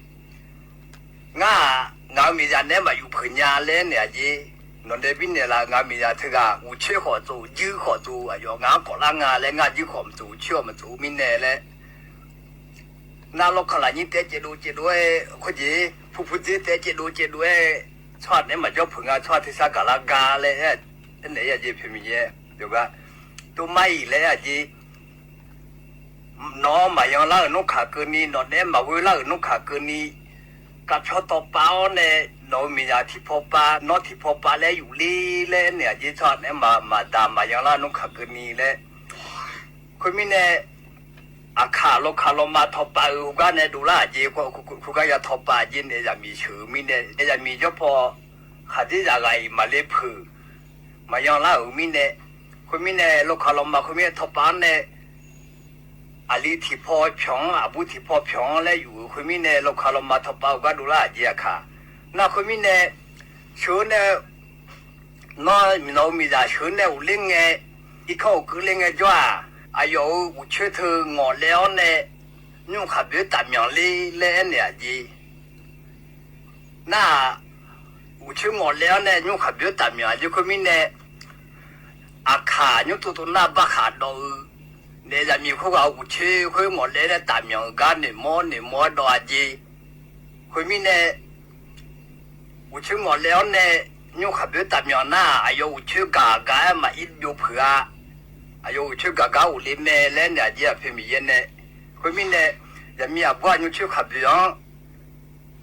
ngaˬ, ngaˬ hui miˬ yaꞈ nehˉ maˍ yuˬ hpeuꞈ nya leh nehꞈ-a jeˬ, nawˬ nehˉ biˇ nehꞈ laˬ ngaˬ hui miˬ yaꞈ teu g'aꞈ uˍ chehˇ hk'awꞈ tcuhˍ juˇ hk'awꞈ tcuhˍ a yawˬ ngaˬ k'awꞈ laˇ ngaˬ leh ngaˬ juˇ hk'awꞈ mvuhˇ tcuhˍ uˍ chehˇ a mvuhˇ tcuhˍ miˇ neˇ leh, naˆ lawˇ hk'aˇ laꞈ nyi tehꞈ ceh do ceh do-e, hk'oˆ jeˬ hpu hpu dzeˇ tehꞈ ceh do ceh do-e, chaw haˍ nehˉ maˍ jawˇ hpeuꞈ ngaˬ chaw haˍ te shaˉ kaˬ laˇ ga leh, ehˉ nehꞈ-a jeˬ hpeꞈ miˬ yaˇ, yawˬ g'aˇ, to maˇ-iˬ leh-a jeˬ, nawˬ maˍ yan laˇ-euˬ nawˉ hkanˍ keu nyi, nawˬ nehˉ maˍ g'oˇ laˇ-euˬ nawˉ hkanˍ keu nyi, Kaꞈ chaw taw pa-oˬ neh, nawˬ hui miˬ yaˍ htiˍ hpaw pa, nawˉ htiˍ hpaw pa leh yuˬ le leh nehˬ a jeˬ chaw neh maˍ daꞈ maˍ yan laˇ nuˇ hk'aˬ keu ni leh, hk'e miˇ neh, aˬ hkaˍ lo hkaˍ lo ma htaw pa-euˬ hu gaˇ neh doꞈ laˇ a jeˬ, hu gaˇ yaˇ htaw pa a jeˬ nehˬ yaꞈ miˍ sheuˍ miˇ neh, yaꞈ miˍ jawˇ hpaw hk'aˬ teˇ yaꞈ g'a iˍ maˍ le hpeuꞈ maˍ yan laˇ-euˬ miˇ neh, hk'e miˇ neh lo hkaˍ lo ma hk'e miˇ htaw pa neh, aˬ liˇ htiˍ hpaw hpyanˍ, aˬ buˇ htiˍ hpaw hpyanˍ leh yuˬ-euˬ hk'e miˇ neh lo hkaˍ lo ma htaw pa-euˬ gaˇ doꞈ laˇ a jeˬ aˬ hkaˍ. Naˆ hk'e miˇ neh, sheuˍ neh, nawˉ miˬ nawˬ hui miˬ yaˍ sheuˍ neh uˬ le ngeh, iˉ hkawˇ uˬ keu le ngeh jawˇ-aˬ, aˬ yawˬ hui uˍ chehˇ hteu ngawˬ leh-oˬ neh, nyiˇ hk'aˬ beuꞈ taˍ myanˍ le leh nehˬ a jeˬ. Naˆ, uˍ chehˇ ngawˬ leh-oˬ neh nyiˇ hk'aˬ beuꞈ taˍ myanˍ a jeˬ hk'e miˇ neh, aˬ hkaˍ nyiˇ to to naˆ baˆ hk'aˬ dawꞈ-eu, nehˬ yaꞈ miˍ hk'oˆ g'a uˍ chehˇ hk'e ngawˬ leh neh taˍ myanˍ-euˬ gaˇ nehˬ mawˇ nehˬ mawˇ dawꞈ a jeˬ. Hk'e miˇ neh, uˍ chehˇ ngawˬ leh-oˬ neh, nyiˇ hk'aˬ beuꞈ taˍ myanˍ naˆ, aˬ yawˬ uˍ chehˇ gaˬ gaˬ maꞈ iˉ yawˇ hpeuꞈ a, aˬ yawˬ uˍ chehˇ gaˬ gaˬ uˬ le meh leh nehˬ a jeˬ a hpehꞈ miˬ yehˇ neh. Hk'e miˇ neh, yaꞈ miˍ aˬ buˇ a nyiˇ chehˇ hk'aˬ beuꞈ-anˉ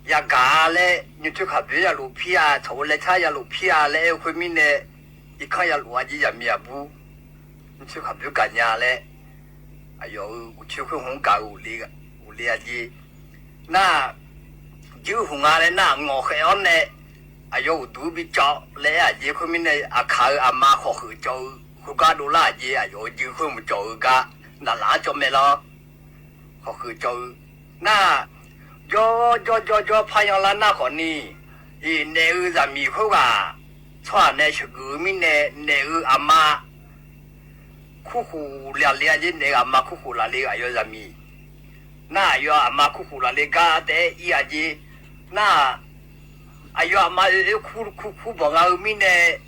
yaꞈ gaˬ leh, nyiˇ chehˇ hk'aˬ beuꞈ yaꞈ loꞈ hpiˇ a, chaw oˇ leh chaˇ yaꞈ loꞈ hpiˇ a leh hk'e miˇ neh, iˉ hkawˇ yaꞈ loꞈ a jeˬ yaꞈ miˍ aˬ buˇ nyiˇ chehˇ hk'aˬ beuꞈ gaˬ nya leh, aˬ yawˬ hui uˍ chehˇ hk'e hoˉ gaˬ uˬ le a jeˬ. Naˆ, juˇ huˍ nga leh naˆ ngawˬ hk'e-oˬ neh, aˬ yawˬ uˍ duˬ biˇ cawˬ leh a jeˬ hk'e miˇ neh, aˬ hkaˍ-euˬ aˬ ma hk'awꞈ hk'euꞈ cawˬ-eu hk'e gaˇ doꞈ laˇ a jeˬ, aˬ yawˬ hui juˇ hk'e mvuhˇ cawˬ-eu gaˇ naˍ laˉ cawˬ meh law. Hk'awꞈ hk'euꞈ cawˬ-eu naˆ, jawˇ jawˇ jawˇ jawˇ hpaˇ yan laˇ naˆ hk'awꞈ ni, nehˬ hui yaꞈ miˍ hk'oˆ g'aˬ, chaw aˬ neh sheuˍ g'uiˬ miˇ neh, nehˬ hui aˬ ma hkuˇ k'oˍ laˬ le a jeˬ, nehˬ hui aˬ ma hkuˇ k'oˍ laˬ le aˬ yawˬ yaꞈ miˍ. Naˆ, aˬ yawˬ aˬ ma hkuˇ k'oˍ laˬ le gaˇ tehꞈ iˉ a jeˬ. Naˆ, aˬ yawˬ aˬ ma ve hkuˇ hkuˇ hkuˇ bawˬ ngaˬ hui miˇ neh,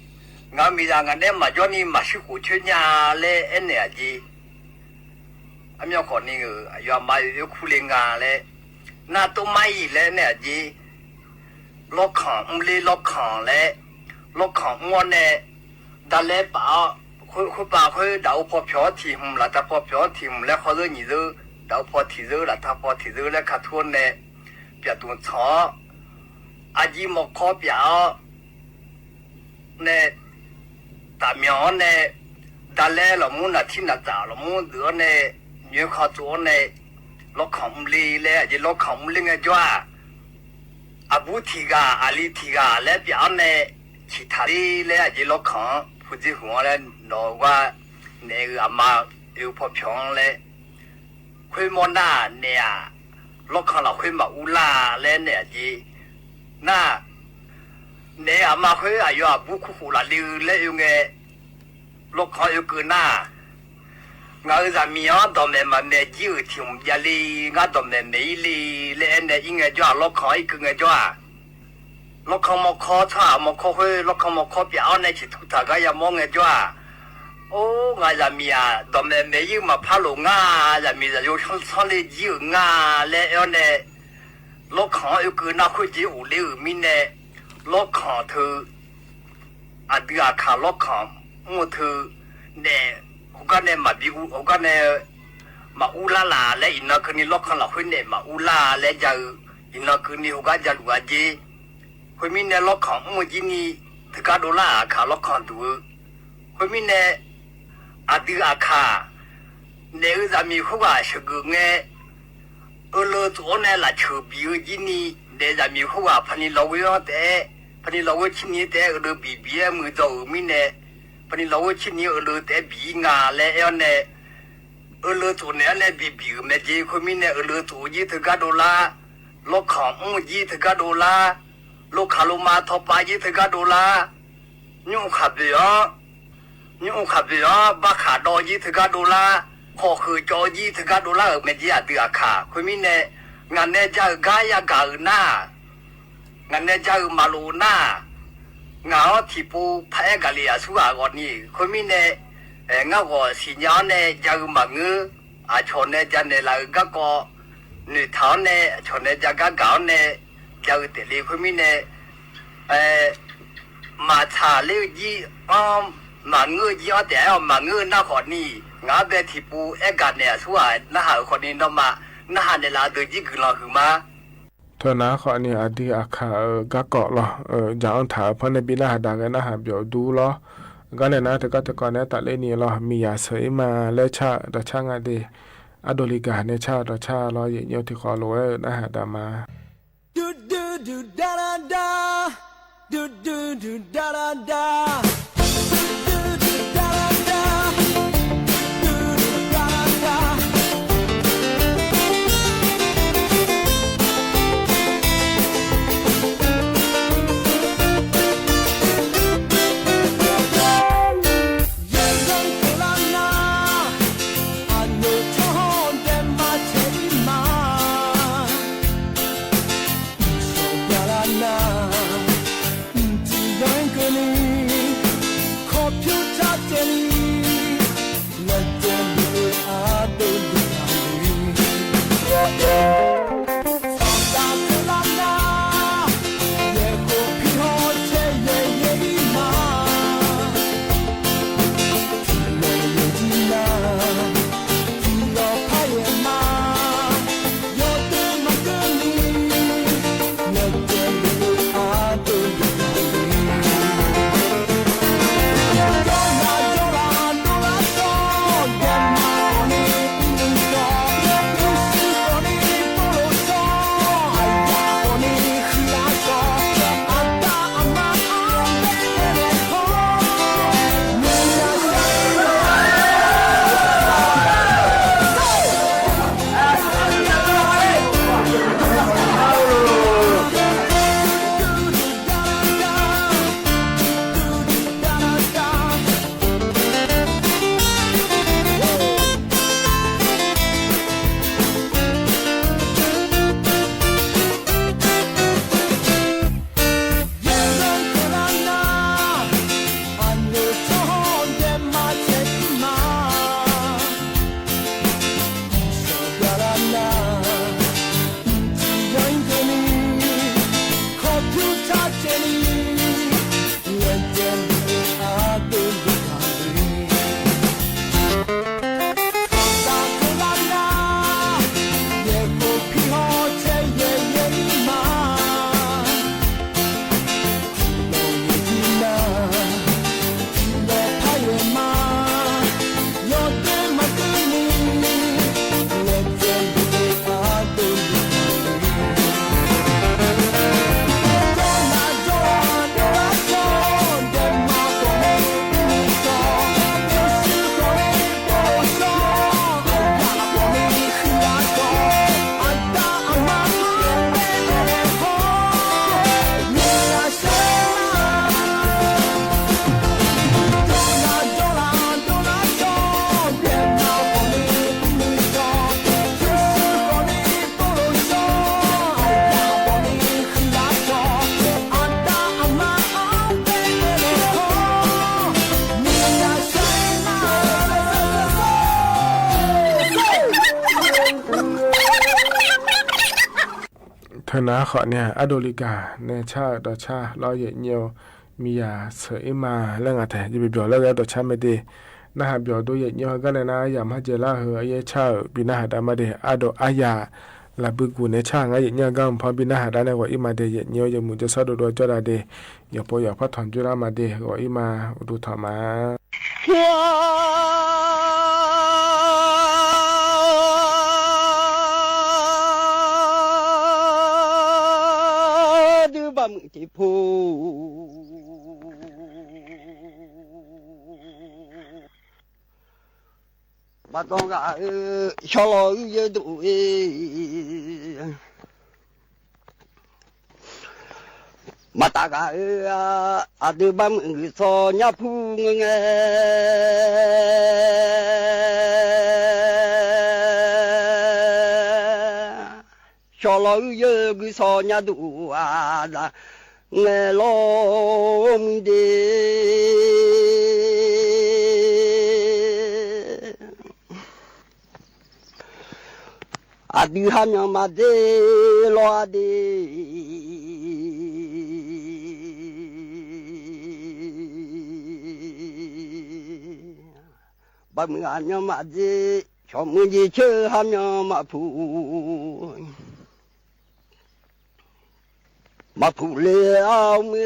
ngaˬ hui miˬ yaˍ ngaˬ nehˉ maˬ jawˇ ni maˍ shiˉ k'oˍ chehˇ nya leh ehˉ nehˬ a jeˬ. A myaw hk'awꞈ ni aˬ yawˬ aˬ ma ve hkuˇ le nga leh, naˆ toˇ maˇ iˉ leh nehˬ a jeˬ. Lawˇ hkanˍ mvuhˇ le lawˇ hkanˍ leh, lawˇ hkanˍ mvuhˇ-oˬ neh, daꞈ leh paˍ-oˬ, hk'oˆ paˍ hk'oˆ daꞈ-oˬ hpaw hpyanˍ-oˬ htiꞈ mvuhˬ laˬ htaˇ hpaw hpyanˍ-oˬ htiꞈ mvuhˬ leh hk'aw zuhˆ nyi zuhˆ, daꞈ-oˬ hpaw htiꞈ zuhˆ laˬ htaˇ hpaw htiꞈ zuhˆ leh hk'a htuˇ neh, pyaꞈ tuˬ tcuhˍ-oˬ, a jiˇ mawˬ hk'awˇ pyaꞈ-oˬ neh, taˍ myanˍ-oˬ neh, daꞈ leh lawˬ mvuhˇ naˍ htiˇ naˍ tcaꞈ lawˬ mvuhˇ deuˬ-oˬ neh, nyi hk'aw tcuhˍ-oˬ neh, lawˇ hkanˍ mvuhˇ le leh a jeˬ lawˇ hkanˍ mvuhˇ le ngeh jawˇ-aˬ. Aˬ buˇ htiꞈ g'aˬ aˬ liˇ htiꞈ g'aˬ leh pyaꞈ-oˬ neh, htiꞈ htaꞈ le leh a jeˬ lawˇ hkanˍ hpu tcuhˍ huˍ-oˬ leh nawˬ g'a nehˬ hui aˬ ma ve hpaw hpyanˍ leh, hk'oˆ mawˇ naˆ nehˬ-aˬ, lawˇ hkanˍ laˬ hk'oˆ maˍ uˉ laˇ leh nehˬ a jeˬ. Naˆ, nehˬ aˬ ma hk'oˆ aˬ yawˬ aˬ buˇ hkuˇ k'oˍ laˬ le leh oˬ ngeh, lawˇ hkanˍ oˬ keu naˆ, ngaˬ hui yaꞈ miˍ-oˬ dawˬ mehˍ maˍ mehˍ jiˇ uiˍ htiꞈ mvuhˬ jaˇ le, ngaˬ dawˬ mehˍ mehˍ iˉ le leh ehˉ nehˬ iˉ ngeh jawˇ-aˬ, lawˇ hkanˍ iˉ keu ngeh jawˇ-aˬ. Lawˇ hkanˍ mawˬ hkawˇ chaw aˬ mawˬ hkawˇ hk'oˆ lawˇ hkanˍ mawˬ hkawˇ pyaꞈ-oˬ neh chi htuˇ htaꞈ g'a yaꞈ mawˇ ngeh jawˇ-aˬ. Oˇ ngaˬ yaꞈ miˍ-aˬ, dawˬ mehˍ mehˍ iˉ maˍ hpaˇ loˍ ngaˇ, yaꞈ miˍ yaꞈ yawˬ shawˉ le jiˇ uiˍ ngaˇ leh ehˉ nehˬ, lawˇ hkanˍ oˬ keu naˆ hk'oˆ jeˬ uˍ le uiˍ miˇ nehˬ, lawˇ hkanˍ hteu, aˬ dui aˬ hkanˍ lawˇ hkanˍ mvuhˇ hteu, nehˬ, oˇ gaˇ nehˬ maˍ biˇ oˬ gaˇ nehˬ maˍ uˉ laˇ laˬ leh iˍ na keu ni lawˇ hkanˍ laˬ hk'oˆ nehˬ maˍ uˉ laˇ leh jaˇ-eu, iˍ na keu ni oˬ gaˇ jaˇ luˬ a jeˬ. Hk'e miˇ nehˬ lawˇ hkanˍ mvuhˇ jiˇ ni, hteu gaˇ do laˇ aˬ hkanˍ lawˇ hkanˍ duˬ-eu. Hk'e miˇ nehˬ, aˬ dui aˬ hkanˍ, nehˬ hui yaꞈ miˍ hk'oˆ g'aˬ sheuˍ g'uiˬ ngeh, uiˍ leuˬ tcuhˍ-oˬ neh laꞈ cheuˬ biˬ-eu jiˇ ni, nehˬ yaꞈ miˍ hk'oˆ g'aˬ hpaˇ ni lawˬ g'uˇ-oˬ tehꞈ, hpaˇ ni lawˬ g'uˇ chi ni tehꞈ uiˍ leuˬ biˬ biˬ-ehˉ mui dawˇ uiˍ miˇ nehˬ, hpaˇ ni lawˬ g'uˇ chi ni uiˍ leuˬ tehꞈ biˬ ngaˬ leh ehˉ nehˬ, uiˍ leuˬ tcuhˍ nehˬ nehˬ biˬ biˬ uiˍ meh jeˬ. Hk'e miˇ nehˬ uiˍ leuˬ tcuhˍ jiˇ hteu gaˇ do laˇ, lawˇ hkanˍ mvuhˇ jiˇ hteu gaˇ do laˇ, lo hk'aˬ lo ma htaw pa jiˇ hteu gaˇ do laˇ, nyiˇ hk'aˬ beuꞈ-oˬ, nyiˇ hk'aˬ beuꞈ-oˬ baˆ hk'aˬ dawˇ jiˇ hteu gaˇ do laˇ, hk'awꞈ hk'euꞈ cawˬ jiˇ hteu gaˇ do laˇ-euˬ meh jeˬ aˬ dui aˬ hkanˍ. Hk'e miˇ nehˬ, ngaˬ nehˬ jaˇ-euˬ gaˇ yaˇ gaˬ-euˬ naˇ, ngaˬ nehˬ jaˇ-euˬ maˍ loꞈ naˇ, ngaˬ awˉ htiꞈ po hpaˇ ehˉ gaˬ le aˬ suˉ g'aꞈ g'awꞈ ni. Hk'e miˇ nehˬ, ngaˇ g'awˬ shiˍ nyi-oˬ nehˬ jaˇ-euˬ maˍ ngeuˇ, aˬ chawˬ nehˬ jaˇ nehˬ laˬ-euˬ gaˇ k'awꞈ, noeˬ htaꞈ-oˬ nehˬ aˬ chawˬ nehˬ jaˇ gaˇ gaˬ-oˬ nehˬ, jaˇ-euˬ tehꞈ le. Hk'e miˇ nehˬ, maˍ tcaˍ le-eu jiˇ-oˬ, maˍ ngeuˇ jiˇ-oˬ tehꞈ-oˬ, maˍ ngeuˇ naˇ hk'awꞈ ni, ngaˬ aˉ beh htiꞈ po ehˉ gaˬ nehˬ aˬ suˉ g'aꞈ naˇ haꞈ-euˬ hk'awꞈ ni nawˇ ma, naˇ haꞈ nehˬ laˬ deuˬ jiˇ guiˬ laˬ huiˬ ma. Htawˇ naˉ hk'awꞈ ni aˬ diˇ aˬ hkanˍ gaˇ kawꞈ lawˬ, jaꞈ anˇ htaꞈ hpawˇ neˇ biˇ naˆ ha daꞈ g'a naˆ ha byawˬ duˇ lawˬ. Gaˇ leh naˉ teˇ kaˉ teˇ k'awꞈ nehˉ taˍ leˇ ni lawˬ. Miˬ yaˍ suhˍ iˉ ma leh chaˇ dawˬ chaˇ ngaˇ de, aˉ do liꞈ gaˬ neh chaˇ dawˬ chaˇ lawˬ yehˬ nyi teˇ hk'awꞈ lo ehˉ naˆ ha daꞈ ma. Htawˇ naˉ hk'awꞈ ni aˉ do liꞈ gaˬ neh chaˇ dawˬ chaˇ lawˬ yehˬ nyi-oˬ. Miˬ yaˍ suhˍ iˉ ma leh ngaˬ htaꞈ ji ve byawˬ leh g'a dawˬ chaˇ meh de, naˆ ha byawˬ duˇ yehˬ nyi-oˬ. Gaˇ leh naˉ yaꞈ maˇ jehˬ laˇ hui a yehˬ chaˇ uiˍ biˇ naˆ ha daꞈ ma de, aˉ do aˉ yaꞈ laˬ bui guˬ neh chaˇ ngaˬ yehˬ nyi gaˇ mvuhˇ hpawˇ biˇ naˆ ha daꞈ leh g'awꞈ iˉ ma de, yehˬ nyi-oˬ. Yehˬ mvuhˇ jehˬ suhˉ do do cawˇ daꞈ de, yawˬ po yawˬ hpawˇ htawnˍ juˇ laˇ ma de, g'awꞈ iˉ ma uˉ duˇ htaꞈ ma duˇ baˆ meuꞈ teꞈ hpu. Maˇ taw g'a-euˬ, shaw lawˬ-euˬ yehˬ duˬ-e. Maˇ taꞈ g'a-euˬ, aˬ dui baˆ meuꞈ g'uiˬ shaw nyaˇ hpu ngeh ngeh. Shaw lawˬ-euˬ yehˬ g'uiˬ shaw nyaˇ duˬ-a, daꞈ ngeh lawˬ mui de. Aˬ dui haˉ myaw maˇ deˇ lawˬ-a de. Baˆ meuꞈ haˉ myaw maˇ deˇ, chaw mui jeˬ cheuˇ haˉ myaw maˇ hpu. Maˍ hpu le a mui,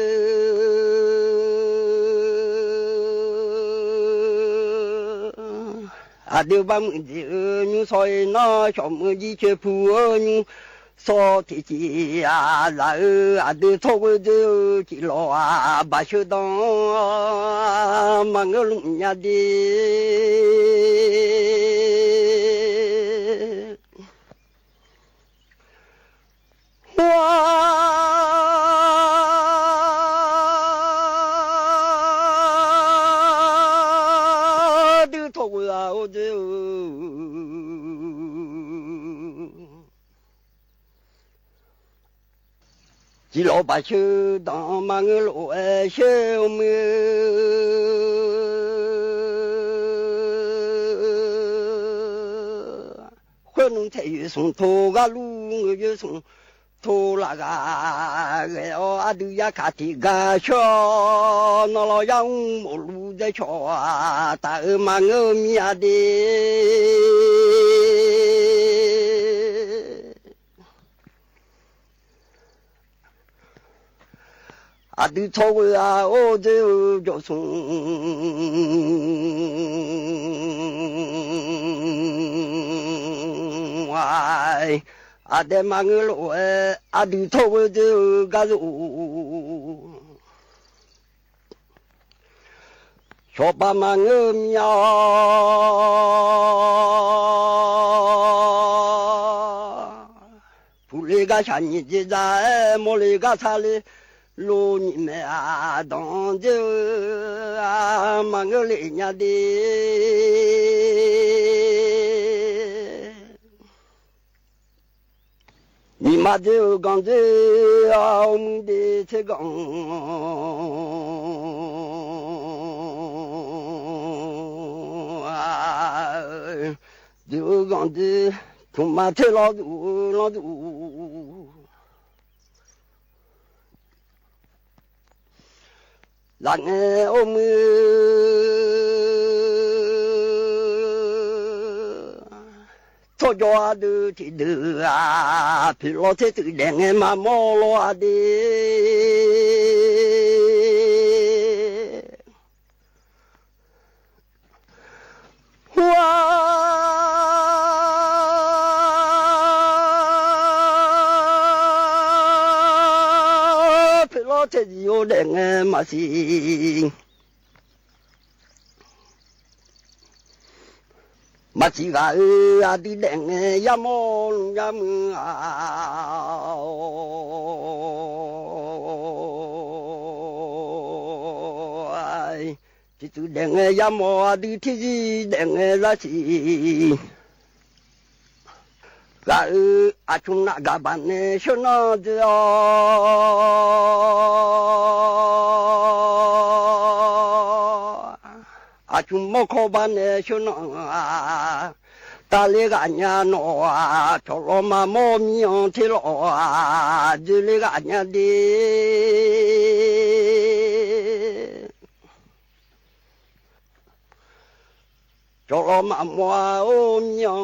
aˬ deu baˆ meuꞈ jeˬ nyu shaw e naˉ, shawˍ meuˇ jiˇ chehˇ hpu nyu shaw teꞈ ce a zaꞈ e, aˬ deu htawˇ g'euˆ deu ciˍ lawˬ a baˬ sheu dan maˇ ngeuˉ loꞈ nyi a de. Dui htawˇ g'euˆ a oˇ deu, ciˍ lawˬ baˬ sheu dan maˇ ngeuˉ loꞈ e shehˇ oˇ mui. Hk'oˆ nuˇ hteꞈ yoˬ suhˍ hto g'aˇ luˇ ngeuˍ yoˬ suhˍ hto laꞈ g'a g'ehˬ a, a dui yaˇ hkanˍ teꞈ gaˇ shawˉ nawˉ law yaˇ uˉ moˍ lu dehˇ chaw taˍ e maˇ ngeuˉ miˇ a de. Aˬ dui htawˇ g'euˆ a oˇ deu jawˬ suhˍ a, aˬ dehꞈ maˇ ngeuˉ loꞈ e, aˬ dui htawˇ g'euˆ deu gaˇ zuhꞈ. Shawˍ baˬ maˇ ngeuˉ miˇ a, hpu le gaˇ shaˍ nyi jeˬ daꞈ e, mawˇ le gaˇ htaˇ le lo nyi mehˍ a, dawˬ jeˬ maˇ ngeuˉ le nyi a de. Nyi ma deu ganˬ deu a, oˇ mui de hteˇ ganˬ deu ganˬ deu, htoꞈ ma hteˇ lawˇ zuhꞈ lawˇ zuhꞈ. Laꞈ ngeh oˇ mui htawˇ jaw a deu hteꞈ deu a, hpeꞈ lawˇ hteˇ tuꞈ dehꞈ ngeh maˇ mawˇ lawˇ a de. Hoˇ a, hpeꞈ lawˇ hteˇ ziˍ oˇ dehꞈ ngeh maˇ shiˍ. Maˇ ciˍ g'aꞈ e, a dui dehꞈ ngeh yaˇ mawˇ lo yaˇ mui a, chi tuˬ dehꞈ ngeh yaˇ mawˇ a dui hteˇ ziˍ dehꞈ ngeh laˇ shiˍ. G'aꞈ e, aˬ cuˬ naꞈ gaˬ baˬ neh sheuˉ naˇ deh a, aˬ cuˬ mawˇ hkawˇ baˬ neh sheuˉ naˇ, taˇ le g'aꞈ nyi nawˬ a, chaw law maˇ mawˇ miˇ a hteˇ lawꞈ a, deu le g'aꞈ nyi de. Chaw law maˇ mawˇ a oˇ miˇ a,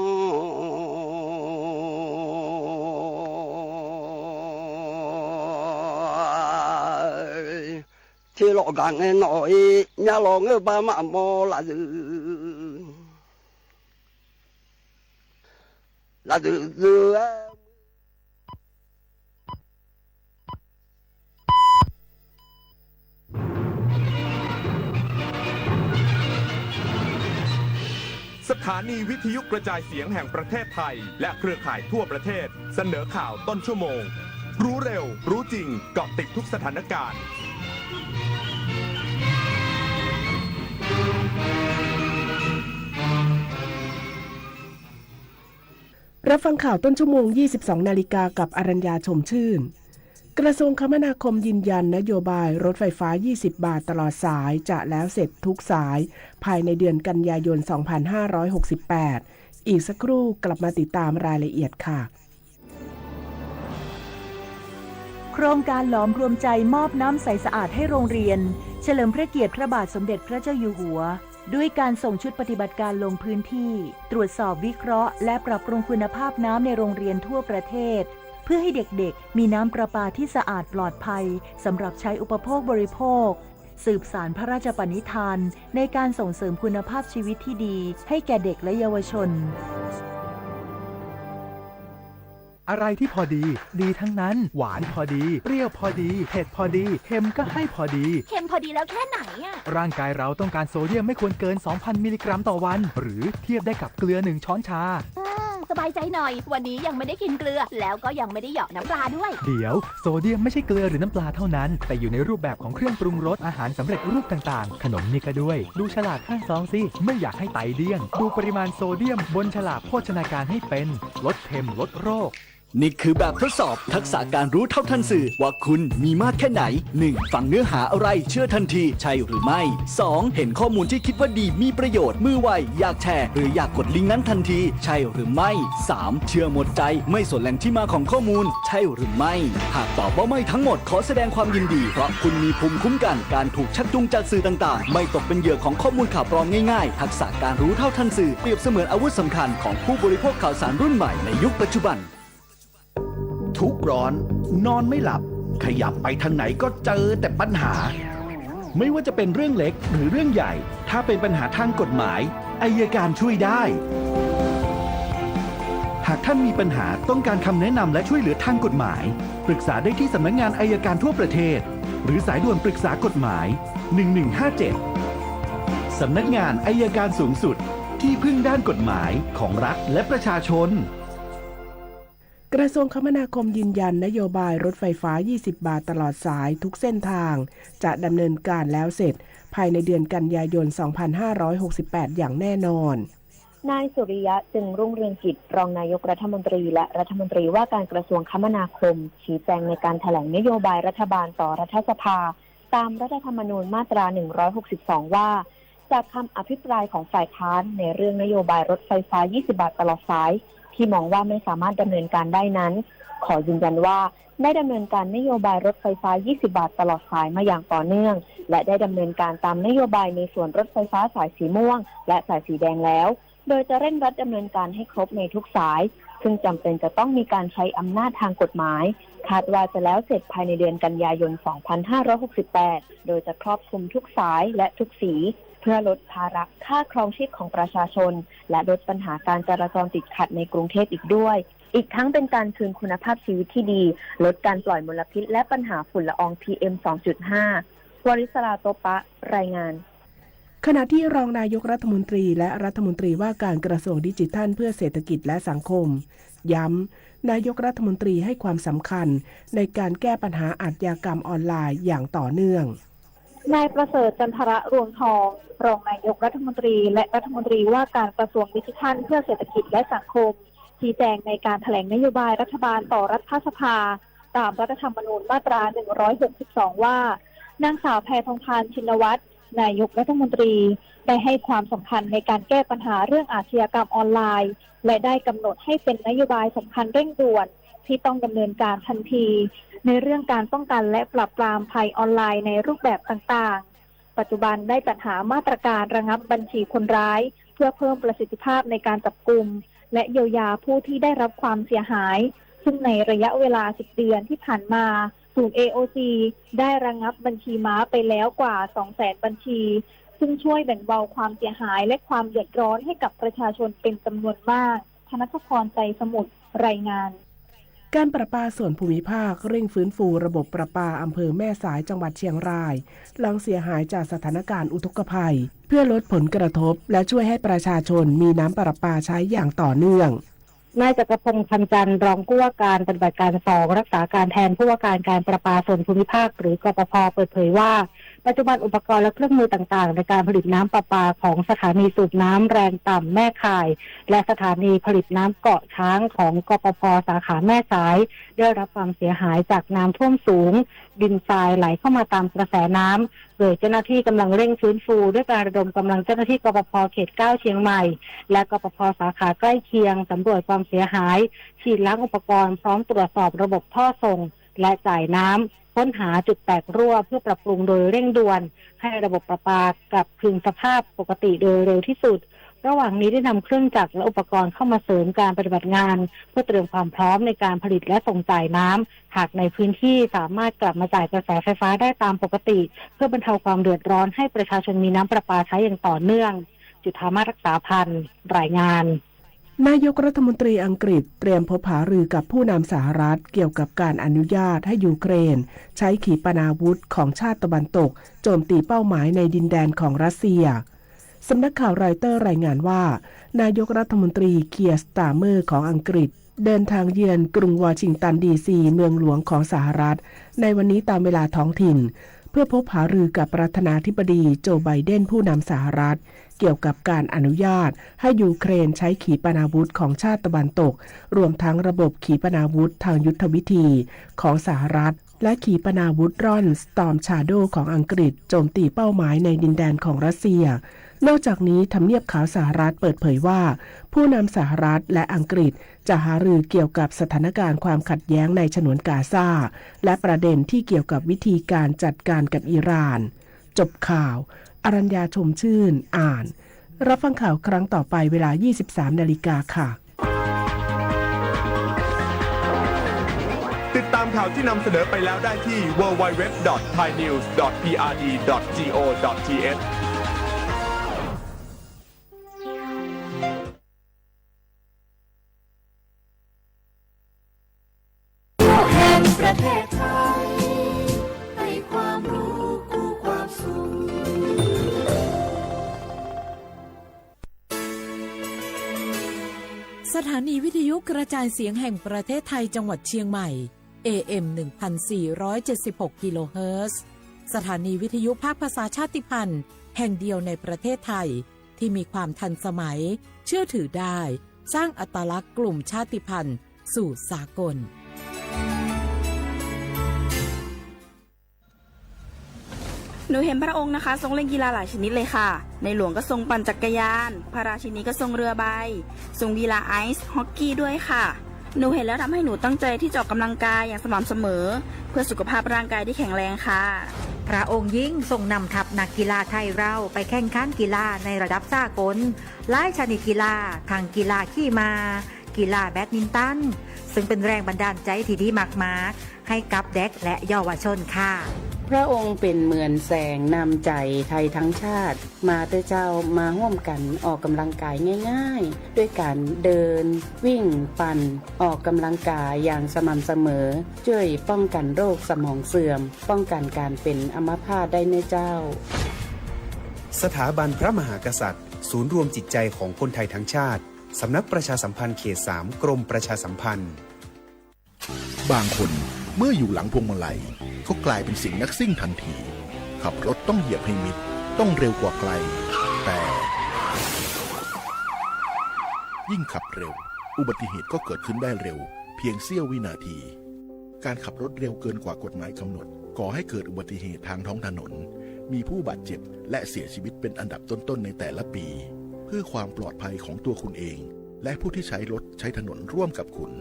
hteˇ lawꞈ gaˬ ngeh nawˬ e, nyaˇ law ngeuˆ baˆ maˇ mawˇ laꞈ zuhꞈ, laꞈ zuhꞈ zuhꞈ. สถานีวิทยุกระจายเสียงแห่งประเทศไทย และเครือข่ายทั่วประเทศ เสนอข่าวต้นชั่วโมง รู้เร็ว รู้จริง เกาะติดทุกสถานการณ์ รับฟังข่าวต้นชั่วโมง ยี่สิบสองนาฬิกา กับอรัญญา ชมชื่น กระทรวงคมนาคมยืนยันนโยบายรถไฟฟ้า ยี่สิบ บาทตลอดสาย จะแล้วเสร็จทุกสาย ภายในเดือนกันยายน สองพันห้าร้อยหกสิบแปด อีกสักครู่กลับมาติดตามรายละเอียดค่ะ โครงการหลอมรวมใจมอบน้ำใสสะอาดให้โรงเรียน เฉลิมพระเกียรติพระบาทสมเด็จพระเจ้าอยู่หัว ด้วยการส่งชุดปฏิบัติการลงพื้นที่ ตรวจสอบวิเคราะห์ และปรับปรุงคุณภาพน้ำในโรงเรียนทั่วประเทศ เพื่อให้เด็กๆ มีน้ำประปาที่สะอาดปลอดภัยสำหรับใช้อุปโภคบริโภค สืบสานพระราชปณิธานในการส่งเสริมคุณภาพชีวิตที่ดีให้แก่เด็กและเยาวชน อะไรที่พอดี ดีทั้งนั้น หวานพอดี เปรี้ยวพอดี เผ็ดพอดี เค็มก็ให้พอดี เค็มพอดีแล้วแค่ไหนอะ ร่างกายเราต้องการโซเดียมไม่ควรเกิน สองพัน มิลลิกรัมต่อวัน หรือเทียบได้กับเกลือ หนึ่ง ช้อนชา อืม สบายใจหน่อย วันนี้ยังไม่ได้กินเกลือ แล้วก็ยังไม่ได้เหยาะน้ำปลาด้วย เดี๋ยว โซเดียมไม่ใช่เกลือหรือน้ำปลาเท่านั้น แต่อยู่ในรูปแบบของเครื่องปรุงรส อาหารสำเร็จรูปต่างๆ ขนมนี่ก็ด้วย ดูฉลากข้างซองสิ ไม่อยากให้ไตเดี้ยง ดูปริมาณโซเดียมบนฉลากโภชนาการให้เป็น ลดเค็มลดโรค นี่คือแบบทดสอบทักษะการรู้เท่าทันสื่อว่าคุณมีมากแค่ไหน หนึ่ง ฟังเนื้อหาอะไรเชื่อทันทีใช่หรือไม่ สอง เห็นข้อมูลที่คิดว่าดีมีประโยชน์ มือไว อยากแชร์ หรืออยากกดลิงก์นั้นทันทีใช่หรือไม่ สาม เชื่อหมดใจไม่สนแหล่งที่มาของข้อมูลใช่หรือไม่ หากตอบว่าไม่ทั้งหมดขอแสดงความยินดี เพราะคุณมีภูมิคุ้มกันการถูกชักจูงจากสื่อต่างๆ ไม่ตกเป็นเหยื่อของข้อมูลข่าวปลอมง่ายๆ ทักษะการรู้เท่าทันสื่อเปรียบเสมือนอาวุธสำคัญของผู้บริโภคข่าวสารรุ่นใหม่ในยุคปัจจุบัน ทุกข์ร้อน นอนไม่หลับ ขยับไปทางไหนก็เจอแต่ปัญหา ไม่ว่าจะเป็นเรื่องเล็กหรือเรื่องใหญ่ ถ้าเป็นปัญหาทางกฎหมาย อัยการช่วยได้ หากท่านมีปัญหาต้องการคำแนะนำและช่วยเหลือทางกฎหมาย ปรึกษาได้ที่สำนักงานอัยการทั่วประเทศ หรือสายด่วนปรึกษากฎหมาย หนึ่งหนึ่งห้าเจ็ด สำนักงานอัยการสูงสุด ที่พึ่งด้านกฎหมายของรัฐและประชาชน กระทรวงคมนาคมยืนยันนโยบายรถไฟฟ้า ยี่สิบ บาทตลอดสายทุกเส้นทาง จะดำเนินการแล้วเสร็จภายในเดือนกันยายน สองพันห้าร้อยหกสิบแปด อย่างแน่นอน นายสุริยะ จึงรุ่งเรืองกิจ รองนายกรัฐมนตรีและรัฐมนตรีว่าการกระทรวงคมนาคม ชี้แจงในการแถลงนโยบายรัฐบาลต่อรัฐสภา ตามรัฐธรรมนูญมาตรา หนึ่งร้อยหกสิบสอง ว่า จากคำอภิปรายของฝ่ายค้านในเรื่องนโยบายรถไฟฟ้า ยี่สิบ บาทตลอดสาย ที่มองว่าไม่สามารถดำเนินการได้นั้น ขอยืนยันว่า ได้ดำเนินการนโยบายรถไฟฟ้า ยี่สิบ บาทตลอดสายมาอย่างต่อเนื่อง และได้ดำเนินการตามนโยบายในส่วนรถไฟฟ้าสายสีม่วง และสายสีแดงแล้ว โดยจะเร่งรัดดำเนินการให้ครบในทุกสาย ซึ่งจำเป็นจะต้องมีการใช้อำนาจทางกฎหมาย คาดว่าจะแล้วเสร็จภายในเดือนกันยายน สองพันห้าร้อยหกสิบแปด โดยจะครอบคลุมทุกสายและทุกสี เพื่อลดภาระค่าครองชีพของประชาชน และลดปัญหาการจราจรติดขัดในกรุงเทพอีกด้วย อีกทั้งเป็นการคืนคุณภาพชีวิตที่ดี ลดการปล่อยมลพิษและปัญหาฝุ่นละออง พีเอ็ม สองจุดห้า วริศรา โตปะ รายงาน ขณะที่รองนายกรัฐมนตรีและรัฐมนตรีว่าการกระทรวงดิจิทัลเพื่อเศรษฐกิจและสังคม ย้ำ นายกรัฐมนตรีให้ความสำคัญในการแก้ปัญหาอาชญากรรมออนไลน์อย่างต่อเนื่อง นายประเสริฐ จันทระรวงทอง รองนายกรัฐมนตรีและรัฐมนตรีว่าการกระทรวงดิจิทัลเพื่อเศรษฐกิจและสังคม ชี้แจงในการแถลงนโยบายรัฐบาลต่อรัฐสภา ตามรัฐธรรมนูญมาตรา หนึ่งร้อยหกสิบสอง ว่า นางสาวแพทองธาร ชินวัตร นายกรัฐมนตรี ได้ให้ความสำคัญในการแก้ปัญหาเรื่องอาชญากรรมออนไลน์ และได้กำหนดให้เป็นนโยบายสำคัญเร่งด่วน ที่ต้องดำเนินการทันที ในเรื่องการป้องกันและปราบปรามภัยออนไลน์ในรูปแบบต่างๆ ปัจจุบันได้จัดหามาตรการระงับบัญชีคนร้าย เพื่อเพิ่มประสิทธิภาพในการจับกุม และเยียวยาผู้ที่ได้รับความเสียหาย ซึ่งในระยะเวลา สิบ เดือนที่ผ่านมา ศูนย์ เอโอซี ได้ระงับบัญชีม้าไปแล้วกว่า สองแสน บัญชี ซึ่งช่วยแบ่งเบาความเสียหายและความเดือดร้อนให้กับประชาชนเป็นจำนวนมาก ธนัชพร ไตรสมุทร รายงาน การประปาส่วนภูมิภาคเร่งฟื้นฟูระบบประปาอำเภอแม่สายจังหวัดเชียงราย หลังเสียหายจากสถานการณ์อุทกภัย เพื่อลดผลกระทบและช่วยให้ประชาชนมีน้ำประปาใช้อย่างต่อเนื่อง นายจักรพงษ์ คำจันทร์ รองผู้ว่าการปฏิบัติการ สอง รักษาการแทนผู้ว่าการการประปาส่วนภูมิภาค หรือ กปภ เปิดเผยว่า ปัจจุบันอุปกรณ์และเครื่องมือต่างๆ ในการผลิตน้ำประปาของสถานีสูบน้ำแรงต่ำแม่ข่าย และสถานีผลิตน้ำเกาะช้างของ กปภ สาขาแม่สาย ได้รับความเสียหายจากน้ำท่วมสูง ดินทรายไหลเข้ามาตามกระแสน้ำ โดยเจ้าหน้าที่กำลังเร่งฟื้นฟูด้วยการระดมกำลังเจ้าหน้าที่ กปภ เขต เก้า เชียงใหม่ และ กปภ สาขาใกล้เคียง สำรวจความเสียหาย ฉีดล้างอุปกรณ์ พร้อมตรวจสอบระบบท่อส่ง และจ่ายน้ำ ค้นหาจุดแตกรั่วเพื่อปรับปรุงโดยเร่งด่วน ให้ระบบประปากลับคืนสภาพปกติโดยเร็วที่สุด ระหว่างนี้ได้นำเครื่องจักรและอุปกรณ์เข้ามาเสริมการปฏิบัติงาน เพื่อเตรียมความพร้อมในการผลิตและส่งจ่ายน้ำ หากในพื้นที่สามารถกลับมาจ่ายกระแสไฟฟ้าได้ตามปกติ เพื่อบรรเทาความเดือดร้อนให้ประชาชนมีน้ำประปาใช้อย่างต่อเนื่อง จุฑามาศ รักษาพันธ์ รายงาน นายกรัฐมนตรีอังกฤษเตรียมพบหารือกับผู้นำสหรัฐเกี่ยวกับการอนุญาตให้ยูเครนใช้ขีปนาวุธของชาติตะวันตกโจมตีเป้าหมายในดินแดนของรัสเซีย สำนักข่าวรอยเตอร์รายงานว่า นายกรัฐมนตรีเคียร์สตาร์เมอร์ของอังกฤษ เดินทางเยือนกรุงวอชิงตันดีซี เมืองหลวงของสหรัฐ ในวันนี้ตามเวลาท้องถิ่น เพื่อพบหารือกับประธานาธิบดีโจไบเดนผู้นำสหรัฐ เกี่ยวกับการอนุญาตให้ยูเครนใช้ขีปนาวุธของชาติตะวันตก รวมทั้งระบบขีปนาวุธทางยุทธวิธีของสหรัฐ และขีปนาวุธร่อน Storm Shadow ของอังกฤษโจมตีเป้าหมายในดินแดนของรัสเซีย นอกจากนี้ทำเนียบขาวสหรัฐเปิดเผยว่า ผู้นำสหรัฐและอังกฤษจะหารือเกี่ยวกับสถานการณ์ความขัดแย้งในฉนวนกาซา และประเด็นที่เกี่ยวกับวิธีการจัดการกับอิหร่าน จบข่าว อรัญญา ชมชื่น อ่าน รับฟังข่าวครั้งต่อไปเวลา ยี่สิบสามนาฬิกาค่ะ ติดตามข่าวที่นำเสนอไปแล้วได้ที่ ดับเบิลยู ดับเบิลยู ดับเบิลยู ดอท ไทยนิวส์ ดอท พีอาร์ดี ดอท จี โอ ดอท ที เอช แห่งประเทศไทย ให้ความรู้คู่ความสุข สถานีวิทยุกระจายเสียงแห่งประเทศไทยจังหวัดเชียงใหม่ เอ เอ็ม หนึ่งพันสี่ร้อยเจ็ดสิบหก กิโลเฮิรตซ์ สถานีวิทยุภาคภาษาชาติพันธุ์แห่งเดียวในประเทศไทย ที่มีความทันสมัย เชื่อถือได้ สร้างอัตลักษณ์กลุ่มชาติพันธุ์สู่สากล หนูเห็นพระองค์นะคะ ทรงเล่นกีฬาหลายชนิดเลยค่ะ ในหลวงก็ทรงปั่นจักรยาน พระราชินีก็ทรงเรือใบ ทรงกีฬาไอซ์ฮอกกี้ด้วยค่ะ หนูเห็นแล้วทำให้หนูตั้งใจที่จะออกกำลังกายอย่างสม่ำเสมอ เพื่อสุขภาพร่างกายที่แข็งแรงค่ะ พระองค์ยิ่งทรงนำทัพนักกีฬาไทยเราไปแข่งขันกีฬาในระดับสากล หลายชนิดกีฬา ทั้งกีฬาขี่ม้า กีฬาแบดมินตัน ซึ่งเป็นแรงบันดาลใจที่ดีมากๆ ให้กับเด็กและเยาวชนค่ะ พระองค์เป็นเหมือนแสงนำใจไทยทั้งชาติ มาเต๊อะเจ้า มาร่วมกันออกกำลังกายง่ายๆ ด้วยการเดิน วิ่ง ปั่น ออกกำลังกายอย่างสม่ำเสมอ ช่วยป้องกันโรคสมองเสื่อม ป้องกันการเป็นอัมพาตได้เน้อเจ้า สถาบันพระมหากษัตริย์ ศูนย์รวมจิตใจของคนไทยทั้งชาติ สำนักประชาสัมพันธ์เขตสาม กรมประชาสัมพันธ์ บางคนเมื่ออยู่หลังพวงมาลัย ก็กลายเป็นเสียงนักซิ่งทันที ขับรถต้องเหยียบให้มิด ต้องเร็วกว่าใคร แต่ ยิ่งขับเร็ว อุบัติเหตุก็เกิดขึ้นได้เร็ว เพียงเสี้ยววินาที การขับรถเร็วเกินกว่ากฎหมายกำหนด ก่อให้เกิดอุบัติเหตุทางท้องถนน มีผู้บาดเจ็บ และเสียชีวิตเป็นอันดับต้นๆ ในแต่ละปี เพื่อความปลอดภัยของตัวคุณเอง และผู้ที่ใช้รถใช้ถนนร่วมกับคุณ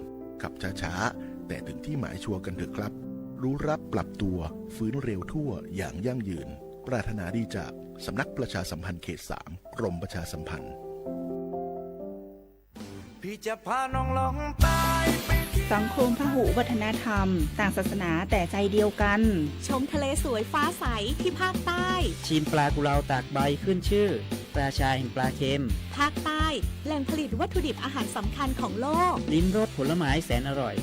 ขับช้าๆ แต่ถึงที่หมายชัวร์กันเถอะครับ รู้ระดับ ปรับตัว ฟื้นเร็วทั่ว อย่างยั่งยืน ปรารถนาดีจาก สำนักประชาสัมพันธ์เขตสาม กรมประชาสัมพันธ์ สังคมพหุวัฒนธรรม ต่างศาสนาแต่ใจเดียวกัน ชมทะเลสวยฟ้าใสที่ภาคใต้ ชิมปลากุเลาตากใบขึ้นชื่อ ราชาแห่งปลาเค็ม ภาคใต้ แหล่งผลิตวัตถุดิบอาหารสำคัญของโลก ลิ้มรสผลไม้แสนอร่อย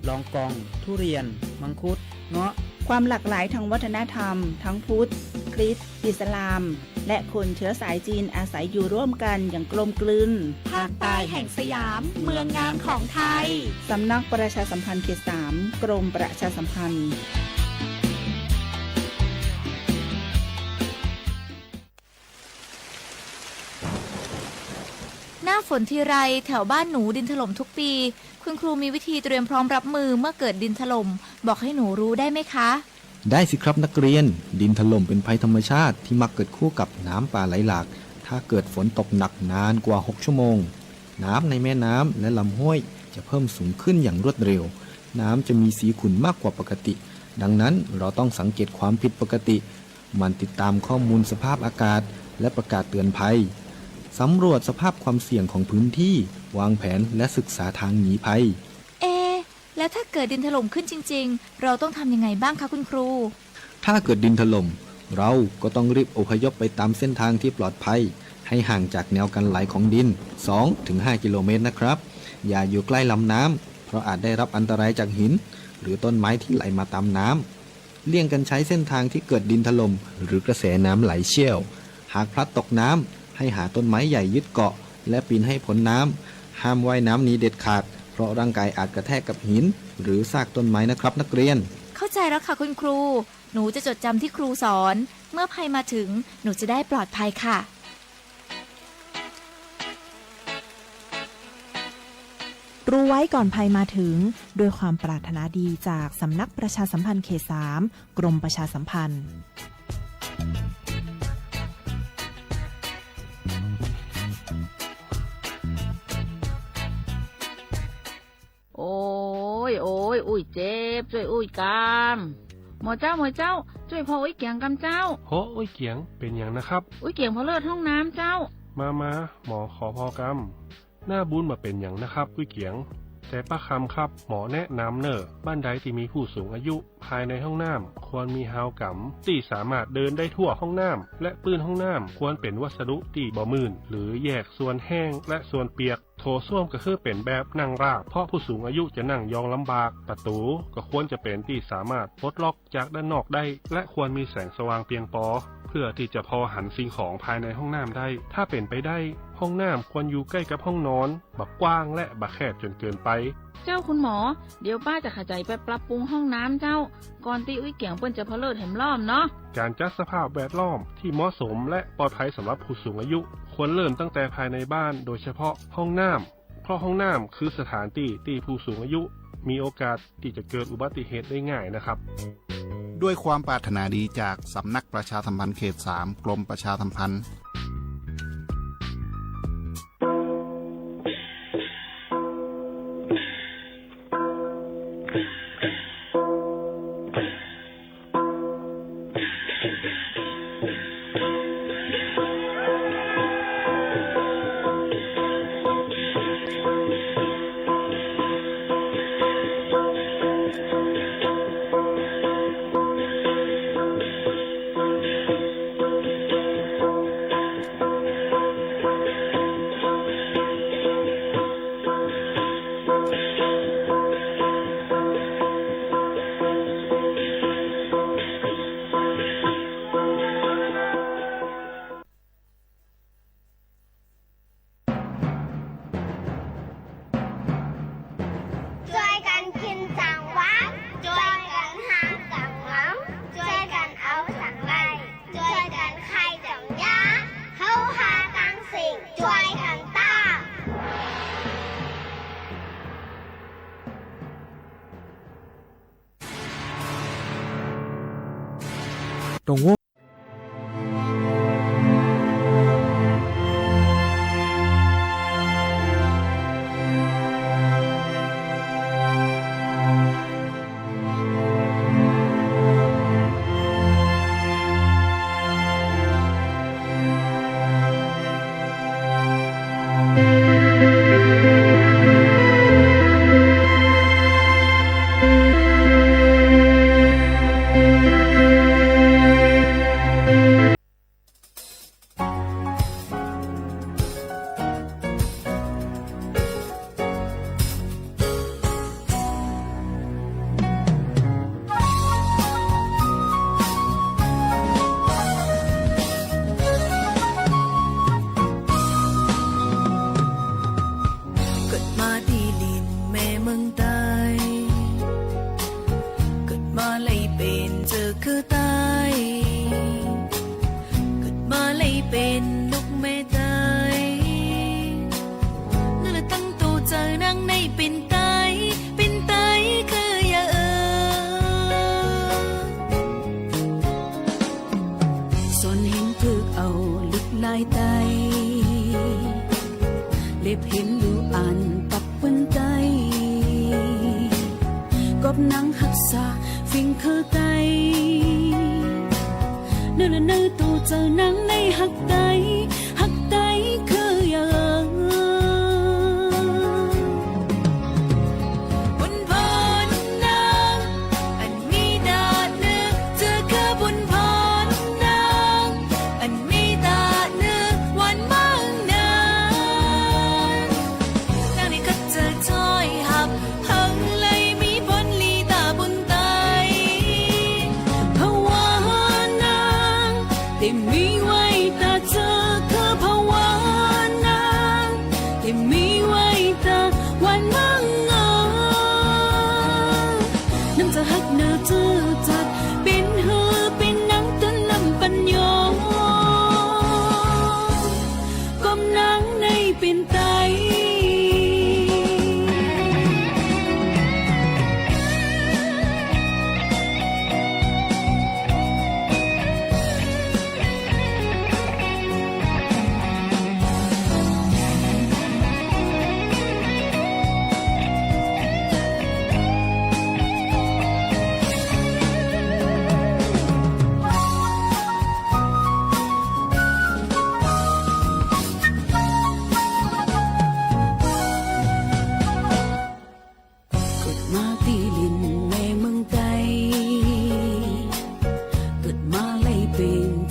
ลองกอง ทุเรียน มังคุด เงาะ ความหลากหลายทางวัฒนธรรม ทั้งพุทธ คริสต์ อิสลาม และคนเชื้อสายจีนอาศัยอยู่ร่วมกันอย่างกลมกลืน ภาคใต้แห่งสยาม เมืองงามของไทย สำนักประชาสัมพันธ์เขตสาม กรมประชาสัมพันธ์ หน้าฝนทีไร แถวบ้านหนูดินถล่มทุกปี คุณครูมีวิธีเตรียมพร้อมรับมือเมื่อเกิดดินถล่ม บอกให้หนูรู้ได้ไหมคะ ได้สิครับนักเรียน ดินถล่มเป็นภัยธรรมชาติที่มักเกิดคู่กับน้ำป่าไหลหลาก ถ้าเกิดฝนตกหนักนานกว่าหกชั่วโมง น้ำในแม่น้ำและลำห้วยจะเพิ่มสูงขึ้นอย่างรวดเร็ว น้ำจะมีสีขุ่นมากกว่าปกติ ดังนั้นเราต้องสังเกตความผิดปกติ หมั่นติดตามข้อมูลสภาพอากาศ และประกาศเตือนภัย สำรวจสภาพความเสี่ยงของพื้นที่ วางแผนและศึกษาทางหนีภัย เอ๊ะ แล้วถ้าเกิดดินถล่มขึ้นจริงๆ เราต้องทำยังไงบ้างคะคุณครู ถ้าเกิดดินถล่ม เราก็ต้องรีบอพยพไปตามเส้นทางที่ปลอดภัย ให้ห่างจากแนวกันไหลของดิน สองถึงห้ากิโลเมตรนะครับ อย่าอยู่ใกล้ลำน้ำ เพราะอาจได้รับอันตรายจากหิน หรือต้นไม้ที่ไหลมาตามน้ำ เลี่ยงกันใช้เส้นทางที่เกิดดินถล่ม หรือกระแสน้ำไหลเชี่ยว หากพลัดตกน้ำ ให้หาต้นไม้ใหญ่ยึดเกาะ และปีนให้พ้นน้ำ ห้ามว่ายน้ำหนีเด็ดขาด เพราะร่างกายอาจกระแทกกับหิน หรือซากต้นไม้นะครับนักเรียน เข้าใจแล้วค่ะคุณครู หนูจะจดจำที่ครูสอน เมื่อภัยมาถึง หนูจะได้ปลอดภัยค่ะ รู้ไว้ก่อนภัยมาถึง ด้วยความปรารถนาดีจากสำนักประชาสัมพันธ์เขตสาม กรมประชาสัมพันธ์ โอ๊ย โอ๊ย อุ้ยเจ็บ จ้วยอุ้ยกำ หมอเจ้า หมอเจ้า จ้วยพออุ้ยเกียงกำเจ้า โห อุ้ยเกียง เป๋นหยังนะครับ อุ้ยเกียงพอเลิศห้องน้ำเจ้า มา มา หมอขอพอกำ หน้าบุญบ่าเป๋นหยังนะครับ อุ้ยเกียง แต่ป้าคำครับ หมอแนะนำเน่อ บ้านใดที่มีผู้สูงอายุ ภายในห้องน้ำควรมีฮาวกำตี้สามารถเดินได้ทั่วห้องน้ำ และปื้นห้องน้ำควรเป๋นวัสดุตี้บ่มื่น หรือแยกส่วนแห้งและส่วนเปียก โถส้วมก็คือเป๋นแบบนั่งราบ เพราะผู้สูงอายุจะนั่งยองลำบาก ประตูก็ควรจะเป๋นตี้สามารถปลดล็อกจากด้านนอกได้ และควรมีแสงสว่างเพียงพอ เพื่อที่จะพอหันสิ่งของภายในห้องน้ำได้ ถ้าเป๋นไปได้ ห้องน้ำควรอยู่ใกล้กับห้องนอน บ่กว้างและบ่แคบจนเกินไป เจ้าคุณหมอ เดี๋ยวป้าจะขะใจ๋ไปปรับปรุงห้องน้ำเจ้า ก่อนตี้อุ๊ยเกี๋ยงเปิ้นจะพะเลิศแหมรอบเนาะ การจัดสภาพแวดล้อมที่เหมาะสมและปลอดภัยสำหรับผู้สูงอายุ ควรเริ่มตั้งแต่ภายในบ้าน โดยเฉพาะห้องน้ำ เพราะห้องน้ำคือสถานที่ที่ผู้สูงอายุมีโอกาสที่จะเกิดอุบัติเหตุได้ง่ายนะครับ ด้วยความปรารถนาดีจากสำนักประชาสัมพันธ์เขตสาม กรมประชาสัมพันธ์ ช่วยกันกินสังวาส ช่วยกันหาสังหวัง ช่วยกันเอาสังไล ช่วยกันใครสังยา เฮาหาตังสิ่ง ช่วยกันต้า ตรง เกิดมาตี้หลินแม่เมืองใต้ เกิดมาไล่เป๋นเจ้าคือใต้ เกิดมาไล่เป๋นลูกแม่ใต้ นั่นแหละตั้งโตเจ้านังในเป๋นใต้ เป๋นใต้คืออย่าเอ่อ สอนเห็นเพิกเอาลุกลายใต้ เล็บเห็นลู่อันปักเปิ้นใต้ กอบนังฮักษาฟิงค์คือใต้ เน่อละเน่อโตเจ้านังในฮักใต้ ฮักใต้คือ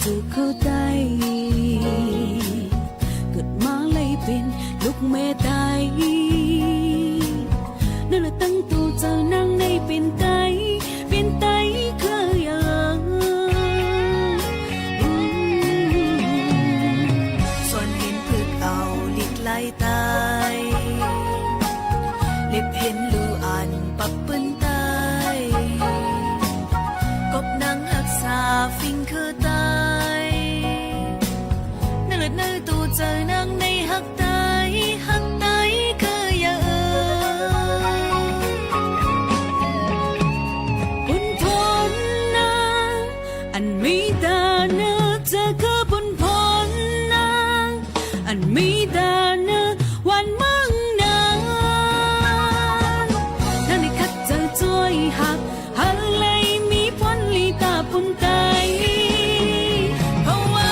Tuˬ hkui taiˇ, เกิดมา leh เป็น ลูกแม่ taiˇ, naˬ leh tanˇ tuˬ tcuh naˇ neˇ เป็น taiˇ, เป็น taiˇ hkui yaˇ. ส่วน เห็น เผือก เอา liꞈ ไล taiˇ, เล็บ เห็น lu อัน ปัก ปืน taiˇ, กบ หนัง หักษา fiˇ hkui taiˇ, naˬ leh naˇ tuˬ tcuh naˇ neˇ หัก taiˇ, หัก taiˇ hkui yaˇ. ပုၼ်ႈၽွၼ်း naˇ, อัน มี แต่ เนอ เจอ คือ ပုၼ်ႈၽွၼ်း naˇ, อัน มี แต่ เนอ วัน เมือง นั้น, naˇ neˇ ขัด เจอ ช่วย หัก ha leh มี พร liꞈ ตา ပုၼ်ႈ taiˇ. ภาวะ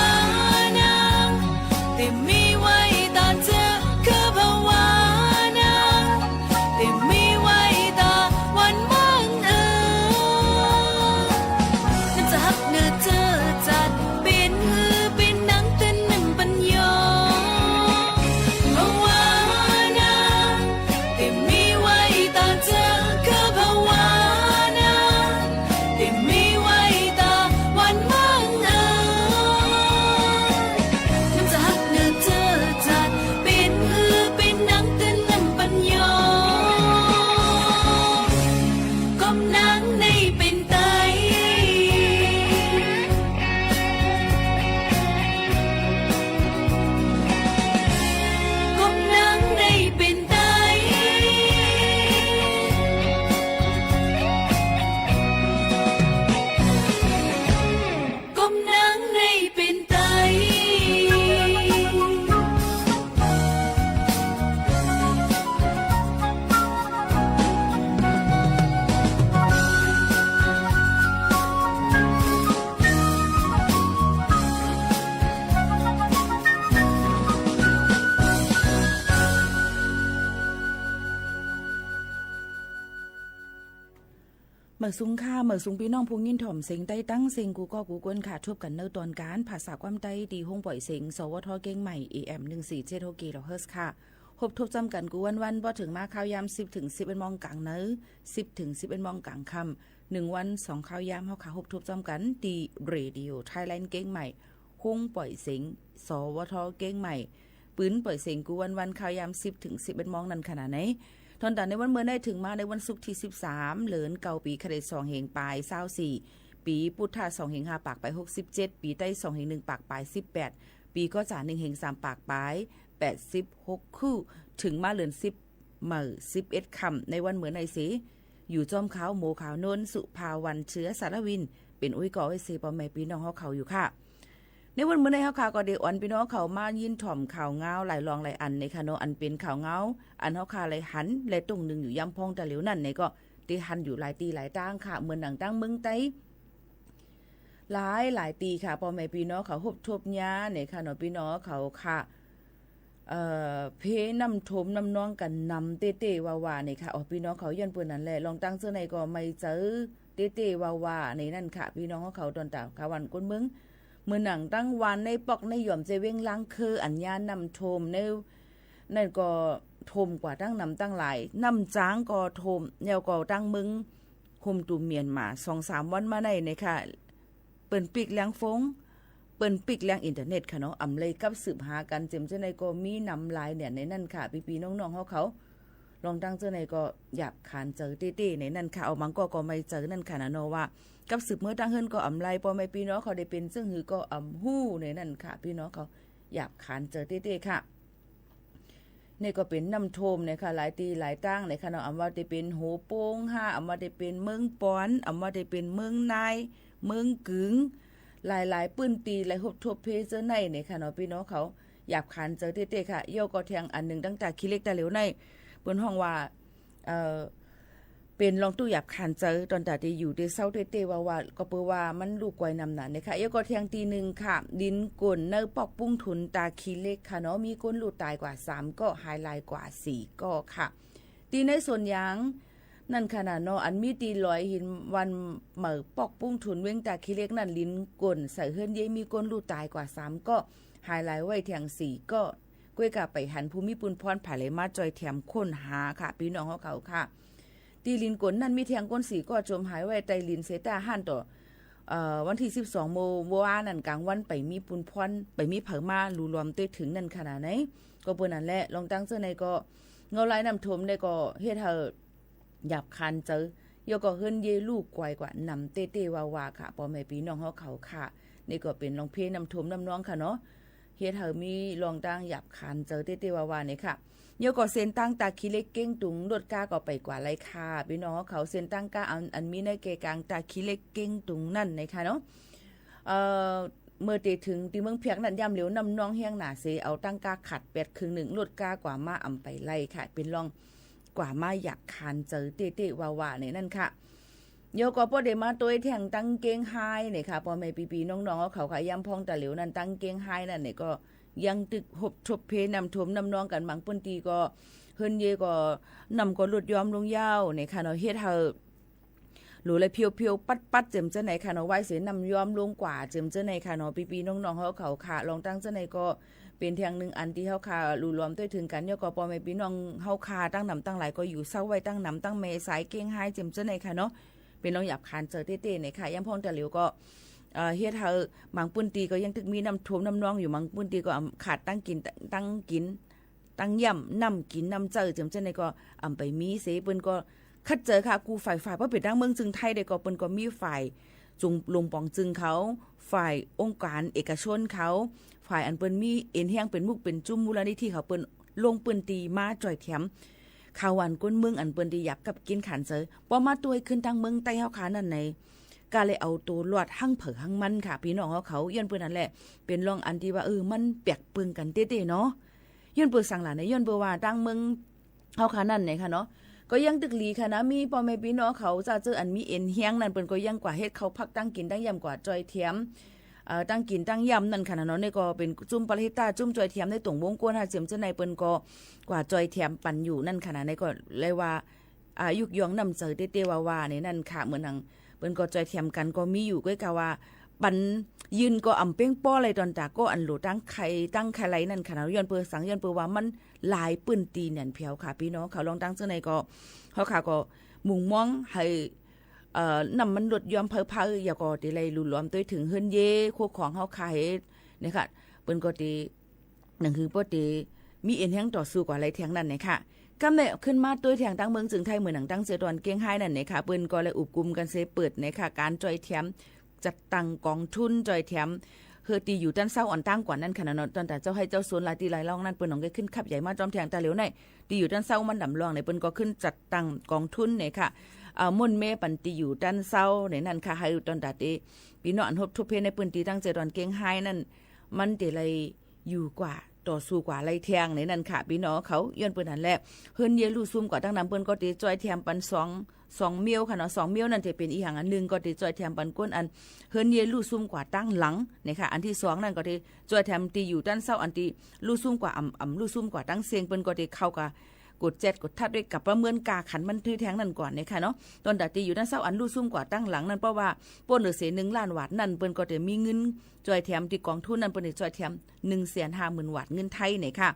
naˇ, แต่ มี ไว้ ตา เจอ คือ ภาวะ naˇ, แต่ มี ไว้ ตา วัน เมือง เออ นั้น จะ หัก เนอ เจอ จัด เป็น หือ เป็น หนัง เต้น นึ่ง ปัญญา ภาวะ naˇ, แต่ มี ไว้ ตา เจอ คือ ภาวะ naˇ, แต่ มี ไว้ ตา วัน เมือง เออ นั้น จะ หัก เนอ เจอ จัด เป็น หือ เป็น หนัง เต้น นึ่ง ปัญญา กบ หนัง neˇ เป็น taiˇ, กบ หนัง neˇ เป็น taiˇ, กบ หนัง neˇ เป็น taiˇ. Maˍ suh hkaˇ, maˍ suh พี่น้อง hpu nyiˇ htawnˍ seng taiˇ tanˇ seng, gu kawˇ gu gun hkaꞈ ทบกัน naˇ ตอน การ ภาษา ความ taiˇ ตี ห้อง ป่อย เสียง สวท เชียงใหม่ เอ เอ็ม หนึ่งสี่เจ็ดหก กิโลเฮิรตซ์ ค่ะ. พบ ทบ จ้ำ กัน gu วัน วัน เป๋าะ เถิง มา คาว ยาม สิบ ถึง สิบเอ็ด โมง กลาง เนอ สิบ ถึง สิบเอ็ด โมง กลางค่ำ หนึ่ง วัน สอง คาว ยาม เฮา ค่ะ พบ ทบ จ้ำ กัน ตี Radio Thailand เชียงใหม่ ห้อง ป่อย เสียง สวท เชียงใหม่ ปืน ป่อย เสียง gu วัน วัน คาว ยาม สิบ ถึง สิบเอ็ด โมง นั้น ขณะ ไหน ตอน แต่ ใน วัน เมื่อ ได้ เถิง มา ใน วัน ศุกร์ ที่ สิบสาม เดือน เก้า ปี คริสต์ สอง เฮง ปาย ซาว สี่ ปี พุทธะ สอง เฮง ห้า ปาก ปาย หก สิบ เจ็ด ปี ไต้ สอง เฮง หนึ่ง ปาก ปาย สิบ แปด ปี กอ จ๋า หนึ่ง เฮง สาม ปาก ปาย แปด สิบ หก คู่ เถิง มา เดือน สิบ เมื่อ สิบเอ็ด ค่ำ ใน วัน เมื่อ ใน เส อยู่ จ้อม เขา โม ขาว นนท์ สุภาวัน เชื้อ สารวิน เป็น อุ้ย ก่อ ไว้ เส เป๋าแม่ พี่น้อง เฮา เขา อยู่ ค่ะ. ใน วัน เมื่อ ใน เฮา ค่ะ ก็ ได้ อ่อน พี่น้อง เฮา เขา มา ยิน ถ่อม ข่าว งาว หลาย รอง หลาย อัน นะคะ เนาะ อัน เป็น ข่าว งาว อัน เฮา ค่ะ ได้ หัน และ ตรง นึ่ง อยู่ ยาม พ่อง ตะเหลียว นั้น ใน ก็ ได้ หัน อยู่ หลาย ตี้ หลาย ตาง ค่ะ เหมือน หนัง ตั้ง เมือง ไต้ หลาย หลาย ตี้ ค่ะ เป๋าแม่ พี่น้อง เขา พบ ทบ เยียะ นะคะ เนาะ พี่น้อง เฮา เขา ค่ะ เอ่อ เพ่ น้ำ ท่วม น้ำ นอง กัน นำ เต๊ะเต๊ะ วา วา นะคะ อ๋อ พี่น้อง เฮา ย้อน เปื้อน นั้น แหละ ลอง ตั้ง เจ้า ใน ก็ ไม่ เจอ เต๊ะเต๊ะ วา วา ใน นั้น ค่ะ พี่น้อง เฮา เขา ตอน ตา ค่ะ วัน คน เมือง เหมือน หนัง ตั้ง วัน ใน ป๊อก ใน หย่อม เจ เว้ง ล้าง คือ อัน เยียะ น้ำ ท่วม ใน นั้น ก็ ท่วม กว่า ตั้ง นำ ตั้ง หลาย น้ำ จ๊าง ก็ ท่วม แล้ว ก็ ตั้ง เมือง โฮม ตู เมียนมา สองสาม วัน มา ใน นะคะ เปิ้น ปิก แหลง โฟน เปิ้น ปิก แหลง อินเทอร์เน็ต ค่ะ เนาะ อำ เลย กับ สืบ หา กัน เจ๋ม เจ้า ใน ก็ มี นำ หลาย เนี่ย ใน นั้น ค่ะ พี่ๆ น้องๆ เฮา เขา ลอง ตั้ง เจ้า ใน ก็ หยาบ ขาน เจอ เต๊ะเต๊ะ ใน นั้น ค่ะ เอา บาง ก็ ก็ ไม่ เจอ นั้น ค่ะ นะ เนาะ ว่า กับ สืบ เมื่อ ตั้ง เฮิรน ก็ อำ ไล ป๋าแม่ พี่น้อง เฮา ได้ เป็น เจิ่ง หือ ก็ อำ ฮู้ ใน นั้น ค่ะ พี่น้อง เฮา เขา หยาบ ขาน เจอ เต๊ะเต๊ะ ค่ะ นี่ ก็ เป็น น้ำ ท่วม นะคะ หลาย ตี้ หลาย ตาง นะคะ เนาะ อำ ว่า ได้ เป็น โฮ โปง ห้า อำ ว่า ได้ เป็น เมือง ปอน อำ ว่า ได้ เป็น เมือง นาย เมือง กึง หลายๆ ปื้นตี้ ไหล พบ ทบ เพ่ เจ้า ใน นะคะ เนาะ พี่น้อง เฮา เขา หยาบ ขาน เจอ เต๊ะเต๊ะ ค่ะ เยียะ ก็ แทง อัน นึ่ง ตั้ง แต่ ขี้เหล็ก ตะเหลียว ใน เปิ้น ฮ้อง ว่า เอ่อ เป็น ลอง ตู้ หยาบ ขาน เจอ ตอน แต่ ตี้ อยู่ ตี้ เศร้า เต๊ะเต๊ะ วา วา ก็ เปื้อ ว่า มัน ลู่ กวย นำ หนา นะคะ เยียะ ก็ แทง ตี้ นึ่ง ค่ะ ดิน โกน ใน ป๊อก ปุ้ง ถุน ตา ขี้เหล็ก ค่ะ เนาะ มี คน ลู่ ตาย กว่า สาม ก็ หาย หลาย กว่า สี่ ก็ ค่ะ ตี้ ใน สวน ยาง นั่นขณะเนาะ อันมีตีลอยหินวันเหม๋อปอกปุ้งทุนเว้งตาขี้เหล็กนั่น ลินก๋นใส่เฮือนเย้ยมีก้นลู่ตายกว่าสามก้อ หายหลายไว้แทงสี่ก้อ ก้วยกาไปหันผู้มีปุณพรผายไหลมาจ่อยแถมค้นหาค่ะ ปีน้องเฮาเขาค่ะ ตีลินก๋นนั่นมีแทงก้นสี่ก้อจมหายไว้ใต้ลินเสต้าหั้นต่อ เอ่อ วันที่สิบสอง โมงวานั่นกลางวันไปมีปุณพรไปมีเผามาลูลอมต้วยถึงนั่นขนาดไหน ก็เปิ้นนั่นแหละ ลองตั้งเจ้าในก็ เงาลายน้ำท่วมได้ก็เฮ็ดให้ หยาบคานเจอ ยอก็เฮิรนเยลู่กวายกว่าหนำเต้เต้วาวาค่ะ ปอแม่ปีน้องเฮาเขาค่ะ นี่ก็เป็นลองเพน้ำท่วมน้ำน้องค่ะเนาะ เฮ็ดให้มีลองตั้งหยาบคานเจอเต้เต้วาวาเนี่ยค่ะ ยอก็เส้นตั้งตาขี้เหล็กเก้งตุง รถก้าก็ไปกว่าไรค่ะ ปีน้องเฮาเขา เส้นตั้งก้าอันอันมีในเกกลางตาขี้เหล็กเก้งตุงนั่นนะคะเนาะ เอ่อ เมื่อเตะถึงตีเมืองเพียกนั่นย่ำเหลียวน้ำน้องแห้งหนาเส เอาตั้งก้าขัดแปดครึ่งหนึ่ง รถก้ากว่ามาอำไปไล่ค่ะ เป็นลอง กว่ามาหยาบคานเจอเต้เต้วาวาเนี่ยนั่นค่ะ เดี๋ยวก็ป้อเดมาตัวแทงตั้งเก้งไฮเนี่ยค่ะ ปอแม่ปีปีน้องๆเขาค่ะ ย่ำพ่องตะเหลียวนั่นตั้งเก้งไฮนั่นเนี่ยก็ ยังตึกหบทบเพน้ำท่วมน้ำน้องกันบางพื้นที่ก็ เฮิรนเยก็ น้ำก็ลดย้อมลงยาวเนี่ยค่ะเนาะ เฮ็ดให้ หลูเลยเพียวๆ ปัดๆ เจ๋มเจ้าไหนค่ะเนาะ ไหว้เสน้ำย้อมลงกว่าเจ๋มเจ้าไหนค่ะเนาะ ปีปีน้องๆเฮาเขาค่ะ ลองตั้งเจ้าไหนก็ เป็นแทงหนึ่งอันที่เฮาค่ะ หลู่หลอมต้วยถึงกัน ยอก็ปอแม่ปีน้องเฮาค่ะ ตั้งหนำตั้งหลายก็อยู่เศร้าไว้ตั้งหนำตั้งแม่สายเก้งไฮเจ๋มเจ้าไหนค่ะเนาะ เป็นลองหยาบคานเจอเต้เต้เนี่ยค่ะ ย่ำพ่องตะเหลียวก็ เอ่อ เฮ็ดให้บางพื้นที่ก็ยังตึกมีน้ำท่วมน้ำน้องอยู่ บางพื้นที่ก็อำขาดตั้งกินตั้งกิน ตั้งย่ำน้ำกินน้ำเจอเจ๋มเจ้าไหนก็ อำไปมีเส เปิ้นก็ คัดเจอค่ะ กูฝ่ายฝ่าย เพราะเป็นตั้งเมืองจึงไทยได้ก็ เปิ้นก็มีฝ่าย จุงลงปองจึงเขา ฝ่ายองค์การเอกชนเขา ฝ่ายอันเปิ้นมีเอ็นแห้งเป็นมุกเป็นจุ้มมูลนิธิเขา เปิ้นลงปื้นตีมาจ่อยแถม ข่าวอันก้นเมืองอันเปิ้นตีหยาบกับกินขันเจอ ปอมาต้วยขึ้นตั้งเมืองใต้เฮาค่ะนั่นไหน ก็เลยเอาตัวรอดหั่งเผอหั่งมันค่ะ พี่น้องเฮาเขา ย้อนเปิ้นนั่นแหละ เป็นลองอันที่ว่า เออ มันแปลกเปิงกันเต้เต้เนาะ ย้อนเปิ้นสังหลานเนี่ย ย้อนเปิ้นว่าตั้งเมือง เฮาค่ะนั่นเนี่ยค่ะเนาะ ก็ยังตึกหลีค่ะนะ มีปอแม่ปีน้องเขาจะเจออันมีเอ็นแห้งนั่น เปิ้นก็ยังกว่าเฮ็ดเข้าพักตั้งกินตั้งย่ำกว่าจ่อยแถม เอ่อ ตั้งกินตั้งย่ำนั่นค่ะนะเนาะ นี่ก็เป็นจุ้มปาเลต้าจุ้มจ่อยแถมในตรงวงกว้นห้าเจียมเจ้าใน เปิ้นก็กว่าจ่อยแถมปันอยู่นั่นค่ะนะ นี่ก็เลยว่า อ่า ยุกยองน้ำเจอเต้เต้วาวาเนี่ยนั่นค่ะ เหมือนหนัง เปิ้นก็จ่อยแถมกันก็มีอยู่ ก้วยกาว่า ปันยืนก็อ่ำเป้งป้อเลยตอนตาก็อันโหลตั้งใครตั้งใครไรนั่นค่ะนะ ย้อนเปิ้นสัง ย้อนเปิ้นว่ามัน หลายปื้นตีแหนนแผวค่ะ พี่น้องเขา ลองตั้งเจ้าในก็ เฮาค่ะก็ มุ่งมองให้ เอ่อ น้ำมันลดย้อมเผาๆ อย่าก็ตีไรหลู่หลอมต้วยถึงเฮิรนเย โคของเฮาค่ะเหตุเนี่ยค่ะ เปิ้นก็ตี หนังคือป้อตี มีเอ็นแห้งต่อสู้กว่าไรแทงนั่นเนี่ยค่ะ กำเนิดขึ้นมาต้วยแทงตั้งเมืองจึงไทย เหมือนหนังตั้งเจตอนเก้งไฮนั่นเนี่ยค่ะ เปิ้นก็เลยอุบกุมกันเสเปิดเนี่ยค่ะ การจ่อยแถม จัดตั้งกองทุนจ่อยแถม เฮอตีอยู่ต้านเศร้าอ่อนตั้งกว่านั่นค่ะเนาะ ตอนแต่เจ้าให้เจ้าโซนลายตีลายล่องนั่น เปิ้นหนองก็ขึ้นขับใหญ่มาจอมแทงตาเหลียวใน ตีอยู่ต้านเศร้ามันดำรองเนี่ย เปิ้นก็ขึ้นจัดตั้งกองทุนเนี่ยค่ะ เอ่อ มุ่นเมปันตีอยู่ต้านเศร้าเนี่ยนั่นค่ะ ให้ตอนแต่ตี พี่น้องอันทบทบเพในปื้นตีตั้งเจตอนเก้งไฮนั่น มันเตะไร อยู่กว่า ต่อสู้กว่าไรแทงในนั่นค่ะ พี่น้องเขา ย้อนเปิ้นนั่นแหละ เฮิรนเยลู่ซุ่มกว่าตั้งนำ เปิ้นก็เตะจ่อยแถมปันสอง สองเมี้ยวค่ะเนาะ สองเมี้ยวนั่นเตะเป็นอีหยังอันหนึ่ง ก็เตะจ่อยแถมปันก้นอัน เฮิรนเยลู่ซุ่มกว่าตั้งหลังนะคะ อันที่สองนั่นก็เตะจ่อยแถมตีอยู่ต้านเศร้า อันตีลู่ซุ่มกว่าอ่ำอ่ำลู่ซุ่มกว่าตั้งเซง เปิ้นก็เตะเข้ากับ กดแจ็ดกดทัดด้วยกับประเมินกาขันมันทื่อแทงนั่นก่อนนะคะเนาะ ตอนแต่ตีอยู่ต้านเศร้าอันลู่ซุ่มกว่าตั้งหลังนั่น เพราะว่าป้นเหลือเสียหนึ่งล้านวาทนั่น เปิ้นก็เตะมีเงินจ่อยแถมตีกองทุนนั่น เปิ้นเตะจ่อยแถม หนึ่งแสนห้าหมื่นวาทเงินไทยเนี่ยค่ะ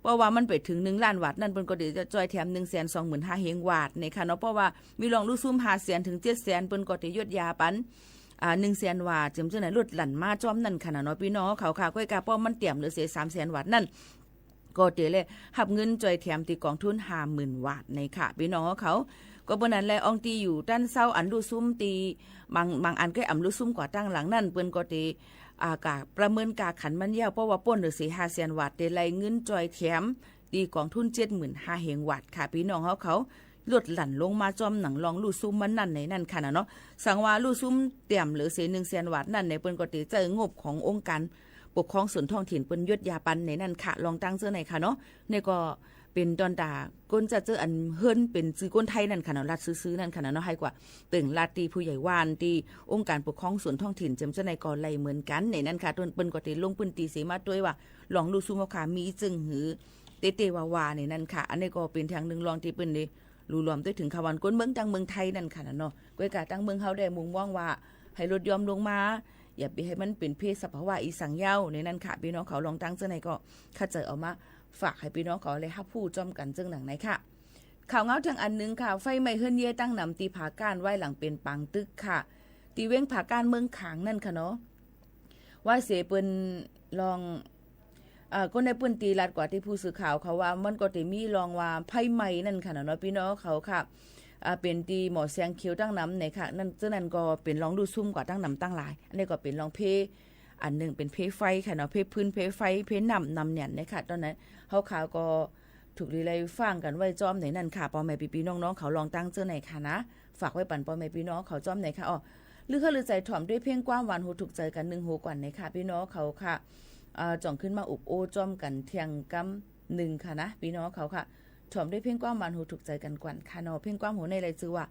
เพราะว่ามันไปถึงหนึ่งล้านวาทนั่น เปิ้นก็เดี๋ยวจะจ่อยแถม หนึ่งแสนสองหมื่นห้าเฮงวาทเนี่ยค่ะเนาะ เพราะว่ามีรองลู่ซุ่มห้าแสนถึงเจ็ดแสน เปิ้นก็เดี๋ยวยดยาปัน อ่า หนึ่งแสนวาท เจิมเจ้าไหนลดหลั่นมาจ้อมนั่นค่ะนะเนาะ พี่น้องเขาค่ะ ก้อยกาป้อมมันเตรียมเหลือเสียสามแสนวาทนั่น ก็เต๋เลยหับเงินจ่อยแถมตีกองทุนห้าหมื่นวาทในค่ะ พี่น้องเขา ก็เปิ้นนั้นแล อองตีอยู่ต้านเศร้าอันลู่ซุ่มตี บาง บางอันก็อ่ำลู่ซุ่มกว่าตั้งหลังนั่น เปิ้นก็เต๋ อ่า กะประเมินกาขันมันยาว เพราะว่าป้นเหลือเสียห้าแสนวาท เต๋ไล่เงินจ่อยแถม ตีกองทุนเจ็ดหมื่นห้าเฮงวาทค่ะ พี่น้องเขาเขา ลดหลั่นลงมาจ้อมหนังรองลู่ซุ่มมันนั่นในนั่นค่ะนะเนาะ สังว่าลู่ซุ่มเต๋มเหลือเสียหนึ่งแสนวาทนั่นใน เปิ้นก็เต๋ใจ๊งบขององค์การปกครองส่วนท้องถิ่นเปิ้นยดยาปันในนั่นค่ะ ลองตั้งเจ้าในค่ะเนาะ ในก็เป็นตอนตา ก้นจะเจออันเฮิรนเป็นจื้อก้นไทยนั่นค่ะเนาะ รัฐซื่อๆนั่นค่ะเนาะ ให้กว่าเติ่งรัฐตีผู้ใหญ่บ้านตีองค์การปกครองส่วนท้องถิ่นเจิมเจ้าในก็ไล่เหมือนกันในนั่นค่ะ ต้นเปิ้นก็เต๋ลงพื้นที่เสมาด้วยว่า ลองลู่ซุ่มเขาค่ะ มีจึงหือ เตเตวาวาในนั่นค่ะ อันนี้ก็เป็นทางหนึ่งลองที่เปิ้นได้ လူလွမ် တ ถึง ข่าวสาร คนเมือง ทั้งเมืองไทย นั่นค่ะเนาะ กวยกา ทั้งเมืองเฮาได้มุ่งมองว่า ให้ลดหย่อนลงมา อย่าไปให้มันเป็นเพศสภาวะอีสังเย้า ในนั้นค่ะ พี่น้องเขา ลองตั้งเจ้าไหนก็ ข้าเจ้าเอามาฝากให้พี่น้องเขาได้ฮับผู้จ้อมกันเจ้าหนังในค่ะ ข่าวเหงาทางอันหนึ่งค่ะ ไฟไหม้เฮือนเย้ตั้งหนำตีผาก้าน ไว้หลังเป็นปางตึกค่ะ ตีเว้งผาก้านเมืองขางนั่นค่ะเนาะ ว่าเสเปินลอง อ่า คนในพื้นที่รัฐกว่าที่ผู้สื่อข่าวเขาว่า มันก็จะมีรองว่าไฟไหม้นั่นค่ะเนาะ พี่น้องเขาค่ะ อ่า เป็นตีหมอแสงเขียวตั้งน้ำเนี่ยค่ะ นั่น เจ้านั่นก็เป็นรองลู่ซุ่มกว่าตั้งน้ำตั้งหลาย อันนี้ก็เป็นรองเพ อันหนึ่งเป็นเพไฟค่ะเนาะ เพพื้นเพไฟ เพน้ำนำเนี่ยนะคะ ตอนนั้นเขาข่าวก็ถูกดีเลยฟังกันไว้จ้อมในนั้นค่ะ ปอแม่ปีปีน้องๆเขาลองตั้งเจ้าไหนค่ะนะ ฝากไว้ปั่นปอแม่ปีน้องเขาจ้อมในค่ะ อ๋อ หรือเขาหรือใจถ่อมด้วยเพลงความหวานหูถูกใจกันหนึ่งหูก่อนในค่ะ พี่น้องเขาค่ะ อ่า จ่องขึ้นมาอุบโอจ้อมกันเที่ยงกำหนึ่งค่ะนะ พี่น้องเขาค่ะ ถ่อมด้วยเพลงความหวานหูถูกใจกันก่อนค่ะเนาะ เพลงความหูในเลยชื่อว่า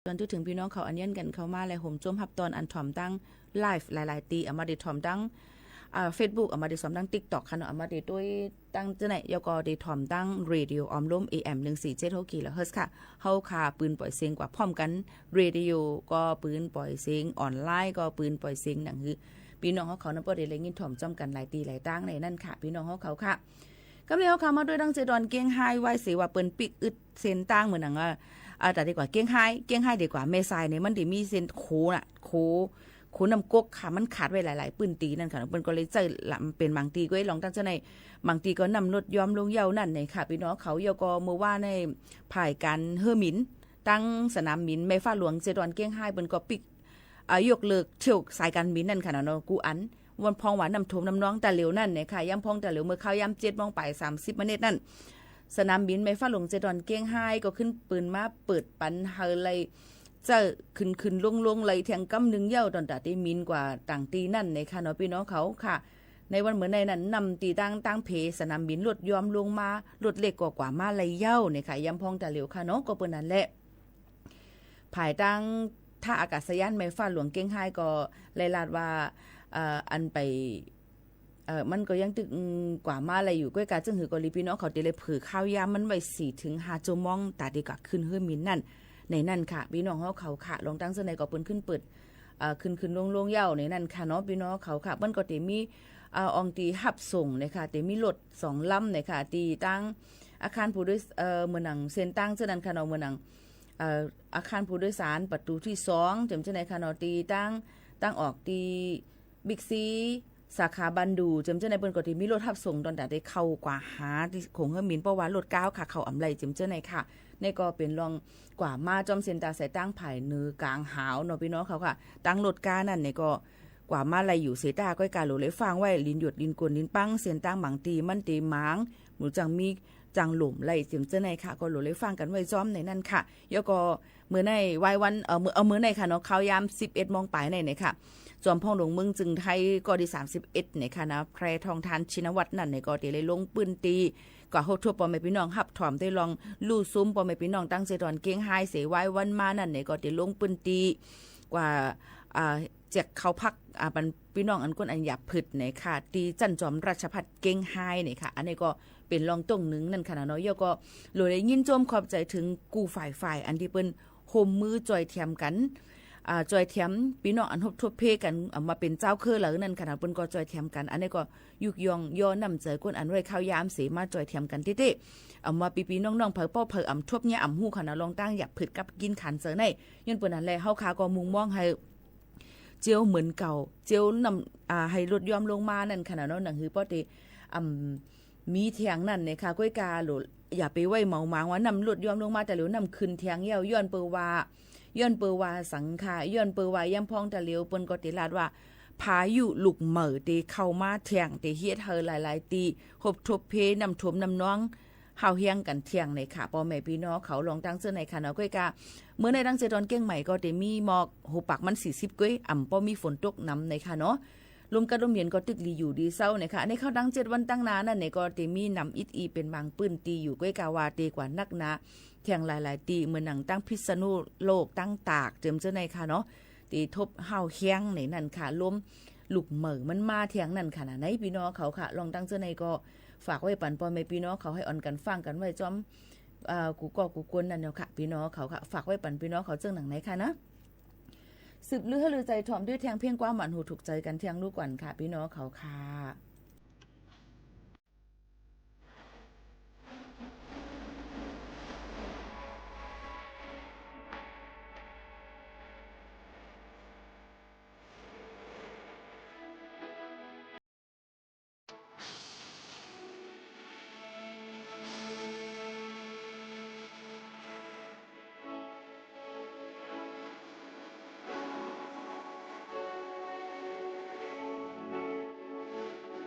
တွၼ်ႈ တိုဝ်ႉထိုင် ပီႈၼွင်ႉၶဝ် ဢၼ်ယၼ်ၵၼ်ၶဝ်ႈမႃးလႄႈ ႁူမ်ႈၸူမ်းႁပ်ႉတွၼ်ႈ ဢၼ်ထွမ်ႇတၢင်း live လၢႆလၢႆတီႈ ဢမ်ႇဝႃႈတေထွမ်ႇတၢင်း Facebook ဢမ်ႇဝႃႈတေထွမ်ႇတၢင်း TikTok ၶႃႈၼေႃႈ ဢမ်ႇဝႃႈတေတူၺ်းတၢင်းၸိူဝ်းၼႆႉ ယဝ်ႉၵေႃႈတေထွမ်ႇတၢင်း ရေႇတီႇယူဝ်ႇ ဢွမ် လူမ်း AM ၼိုင်ႈသီႇၸဵတ်းႁူၵ်း kilohertz ၶႃႈ။ ႁဝ်းၶႃႈပိုၼ်ပွႆႇသဵင်ၵႂႃႇၽွမ်ႉၵၼ် ရေႇတီႇယူဝ်ႇၵေႃႈပိုၼ်ပွႆႇသဵင် online ၵေႃႈပိုၼ်ပွႆႇသဵင် ၼင်ႇႁိုဝ် ပီႈၼွင်ႉႁဝ်းၶဝ်ၼၼ်ႉ ပေႃးတေလႆႈငိၼ်းထွမ်ႇၸွမ်းၵၼ် လၢႆတီႈလၢႆတၢင်းၼႆၼၼ်ႉၶႃႈ ပီႈၼွင်ႉႁဝ်းၶဝ်ၶႃႈ။ ၵမ်းၼႆႉ ႁဝ်းၶႃႈမႃးတူၺ်းတၢင်း ၸႄႈတွၼ်ႈၵဵင်းႁၢႆး ဝၢႆးသေဝႃႈပိူၼ်ႈပိၵ်ႉဢိုတ်းသဵၼ်ႈတၢင်း မိူၼ်ၼင်ႇ ဢႃႇ တႃႇတေၵႂႃႇ ၵဵင်းႁၢႆး ၵဵင်းႁၢႆးတေၵႂႃႇ แม่สาย ၼႆႉ မၼ်းတေမီးသဵၼ်ႈၶူဝ်ၼႃႇ ၶူဝ် ၶူဝ်ၼမ်ႉၵူၵ်းၶႃႈ မၼ်းၶၢတ်ႇဝႆႉလၢႆလၢႆပိုၼ်ႉတီႈၼၼ်ႉၶႃႈၼေႃႈ ပိူၼ်ႈၵေႃႈလႆႈၸႂ်ႉလမ် ပဵၼ်မၢင်တီႈၵူၺ်း လွင်ႈတၢင်းၸိူဝ်းၼႆႉ မၢင်တီႈၵေႃႈ ၼမ်ႉလူတ်းယွမ်းလူင်းယဝ်ႉၼၼ်ႉၼႆၶႃႈ ပီႈၼွင်ႉၶဝ်။ ယဝ်ႉၵေႃႈ မိူဝ်ႈဝႃးၼႆႉ ၽၢႆႇၵၢၼ်ႁိူဝ်းမိၼ် တၢင်း สนามบิน แม่ฟ้าหลวง ၸႄႈတွၼ်ႈၵဵင်းႁၢႆး ပိူၼ်ႈၵေႃႈပိၵ်ႉ ဢႃႇ ยกเลิก เที่ยวสายการบิน ၼၼ်ႉၶႃႈၼေႃႈ ၵူႈဢၼ် ဝၼ်းၽွင်းဝႃႈ ၼမ်ႉထူမ်ႈၼမ်ႉၼွင်း တေႃႈလဵဝ်ၼၼ်ႉၼႆၶႃႈ။ ယၢမ်းၽွင်းတေႃႈလဵဝ် မိူဝ်ႈၶၢဝ်းယၢမ်း ၸဵတ်းမူင်းပၢႆ သၢမ်သိပ်းမိၼိတ်ႉၼၼ်ႉ สนามบิน แม่ฟ้าหลวง ၸႄႈတွၼ်ႈၵဵင်းႁၢႆးၵေႃႈ ၶိုၼ်းပိုၼ်မႃးပိုတ်ႇပၼ်ႁႂ်ႈလႆႈ ၸႂ်ႉ ၶိုၼ်ႈၶိုၼ်ႈလူင်းလူင်းလႆႈထႅင်ႈၵမ်းၼိုင်ႈယဝ်ႉ တွၼ်ႈတႃႇတေမိၼ်ၵႂႃႇတၢင်ႇတီႈၼၼ်ႉၼႆၶႃႈၼေႃႈ ပီႈၼွင်ႉၶဝ်ၶႃႈ။ ၼႂ်းဝၼ်းမိူဝ်ႈၼႆႉၼၼ်ႉ ၼမ်ႉတီႈတၢင်း တၢင်းၽႄ สนามบิน လူတ်းယွမ်းလူင်းမႃး လူတ်ႉလဵၵ်ႉၵေႃႈၵႂႃႇမႃးလႆႈယဝ်ႉၼႆၶႃႈ ယၢမ်းၽွင်းတေႃႈလဵဝ်ၶႃႈၼေႃႈ။ ၵွပ်ႈပိူဝ်ႈၼၼ်လႄႈ ၽၢႆႇတၢင်း ท่าอากาศยาน แม่ฟ้าหลวง เกงไฮ้ ၵေႃႈ လႆႈလၢတ်ႈဝႃႈ ဢၼ်ပႆႇ မၼ်းၵေႃႈယင်းတိုၵ်ႉ ၵႂႃႇမႃးလႆႈယူႇ ၵူၺ်းၵႃႈ ၸိူင်ႉႁိုဝ်ၵေႃႈလီ ပီႈၼွင်ႉၶဝ်တေလႆႈၽုၺ်ႇၶၢဝ်းယၢမ်းမၼ်းဝႆႉ သီႇထိုင်ႁႃႈၸူဝ်ႈမူင်း တႃႇတေၵႂႃႇၶိုၼ်ႈႁိူဝ်းမိၼ်ၼၼ်ႉ ၼႆၼၼ်ႉၶႃႈ ပီႈၼွင်ႉႁဝ်းၶဝ်ၶႃႈ။ လွင်ႈတၢင်းၸိူဝ်းၼႆႉၵေႃႈ ပိူၼ်ႈၶိုၼ်းပိုတ်ႇ ၶိုၼ်ႈၶိုၼ်ႈလူင်းလူင်းယဝ်ႉၼႆၼၼ်ႉၶႃႈၼေႃႈ ပီႈၼွင်ႉၶဝ်ၶႃႈ။ မၼ်းၵေႃႈတေမီး ဢွင်ႈတီႈႁပ်ႉသူင်ႇၼႆၶႃႈ တေမီးလူတ်ႉသွင်လမ်းၼႆၶႃႈ တီႈတၢင်း อาคารผู้โดย မိူၼ်ၼင်ႇ သဵၼ်ႈတၢင်းၸိူဝ်းၼၼ်ႉၶႃႈၼေႃႈ မိူၼ်ၼင်ႇ อาคารผู้โดยสาร ประตูที่สอง ၸဵမ်ၸိူဝ်းၼႆႉၶႃႈၼေႃႈ တီႈတၢင်း တၢင်းဢွၵ်ႇတီႈ บิ๊กซี สาขาบันดู่ ၸဵမ်ၸိူဝ်းၼႆႉ ပိူၼ်ႈၵေႃႈတေမီးလူတ်ႉႁပ်ႉသူင်ႇ တွၼ်ႈတႃႇတေၶဝ်ႈၵႂႃႇႁႃတီႈၶူင်ႇႁိူဝ်းမိၼ် ပေႃးဝႃႈလူတ်ႉၵႃးၶႃႈ ၶဝ်ႈဢမ်ႇလႆႈ ၸဵမ်ၸိူဝ်းၼႆႉၶႃႈ။ ၼႆႉၵေႃႈပဵၼ်လွင်ႈ ၵႂႃႇမႃးၸွမ်းသဵၼ်ႈတၢင်း သၢႆတၢင်းၽၢႆႇၼိူဝ်ၵၢင်ႁၢဝ်ၼေႃႈ ပီႈၼွင်ႉၶဝ်ၶႃႈ။ တၢင်းလူတ်ႉၵႃးၼၼ်ႉၼႆၵေႃႈ ၵႂႃႇမႃးလႆႈယူႇသေတႃႉ ၵူၺ်းၵႃႈလူဝ်ႇလႆႈၾၢင်ႉဝႆႉ လိၼ်ယွတ်ႇလိၼ်ၵူၼ်ႇလိၼ်ပင်း သဵၼ်ႈတၢင်းမၢင်တီႈ မၼ်းတေမၢင် မူႇၸၢင်ႈမီး ၸၢင်ႈလူမ်ႇလႆႈ ၸဵမ်ၸိူဝ်းၼႆႉၶႃႈ ၵေႃႈလူဝ်ႇလႆႈၾၢင်ႉၵၼ်ဝႆႉၸွမ်းၼႆၼၼ်ႉၶႃႈ။ ယဝ်ႉၵေႃႈ မိူဝ်ႈၼႆႉ ဝၢႆးဝၼ်း ဢိူဝ် မိူဝ်ႈၼႆႉၶႃႈၼေႃႈ ၶၢဝ်းယၢမ်း သိပ်းဢဵတ်းမူင်းပၢႆၼႆႉၼႆၶႃႈ ၸွမ်ၽွင်းလူင်မိူင်းၸိုင်ႈထႆး ၵေႃႉတီႈသၢမ်သိပ်းဢဵတ်းၼႆၶႃႈၼႃႇ แพทองธาร ชินวัฒน์ ၼၼ်ႉၼႆၵေႃႈ တေလႆႈလူင်းပိုၼ်ႉတီႈ ၵႂႃႇႁူပ်ႉထူပ်းပေႃႈမႄႈပီႈၼွင်ႉ ႁပ်ႉထွမ်ႇတူၺ်းလွင်ႈလူႉသုမ်းပေႃႈမႄႈပီႈၼွင်ႉ တင်းၸႄႈတွၼ်ႈၵဵင်းႁၢႆးသေ ဝၢႆးဝၼ်းမႃးၼၼ်ႉၼႆၵေႃႈ တေလူင်းပိုၼ်ႉတီႈ ၵႂႃႇ ၸႅၵ်ႇၶဝ်ႈၽၵ်း ပၼ်ပီႈၼွင်ႉဢၼ်ၵူၼ်းဢၼ်ယၢပ်ႇၽိုတ်ႇၼႆၶႃႈ တီႈၸၼ်ႉၸွမ် ราชภัฏ เกงไฮ้ ၼႆၶႃႈ။ ဢၼ်ၼႆႉၵေႃႈပဵၼ်လွင်ႈတူင်ႉၼိုင်ၼၼ်ႉၶႃႈၼေႃႈ။ ယဝ်ႉၵေႃႈ လူဝ်ႇလႆႈယိၼ်းၸူမ်း ขอบใจ ထိုင် ၵူႈၾၢႆႇၾၢႆႇ ဢၼ်တီႈပိူၼ်ႈ ႁူမ်ႈမိုဝ်းၸွႆႈထႅမ်ၵၼ် ၸွႆႈထႅမ် ပီႈၼွင်ႉဢၼ်ႁူပ်ႉထူပ်းၽေးၵၼ် ဢမ်ႇဝႃႈပဵၼ်ၸၢဝ်းၶိူဝ်းလႂ်ၼၼ်ႉၶႃႈၼေႃႈ ပိူၼ်ႈၵေႃႈၸွႆႈထႅမ်ၵၼ်။ ဢၼ်ၼႆႉၵေႃႈ ယုၵ်ႉယွင်ႈ ယေႃးၼမ်ႉၸႂ်ၵူၼ်းဢၼ်ဝႆႉၶၢဝ်းယၢမ်းသေ မႃးၸွႆႈထႅမ်ၵၼ်တႄႉတႄႉ ဢမ်ႇဝႃႈပီႈပီႈၼွင်ႉၼွင်ႉၽႂ် ပေႃးၽႂ်ဢမ်ႇထူပ်းၺႃး ဢမ်ႇႁူႉၶႃႈၼေႃႈ လွင်ႈတၢင်းယၢပ်ႇၽိုတ်ႇၵပ်းၵိၼ်းၶၼ်ၸႂ်ၼႆႉ။ ယွၼ်ႉပိူဝ်ႈၼၼ်လႄႈ ႁဝ်းၶႃႈၵေႃႈမုင်ႈမွင်းႁႂ်ႈ ၸဵဝ်းမိူၼ်ၵဝ်ႇ ၸဵဝ်းၼမ်ႉ ႁႂ်ႈလူတ်းယွမ်းလူင်းမႃးၼၼ်ႉၶႃႈၼေႃႈ ၼင်ႇႁိုဝ်ပေႃးတေ ဢမ်ႇ မီးထႅင်ႈၼၼ်ႉၼႆၶႃႈ။ ၵူၺ်းၵႃႈ လူဝ်ႇ ယႃႇပေဝႆႉမဝ်မၢင်ဝႃႈ ၼမ်ႉလူတ်းယွမ်းလူင်းမႃး တေႃႈလဵဝ်ၼမ်ႉၶိုၼ်ႈထႅင်ႈယဝ်ႉ ယွၼ်ႉပိူဝ်ႈဝႃႈ ယွၼ်ႉပိူဝ်ႈဝႃႈသင်ၶႃႈ ယွၼ်ႉပိူဝ်ႈဝႃႈ ယၢမ်းၽွင်းတေႃႈလဵဝ် ပိူၼ်ႈၵေႃႈတေလၢတ်ႈဝႃႈ พายุลูกใหม่ တေၶဝ်ႈမႃးထႅင်ႈ တေႁဵတ်းႁႂ်ႈလၢႆလၢႆတီႈ ႁူပ်ႉထူပ်းၽေးၼမ်ႉထူမ်ႈၼမ်ႉၼွင်း ႁၢဝ်ႈႁႅင်းၵၼ်ထႅင်ႈၼႆၶႃႈ ပေႃႈမႄႈပီႈၼွင်ႉၶဝ် လွင်ႈတၢင်းၸိူဝ်းၼႆႉၶႃႈၼေႃႈ။ ၵူၺ်းၵႃႈ မိူဝ်ႈၼႆႉ တၢင်းၸႄႈတွၼ်ႈၵဵင်းမႆႇၵေႃႈ တေမီးမွၵ်ႈ ႁူဝ်ပၢၵ်ႇမၼ်းသီႇသိပ်းၵူၺ်း ဢမ်ႇပေႃးမီးၾူၼ်တူၵ်းၼမ်ၼႆၶႃႈၼေႃႈ။ လူမ်းၵတ်းလူမ်းယဵၼ်ၵေႃႈ တိုၵ်ႉလီယူႇလီသဝ်းၼႆၶႃႈ။ ၼႂ်းၶၢဝ်းတၢင်းၸဵတ်းဝၼ်းတၢင်းၼႃႈၼၼ်ႉၼႆၵေႃႈ တေမီးၼမ်ဢိတ်းဢီႈ ပဵၼ်မၢင်ပိုၼ်ႉတီႈယူႇ ၵူၺ်းၵႃႈဝႃႈ တေၵႂႃႇၼၵ်းၼႃ ထႅင်ႈလၢႆလၢႆတီႈ မိူၼ်ၼင်ႇ တၢင်း พิษณุโลก တၢင်း ตาก ၸဵမ်ၸိူဝ်းၼႆႉၶႃႈၼေႃႈ တေထူပ်းႁၢဝ်ႈႁႅင်းၼႆၼၼ်ႉၶႃႈ လူမ်း လုၵ်ႈမႂ်ႇမၼ်းမႃးထႅင်ႈၼၼ်ႉၶႃႈၼႃႇ ပီႈၼွင်ႉၶဝ်ၶႃႈ။ လွင်ႈတၢင်းၸိူဝ်းၼႆႉၵေႃႈ ၾၢၵ်ႇဝႆႉပၼ်ပေႃႈမႄႈပီႈၼွင်ႉၶဝ် ႁႂ်ႈဢွၼ်ၵၼ်ၾၢင်ႉၵၼ်ဝႆႉၸွမ်း ၵူႈၵေႃႉၵူႈၵူၼ်းၼၼ်ႉၼေႃႈၶႃႈ ပီႈၼွင်ႉၶဝ်ၶႃႈ။ ၾၢၵ်ႇဝႆႉပၼ်ပီႈၼွင်ႉၶဝ်ၸိူင်ႉၼင်ႇၼႆၶႃႈၼႃႇ သိုပ်ႇလိုဝ်ႈႁႂ်ႈလိုဝ်ႈၸႂ်ထွမ်ႇတူၺ်းထႅင်ႈ ၽဵင်းၵႂၢမ်းမၢၼ်ႇႁူဝ်ထုၵ်ႇၸႂ်ၵၼ်ထႅင်ႈလူးၵွၼ်ႇၶႃႈ ပီႈၼွင်ႉၶဝ်ၶႃႈ။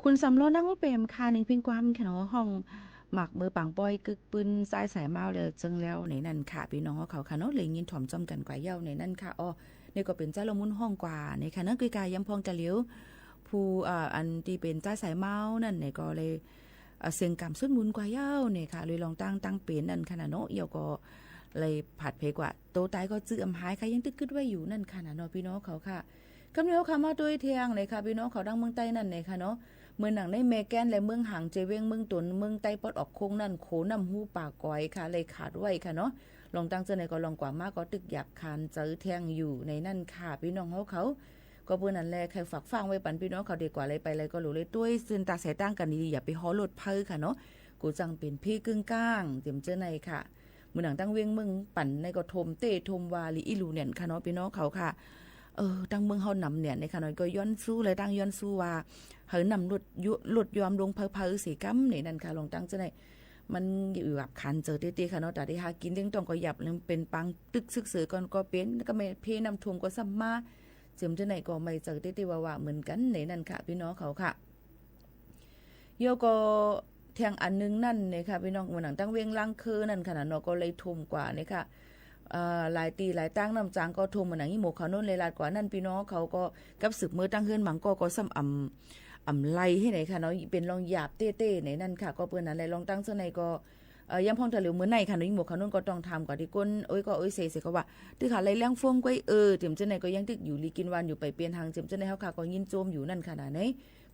คุณสำล้อนั่งรถเมล์ค่ะ ในเพลงความค่ะเนาะ ห้องหมากเบอร์ปางป้อยกึกปืน ใต้สายเมาส์ แล้วจึงแล้ว ในนั้นค่ะ พี่น้องเขาค่ะเนาะ เลยยินถ่อมจอมกันกว่าเย้า ในนั้นค่ะ อ้อ นี่ก็เป็นใต้ร่องมุนห้องกว่า ในค่ะ นั่นคือกายย้ำพองตะหลิว ผู้ เอ่อ อันที่เป็นใต้สายเมาส์นั่น ในก็เลย เอ่อ เสียงกำสุดมุนกว่าเย้า ในค่ะ เลยลองตั้ง ตั้งเป็นนั่นค่ะนะเนาะ เย้าก็เลยผัดเพลงกว่า โตตายก็จื้ออำหายค่ะ ยังตึกกึดไว้อยู่นั่นค่ะนะเนาะ พี่น้องเขาค่ะ กำเดียวค่ะ มาด้วยเทียงเลยค่ะ พี่น้องเขาดั้งเมืองใต้นั่นเลยค่ะเนาะ เหมือนหนังในแม่แก้นและเมืองหางเจเวง เมืองตน เมืองใต้ปอดออกโค้งนั่น โขน้ำฮูป่าก๋อยค่ะ เลยขาดไว้ค่ะเนาะ ลองตั้งเจ้าในก็ลองกว่ามาก็ตึกหยาบคานเจอแทงอยู่ในนั่นค่ะ พี่น้องเขาเขา ก็เพื่อนั้นแหละ ใครฝากฟังไว้ปันพี่น้องเขาดีกว่า เลยไปเลยก็หลูเลยด้วย ซึ่งตาสายตั้งกันดีๆ อย่าไปฮอรถเพ้อค่ะเนาะ กูจังเป็นพี่กึ่งกลาง เตรียมเจ้าในค่ะ เหมือนหนังตั้งเวียงเมืองปั่นในก็ทมเต้ทมวาลีอิลูเนี่ยค่ะเนาะ พี่น้องเขาค่ะ เออ ตั้งเมืองเฮาหนำเนี่ยในค่ะเนาะ ก็ย้อนสู้เลย ตั้งย้อนสู้ว่า เฮาหนำรถยุ รถยอมลงเพ้อๆ เสียกำในนั่นค่ะ ลองตั้งเจ้าใน มันอยู่แบบขันเจอเต้ๆ ค่ะเนาะ แต่ที่หากินเลี้ยงต้องก็หยับเลย เป็นปางตึกซึกเสือก่อนก็เป็น แล้วก็ไม่เพน้ำท่วมก็ซ้ำมา เจิมเจ้าในก็ไม่เจอเต้ๆ ว่าๆ เหมือนกันในนั่นค่ะ พี่น้องเขาค่ะ เย้าก็แทงอันนึงนั่นเนี่ยค่ะ พี่น้อง เหมือนหนังตั้งเวียงล้างคือนั่นค่ะนะเนาะ ก็เลยทมกว่าเนี่ยค่ะ เอ่อ หลายตีหลายตั้งน้ำจางก็ทม เหมือนหนังยี่หมกเขาโน่นเลยลาดกว่านั่น พี่น้องเขาก็กับสืบเมื่อตั้งเฮือนมังก็ ก็ซ้ำอ่ำ อ่ำไรให้ไหนค่ะเนาะ เป็นลองหยาบเต้ๆ ในนั่นค่ะ ก็เปื้อนนั้นแหละ ลองตั้งเจ้าในก็ เอ่อ ย้ำพ่องตะหลิวมื้อในค่ะเนาะ ยี่หมกเขาโน่นก็ต้องทำกว่าที่ก้น โอ้ยก็โอ้ยเสเสก็ว่า ตื้อขาไล่เลี้ยงฟงกล้วย เออ เตรียมเจ้าในก็ยังตึกอยู่ลีกินวันอยู่ไปเปลี่ยนทาง เตรียมเจ้าในเฮาค่ะ ก็ยินโจมอยู่นั่นค่ะนะ ใน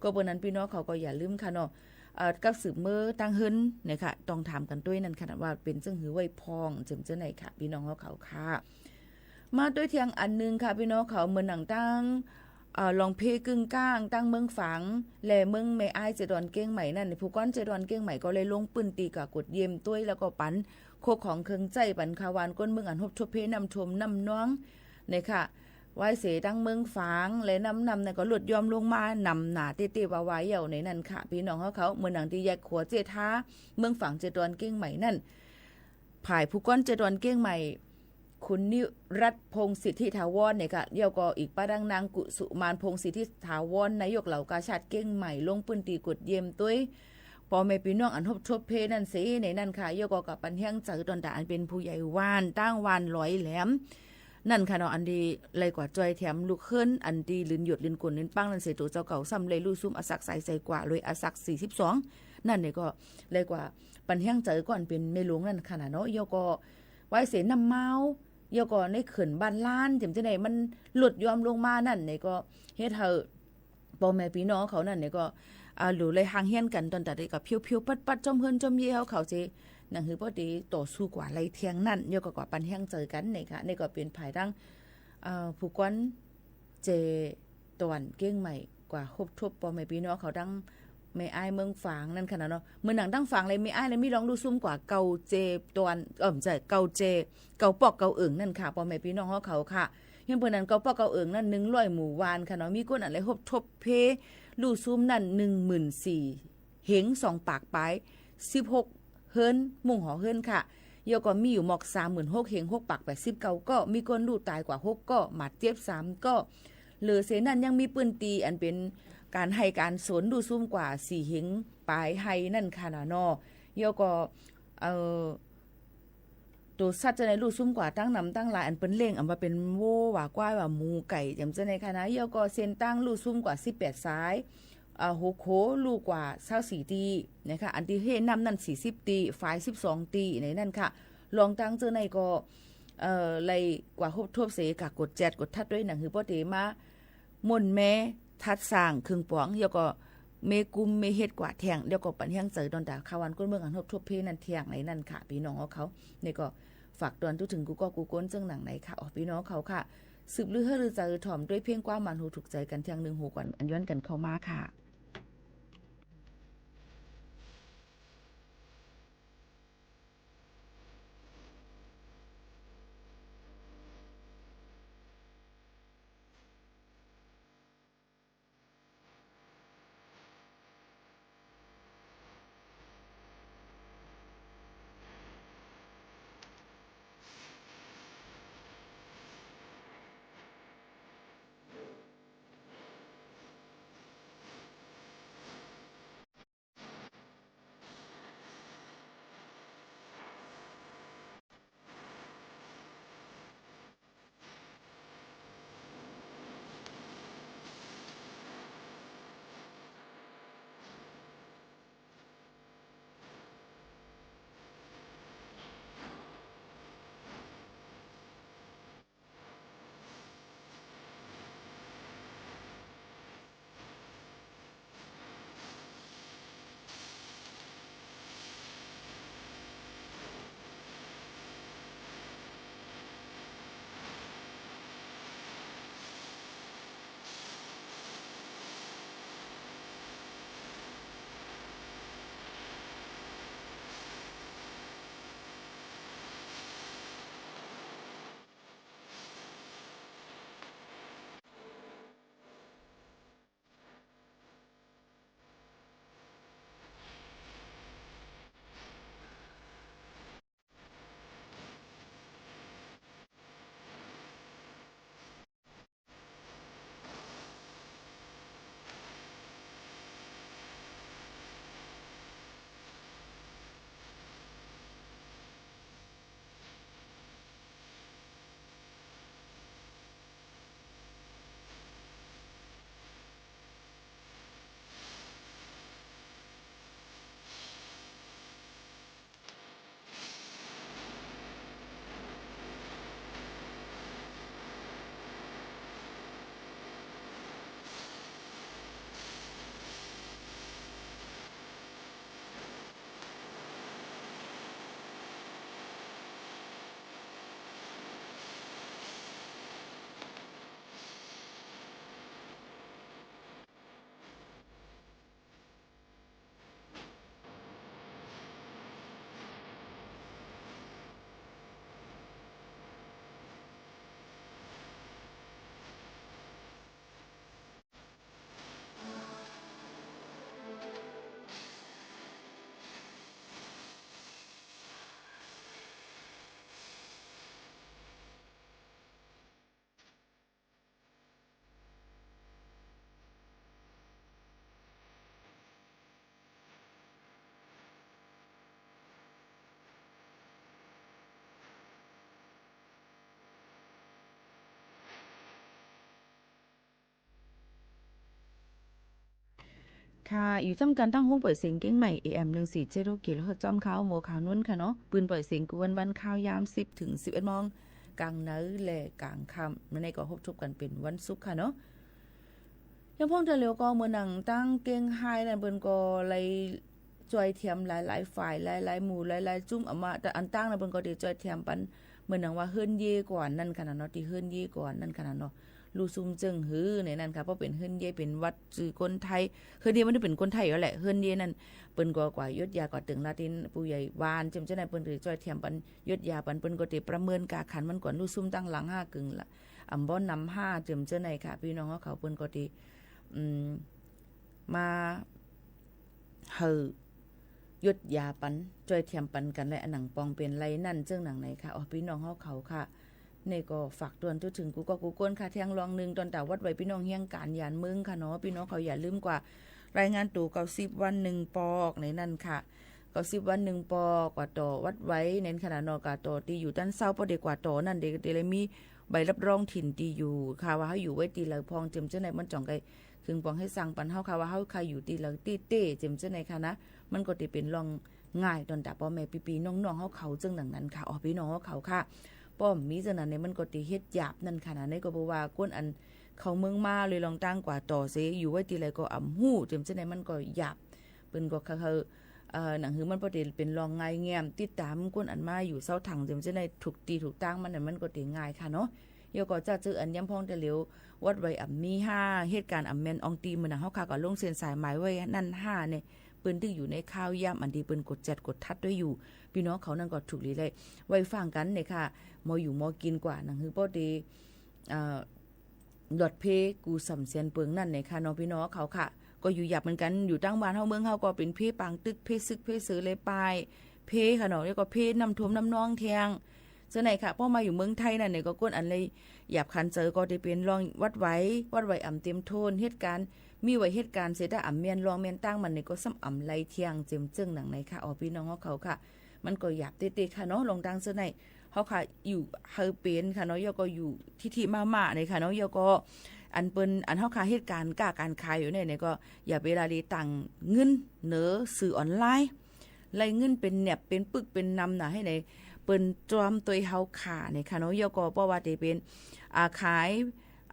ก็เปื้อนนั้นพี่น้องเขาก็อย่าลืมค่ะเนาะ เอ่อ กับสืบเมื่อตั้งเฮือนเนี่ยค่ะ ต้องถามกันด้วยนั่นค่ะ ว่าเป็นเจ้าหือไหวพอง เตรียมเจ้าในค่ะ พี่น้องเขาค่ะ มาด้วยเทียงอันนึงค่ะ พี่น้องเขา เหมือนหนังตั้ง เอ่อ ลองเพกึ่งกลาง ตั้งเมืองฝาง และเมืองแม่อ้ายเจดอนเก้งใหม่นั่น ผู้ก้อนเจดอนเก้งใหม่ก็เลยลงปื้นตีกับกดเยี่ยมด้วย แล้วก็ปันโคกของเครื่องใจปันคาวานก้นเมืองอันฮบทบเพน้ำท่วมน้ำน้อง นะคะ ไหว้เสตั้งเมืองฝาง และน้ำน้ำนั่นก็ลดย่อมลงมานำหนาเต้ๆ วาๆ เยี่ยวในนั่นค่ะ พี่น้องเขาเขา เหมือนหนังตีแยกขัวเจท่า เมืองฝางเจดอนเก้งใหม่นั่น ผายผู้ก้อนเจดอนเก้งใหม่ คุณนิรัตน์พงศ์สิทธิถาวรเนี่ยค่ะ เยี่ยวก็อีกป้าดังนางกุสุมานพงศ์สิทธิถาวร นายกเหล่ากาชาดเก้งใหม่ ลงปื้นตีกดเยี่ยมด้วย ปอแม่พี่น้องอันฮบทบเพนั่นเสในนั่นค่ะ เยี่ยวก็กับปันแห้งเจอตอนแต่อันเป็นผู้ใหญ่วาน ตั้งวานลอยแหลม นั่นค่ะเนาะ อันดีเลยกว่าจอยแถมลูกเฮิรน อันดีลืนหยดลืนกลนลืนปังนั่นเส ตัวเจ้าเก่าซ้ำเลยลู่ซุ่มอาศักดิ์สายใจกว่าเลยอาศักดิ์สี่สิบสอง นั่นเนี่ยก็เลยกว่าปันแห้งเจอก่อนเป็นเมลงนั่นค่ะนะเนาะ เยี่ยวก็ ไหว้เสน้ำเมา เยี่ยวก็ในเขื่อนบ้านล้าน เตรียมเจ้าในมันลดย่อมลงมานั่นเนี่ยก็เฮ็ดให้ ปอแม่พี่น้องเขานั่นเนี่ยก็ อ่า หลูเลยห่างเฮี้ยนกัน ตอนตัดกับเพียวๆ ปัดๆ จ้อมเฮือนจ้อมเย่เขาเขาเจ หนังหือป้อตีต่อสู้กว่าไรเทียงนั่น เยี่ยวก็กว่าปันแห้งเจอกันเนี่ยค่ะ นี่ก็เป็นภายตั้ง อ่า ผู้ก้อน เจตวนเก้งใหม่ กว่าฮบทบปอแม่พี่น้องเขาตั้งแม่อ้ายเมืองฝางนั่นค่ะนะเนาะ เหมือนหนังตั้งฝางเลยแม่อ้ายเลยมีลองลู่ซุ่มกว่าเก่าเจตวน เออ ไม่ใช่ เก่าเจ เก่าปอกเก่าเอิ่งนั่นค่ะ ปอแม่พี่น้องเขาเขาค่ะ ยังเปิดนั้นเก่าปอกเก่าเอิ่งนั่นหนึ่งร้อยหมู่วานค่ะเนาะ มีก้นอันเลยฮบทบเพ ลู่ซุ่มนั่นหนึ่งหมื่นสี่เฮงสองปากปลาย สิบหกเฮิรน มุ่งหอเฮิรนค่ะ เยี่ยวก็มีอยู่หมอกสามหมื่นหกเฮงหกปากแปดสิบเก้าก็ มีก้นลู่ตายกว่าหกก็ หมาดเจ็บสามก็ เหลือเสนั่นยังมีปื้นตีอันเป็นการไฮ่การสนลู่ซุ่มกว่าสี่เฮงปลายไฮ่นั่นค่ะนะเนาะ เยี่ยวก็ เอ่อ ตัวสัตว์เจ้าในลู่ซุ่มกว่าตั้งนำตั้งหลายอันเปิ้นเล่ง อันว่าเป็นโว้หว่าควายหว่าหมูไก่ อย่างเจ้าในค่ะนะ เยี่ยวก็เส้นตั้งลู่ซุ่มกว่าสิบแปดสาย อ่า หัวโขลู่กว่าซาวสี่ตี นะคะ อันที่เฮ่น้ำนั่นสี่สิบตี ฝายสิบสองตี ในนั่นค่ะ ลองตั้งเจ้าในก็ เอ่อ ไล่กว่าฮบทบเสกะกดแจดกดทัดด้วยหนังหือป้อเตมา ม่วนแม้ทัดสร้างเครื่องปวง เยี่ยวก็เมกุมเมเฮ็ดกว่าแทง เยี่ยวก็ปันแห้งเจอตอนแต่คาวันก้นเมืองอันฮบทบเพนั่นแทงในนั่นค่ะ พี่น้องเขา นี่ก็ฝากตอนทุกถึงกูก็กูก้นเจ้งหนังไหนค่ะ อ๋อ พี่น้องเขาค่ะ สืบลือเฮอลือเจอถ่อมด้วยเพลงความมันหูถูกใจกันเทียงหนึ่งหูก่อน อันย้อนกันเข้ามาค่ะ ค่ะ อยู่จ้ำกั๋นตั้งห้องปล่อยเสียงเชียงใหม่ เอ เอ็ม หนึ่งสี่เจ็ดหก กิโลเฮิรตซ์ จ้ำคาวโมงคาวนุ่นค่ะเนาะ ปืนปล่อยเสียงกู้วันวันข้าวยามสิบถึงสิบเอ็ดโมง กลางไนท์และกลางค่ำ วันนี้ก็พบกันเป็นวันศุกร์ค่ะเนาะ ยังพ่องจะเหลียวก็เหมือนหนังตั้งเกงไฮนั่น เปิ้นก็เลยจ้อยเทียมหลายๆ ฝ่าย หลายๆ หมู่ หลายๆ จุ้ม ออกมา แต่อันตั้งนะ เปิ้นก็ได้จ้อยเทียมปัน เหมือนหนังว่าเฮิรนเย่ก่อนนั่นค่ะเนาะ ที่เฮิรนเย่ก่อนนั่นค่ะเนาะ ลู่ซุ่มเจิ้งหื้อในนั่นค่ะ เพราะเป็นเฮิรนเย่เป็นวัดจื้อคนไทย เฮิรนเย่มันเป็นคนไทยอยู่แล้วแหละ เฮิรนเย่นั่น เปิ้นก็กว่าหยดยา กว่าเติ่งลาติน ผู้ใหญ่บ้าน เจิมเจ้าไหน เปิ้นก็ได้จ้อยเทียมปัน หยดยาปัน เปิ้นก็ได้ประเมินกาขันมันก่อน ลู่ซุ่มตั้งหลังห้าเกิ่งละ อ่ำบ้อนนำห้า เจิมเจ้าไหนค่ะ พี่น้องเขา เปิ้นก็ได้ อืม มา เฮอ หยดยาปัน จ้อยเทียมปันกัน และอันหนังปองเป็นไรนั่น เจิ้งหนังไหนค่ะ อ๋อ พี่น้องเขาเขาค่ะ นี่ก็ฝากตวนตุ๊ถึงกูก็กูก้นค่ะ แทงลองหนึ่ง ตอนตาวัดไหว พี่น้องเฮี้ยงก๋านหยานเมืองค่ะเนาะ พี่น้องเขาอย่าลืมกว่า รายงานตั๋วเก้าสิบวันหนึ่งปอกในนั่นค่ะ เก้าสิบวันหนึ่งปอก กว่าต่อวัดไหว เน้นขนาดนอกกว่าต่อตีอยู่ต้านเศร้า พอได้กว่าต่อนั่น เดี๋ยวเดี๋ยวเลยมีใบรับรองถิ่นตีอยู่ค่ะ ว่าเขาอยู่ไว้ตีเหลาพอง เจิมเจ้าไหน มันจ่องไกล ถึงปองให้สั่งปันเฮาค่ะ ว่าเฮาค่ะอยู่ตีเหลาตี้เต้ เจิมเจ้าไหนค่ะนะ มันก็จะเป็นรองง่ายตอนตาป้อแม่ปีปีน้องน้องเฮาเขา เจิ่งหนังนั้นค่ะ อ๋อ พี่น้องเฮาเขาค่ะ ป้อมมีเจ้านั้นเนี่ย มันก็จะเฮ็ดหยาบนั่นค่ะนะ ในก็บอกว่าก้นอันเข้าเมืองมาเลยลองตั้งกว่าต่อเส อยู่ไว้ตีเหลาก็อ่ำหู้ เจิมเจ้าไหน มันก็หยาบ เปิ้นก็ค่ะ เอ่อ หนังหือมันพอจะเป็นรองง่ายแง้ม ติดตามก้นอันมาอยู่เศร้าถัง เจิมเจ้าไหน ถูกตีถูกตั้งมันน่ะ มันก็จะง่ายค่ะเนาะ ยอก็จะเจออันย้ำพ้องแต่เหลียว วัดไหวอ่ำมีห้า เหตุการณ์อ่ำแมนอองตี เหมือนหนังเฮาค่ะ ก็ลงเส้นสายหมายไว้นั่นห้าเนี่ย เปิ้นตึกอยู่ในข้าวยามอันดี เปิ้นกดจัดกดทัดด้วยอยู่ พี่น้องเขานั่นก็ถูกหลีเลย ไว้ฟังกันเนี่ยค่ะ มออยู่มอกินกว่า หนังหือป้อเต เอ่อ หลอดเพกูสำเสียนเปิงนั่นเนี่ยค่ะเนาะ พี่น้องเขาค่ะ ก็อยู่หยาบเหมือนกัน อยู่ตั้งบ้านเฮาเมืองเฮาก็เป็นเพปางตึก เพศึก เพเสือเลยปาย เพค่ะเนาะ แล้วก็เพน้ำท่วมน้ำนองแทง เจ้าไหนค่ะ พอมาอยู่เมืองไทยนั่นเนี่ยก็ก้นอันเลยหยาบขันเจอก็ได้เป็นรองวัดไหว วัดไหวอ่ำเต็มโทน เหตุการณ์ มีไหวเหตุการณ์เสร็จถ้าอ่ำเมียนรองเมียนตั้งมันเนี่ยก็ซ้ำอ่ำไรเทียง เจิมเจิ้งหนังไหนค่ะ อ๋อ พี่น้องเขาค่ะ มันก็หยาบเต้ๆค่ะเนาะ ลองตั้งเจ้าไหน เฮาค่ะอยู่เฮาเป็นค่ะเนาะ ยอก็อยู่ที่ที่มาๆเนี่ยค่ะเนาะ ยอก็อันเปิ้นอันเฮาค่ะเหตุการณ์ก้าการขายอยู่เนี่ยเนี่ยก็อย่าไปละเลยต่างเงินเหนือสื่อออนไลน์ ไล่เงินเป็นแหนบเป็นปึกเป็นนำน่ะ ให้ไหน เปิ้นจอมตัวเฮาขาเนี่ยค่ะเนาะ ยอก็เพราะว่าจะเป็น อ่า ขาย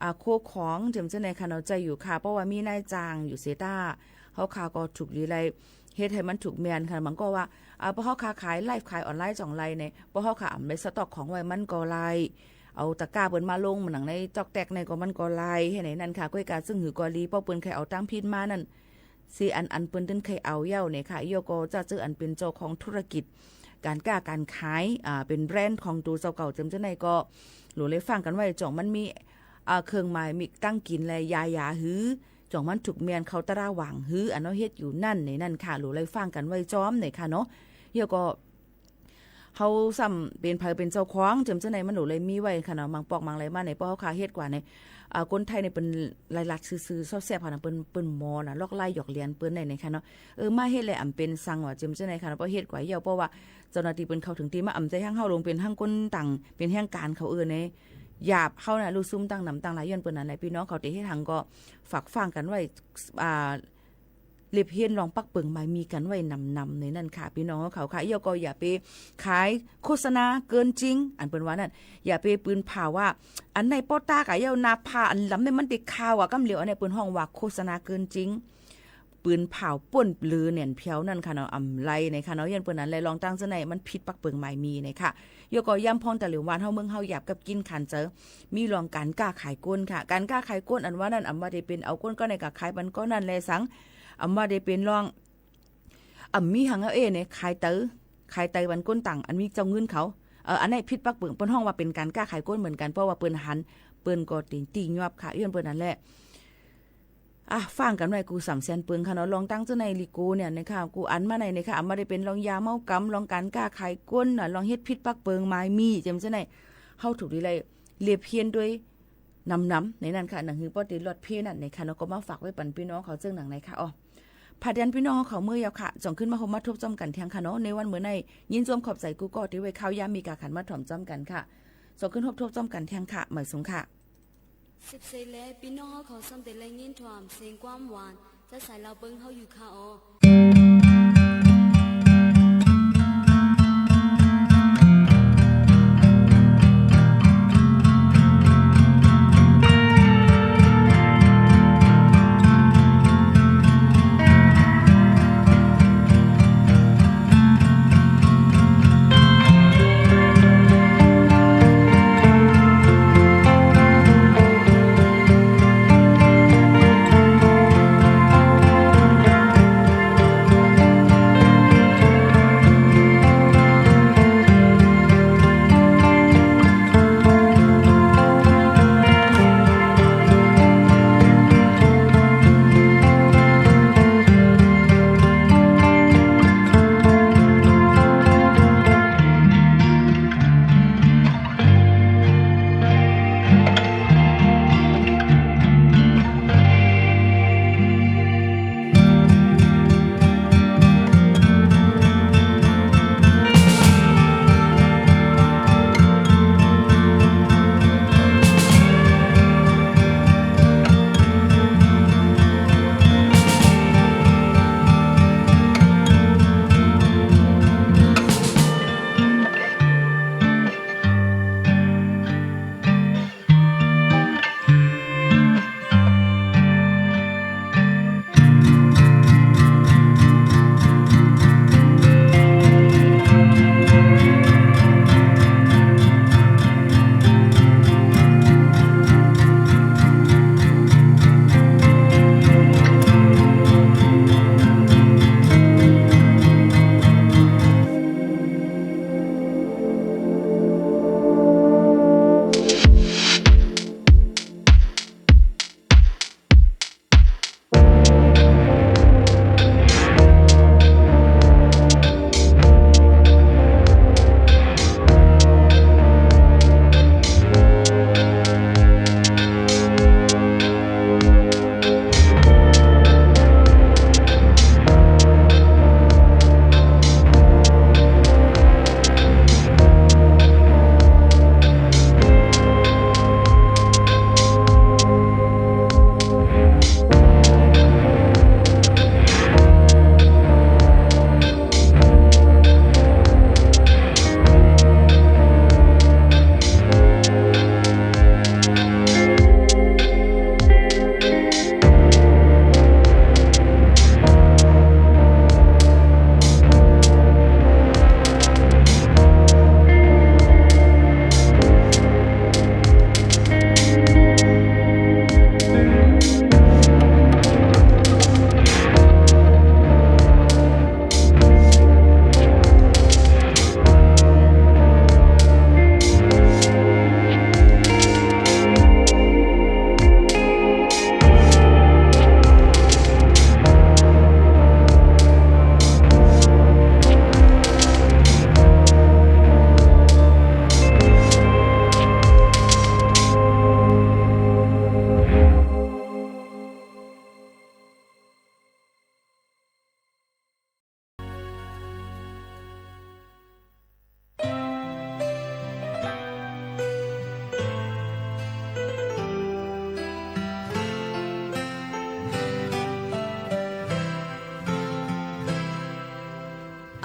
อ่า โคของเจิมเจ้าไหนค่ะเนาะ ใจอยู่ค่ะ เพราะว่ามีนายจ้างอยู่เสยต้า เฮาค่ะก็ถูกหลีไล เฮ็ดให้มันถูกแมนค่ะ บางก็ว่า อ่า เพราะเฮาค่ะขายไลฟ์ขายออนไลน์จ่องไลน์เนี่ย เพราะเฮาค่ะอ่ำไลสต็อกของไว้มันก็ไล เอาตะกร้าเปิ้นมาลงมันหนังในจอกแตกในก็มันก็ไล ให้ไหนนั่นค่ะ ก้อยกาซึ่งหือก็ลี เพราะเปิ้นใครเอาตั้งพิษมานั่น ซีอันอันเปิ้นตึ้นใครเอาเย้าเนี่ยค่ะ ยอก็จะเจออันเป็นเจ้าของธุรกิจ การค้าการขาย อ่า เป็นแบรนด์ของตัวเจ้าเก่าเจิมเจ้าไหนก็ หลูเลยฟังกันไว้จ่องมันมี อ่า เครื่องหมายมีตั้งกินและยายาหื้อ จ่องมันถูกแมนเขาตะราหว่างหื้อ อันเนาะเฮ็ดอยู่นั่นในนั่นค่ะ หลูเลยฟังกันไว้จอมในค่ะเนาะ ยอก็ เฮาซ้ำเป็นไผเป็นเจ้าของเจิมเจ้าไหน มันหลูเลยมีไว้ค่ะเนาะ บางปอกบางไรมาใน เพราะเฮาคาเฮ็ดกว่าใน อ่า คนไทยในเปิ้นลายลัดซื่อๆ ซอบแซบค่ะนะ เปิ้น เปิ้นหมอนะ ลอกไล่หยอกเลียนเปิ้นได้ในค่ะเนาะ เออ มาเฮ็ดแหละอ่ำเป็นสังว่าเจิมเจ้าไหนค่ะเนาะ เพราะเฮ็ดกว่าเย้า เพราะว่าเจ้าหน้าที่เปิ้นเข้าถึงที่มา อ่ำใจห้างเฮาลงเป็นห้างคนต่าง เป็นแห่งการเขาเอิ้นใน หยาบเฮานะ ลู่ซุ่มตั้งนำตั้งหลายย้อนเปิ้นนั่นแหละ พี่น้องเขาเตเฮ็ดหังก็ฝากฟังกันไว้ อ่า เล็บเฮียนลองปักเปิงหมายมีกันไว้นำๆ ในนั่นค่ะ พี่น้องเขาค่ะ เย้าก็อย่าไปขายโฆษณาเกินจริง อันเปิ้นว่านั่น อย่าไปปืนผ่าว่า อันในป้อตากะเย้านาพาอันลำในมันติดข่าวอ่ะกำเหลียว อันในเปิ้นห้องว่าโฆษณาเกินจริง ปืนเผาป่นหรือแหนนเพียวนั่นค่ะเนาะ อ่ำไรในค่ะเนาะ ย้อนเปิ้นนั้นแลลองตั้งเจ้าไหน มันผิดปักเปิงหมายมีในค่ะ เย้าก็ย้ำพ้องแต่เหลียววานเฮาเมืองเฮาหยาบกับกินขันเจอ มีรองการค้าขายก้นค่ะ การค้าขายก้นอันว่านั่น อ่ำว่าได้เป็นเอาก้นก็ในกะขายปันก็นั่นแลสัง อ่ำว่าได้เป็นรอง อ่ำมีหังเอาเอเนี่ย ขายเต๋อ ขายเต๋อปันก้นต่าง อันมีเจ้าเงินเขา เออ อันนี้ผิดปักเปิง เปิ้นฮ้องว่าเป็นการค้าขายก้นเหมือนกัน เพราะว่าเปิ้นหัน เปิ้นก็ติ่งติ่งยอบค่ะ ย้อนเปิ้นนั่นแหละ อ่ะ ฟังกันไว้กูสำเสียนเปิงค่ะเนาะ ลองตั้งเจ้าในลีโกเนี่ยนะคะ กูอันมาในนะคะ อ่ำมาได้เป็นรองยาเมากำ รองการค้าขายก้นน่ะ รองเฮ็ดผิดปักเปิงหมายมี เจิมเจ้าใน เฮาถูกดีไร เล็บเฮียนด้วย นำๆ ในนั่นค่ะ หนังหือป้อตีหลอดเพนั่นในค่ะเนาะ ก็มาฝากไว้ปันพี่น้องเขาเจิ่งหนังในค่ะ อ๋อ ผาดยันพี่น้องเขาเมื่อยาวค่ะ จ่องขึ้นมาพบมาทบจอมกันแทงค่ะเนาะ ในวันเมื่อใน ยินจมขอบใจกูก็ที่ไว้ข้าวยามมีกาขันมาถ่อมจอมกันค่ะ จ่องขึ้นพบทบจอมกันแทงค่ะ หมายสูงค่ะ สิบสี่ และพี่น้องเขาซ้ำแต่แรงยินถ่อมเสียงความหวาน Caˇ saiˍ la peuˬ hawˉ yuˬ hkanˇ awˬ.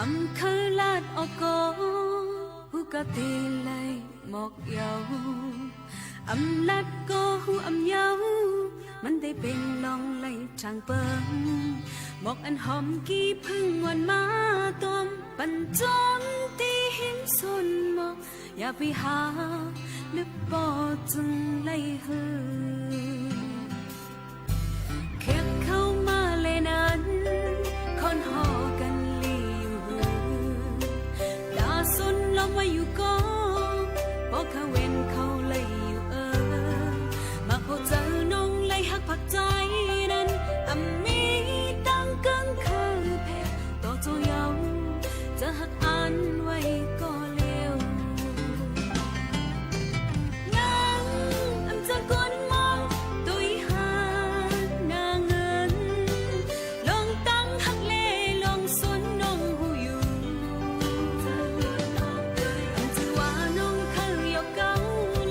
Aˬ hk'aˇ laˇ awˬ kawˇ, huˉ kaˇ te leh mawꞈ yaˇ-oˬ, aˬ laˇ kawˇ huˉ aˬ yaˇ-oˬ, mvuhˇ teˇ pehˍ lawˬ leh htaꞈ peuˬ, mawꞈ aˬ hawˍ kiˇ hpuˇ g'awˇ maˇ tawˇ, ปัญจวัคคีย์ teˇ hinˉ suhˍ mawˬ, yaˇ piˇ haˉ leuˆ pawˆ tcuh leh hui, hkehꞈ hkawˇ maˇ leh naˉ, hkawˇ hawˉ kaꞈ liꞈ yuˬ hui, daꞈ suhˍ lawˬ maˇ yuˬ kawˇ, pawˇ hkawˇ venˇ hkawˇ leh yuˬ-eu, maˇ k'oˆ tcuh nawˬ leh haˉ hpaꞈ caiˉ naˉ, aˬ miˇ taˇ keunˍ hk'aˇ hpehꞈ tawˇ cawˬ yaˇ-oˬ, tcuh haˉ anˇ ve kawˆ leh-oˬ, ngaˬ aˬ tcuh k'oˆ maˇ tuˬ iˉ haˉ naˍ ngeuˬ, lawˬ taˇ haˉ leh lawˬ suhˍ nawˬ hui yuˬ, aˬ tcuh wa nawˬ hk'aˇ yawˇ kaꞈ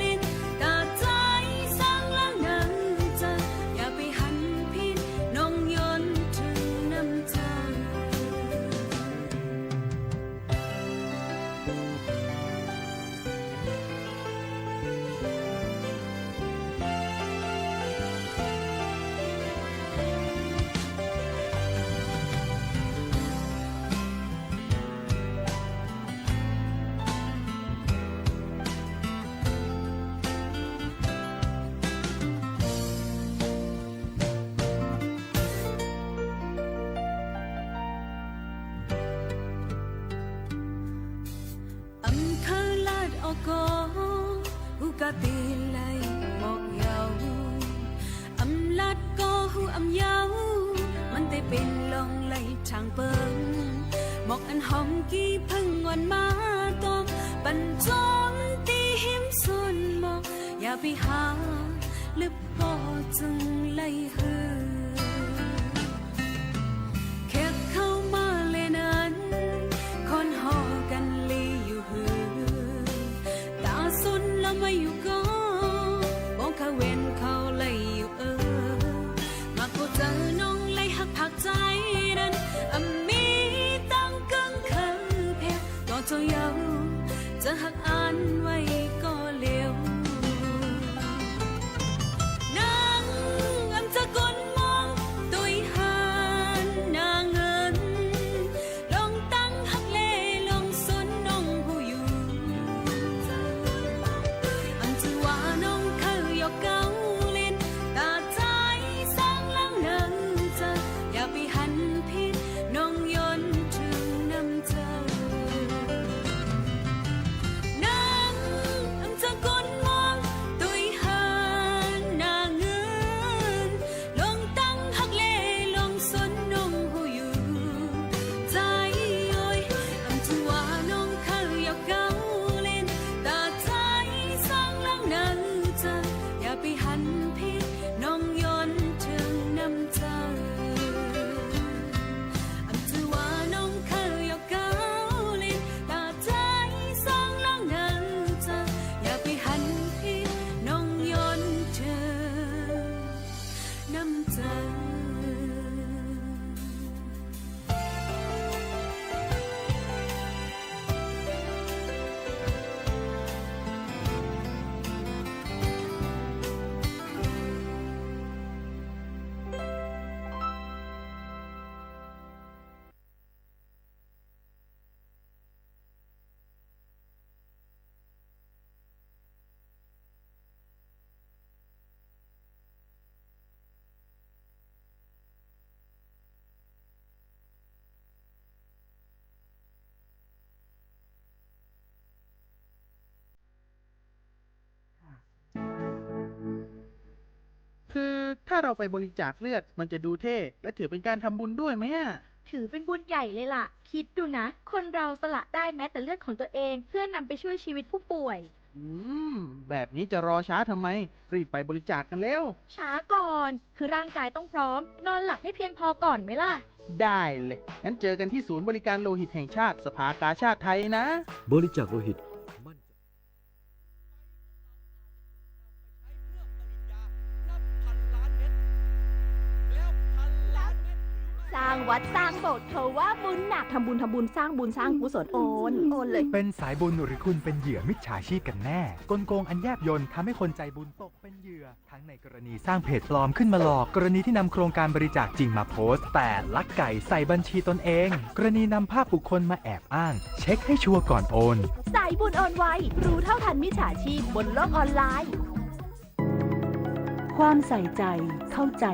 G'a te laiˬ mawˬ yaˇ-oˬ, aˬ laꞈ k'awꞈ hu aˬ yaˇ-oˬ, maˇ te peꞈ lawˬ laiˬ htaꞈ peuˬ. Mawˬ aˬ hawˬ kiˇ hpeuˇ g'awˬ maˇ tawˆ, paˍ cawˬ teˇ hinˉ suhˍ mawˬ, yaˇ piˇ haˉ leuˆ pawˆ cuˇ laiˬ hui. Hkehꞈ hkawˇ maˇ leh naˉ, hkawˇ hawˉ kaꞈ le yuˬ hui. Taˇ suhˍ laˇ maˇ yuˬ kawˆ, pawˇ hkawˇ wehˬ hkawˇ laiˬ yuˬ-oˬ. Maˇ k'oˆ tcuh nawˬ laiˬ haꞈ hpaꞈ caiˉ naˉ, aˬ miˇ taˇ keunˍ hk'aˇ hpehꞈ, tawˇ cawˬ yaˇ-oˬ, tcuh haꞈ anˇ waiˬ kawˆ le-oˬ. Naˉ, aˬ tcuh k'oˆ mawˬ, toiˍ haˉ naˍ ngeuˬ, longˬ taˇ haˉ leh longˬ suhˍ nawˬ hui yuˬ. Aˬ tcuh wa nawˬ hk'aˇ yawˇ kaoˇ le, taˇ caiˉ saˉ laˇ ngaˬ hui tcuh, yaˇ piˇ haˉ hpiˇ nawˬ yawˇ cheuˬ naˉ tcuh. Naˉ, aˬ tcuh k'oˆ mawˬ, toiˍ haˉ naˍ ngeuˬ, longˬ taˇ haˉ leh longˬ suhˍ nawˬ hui yuˬ. Caiˉ oˬ, aˬ tcuh wa nawˬ hk'aˇ yawˇ kaoˇ le, taˇ caiˉ saˉ laˇ ngaˬ hui tcuh, yaˇ piˇ haˉ hpiˇ nawˬ yawˇ cheuˬ naˉ tcuh. Aˬ tcuh wa nawˬ hk'aˇ yawˇ kaoˇ le, taˇ caiˉ saˉ laˇ ngaˬ hui tcuh, yaˇ piˇ haˉ hpiˇ nawˬ yawˇ cheuˬ naˉ tcuh. คือถ้าเราไปบริจาคเลือด มันจะดูเท่ และถือเป็นการทำบุญด้วยไหมอะ ถือเป็นบุญใหญ่เลยล่ะ คิดดูนะ คนเราสละได้แม้แต่เลือดของตัวเอง เพื่อนำไปช่วยชีวิตผู้ป่วย อืม แบบนี้จะรอช้าทำไม รีบไปบริจาคกันเร็ว ช้าก่อน คือร่างกายต้องพร้อม นอนหลับให้เพียงพอก่อนไหมล่ะ ได้เลย งั้นเจอกันที่ศูนย์บริการโลหิตแห่งชาติ สภากาชาดไทยนะ บริจาคโลหิต มั่นใจ สร้างวัดสร้างโบสถ์เขาว่าบุญหนัก ทำบุญ ทำบุญ สร้างบุญ สร้างกุศล โอน โอนเลย เป็นสายบุญหรือคุณเป็นเหยื่อมิจฉาชีพกันแน่ กลโกงอันแยบยลทำให้คนใจบุญตกเป็นเหยื่อ ทั้งในกรณีสร้างเพจปลอมขึ้นมาหลอก กรณีที่นำโครงการบริจาคจริงมาโพสต์ แต่ลักไก่ใส่บัญชีตนเอง กรณีนำภาพบุคคลมาแอบอ้าง เช็คให้ชัวร์ก่อนโอน สายบุญโอนไว รู้เท่าทันมิจฉาชีพบนโลกออนไลน์ ความใส่ใจ เข้าใจ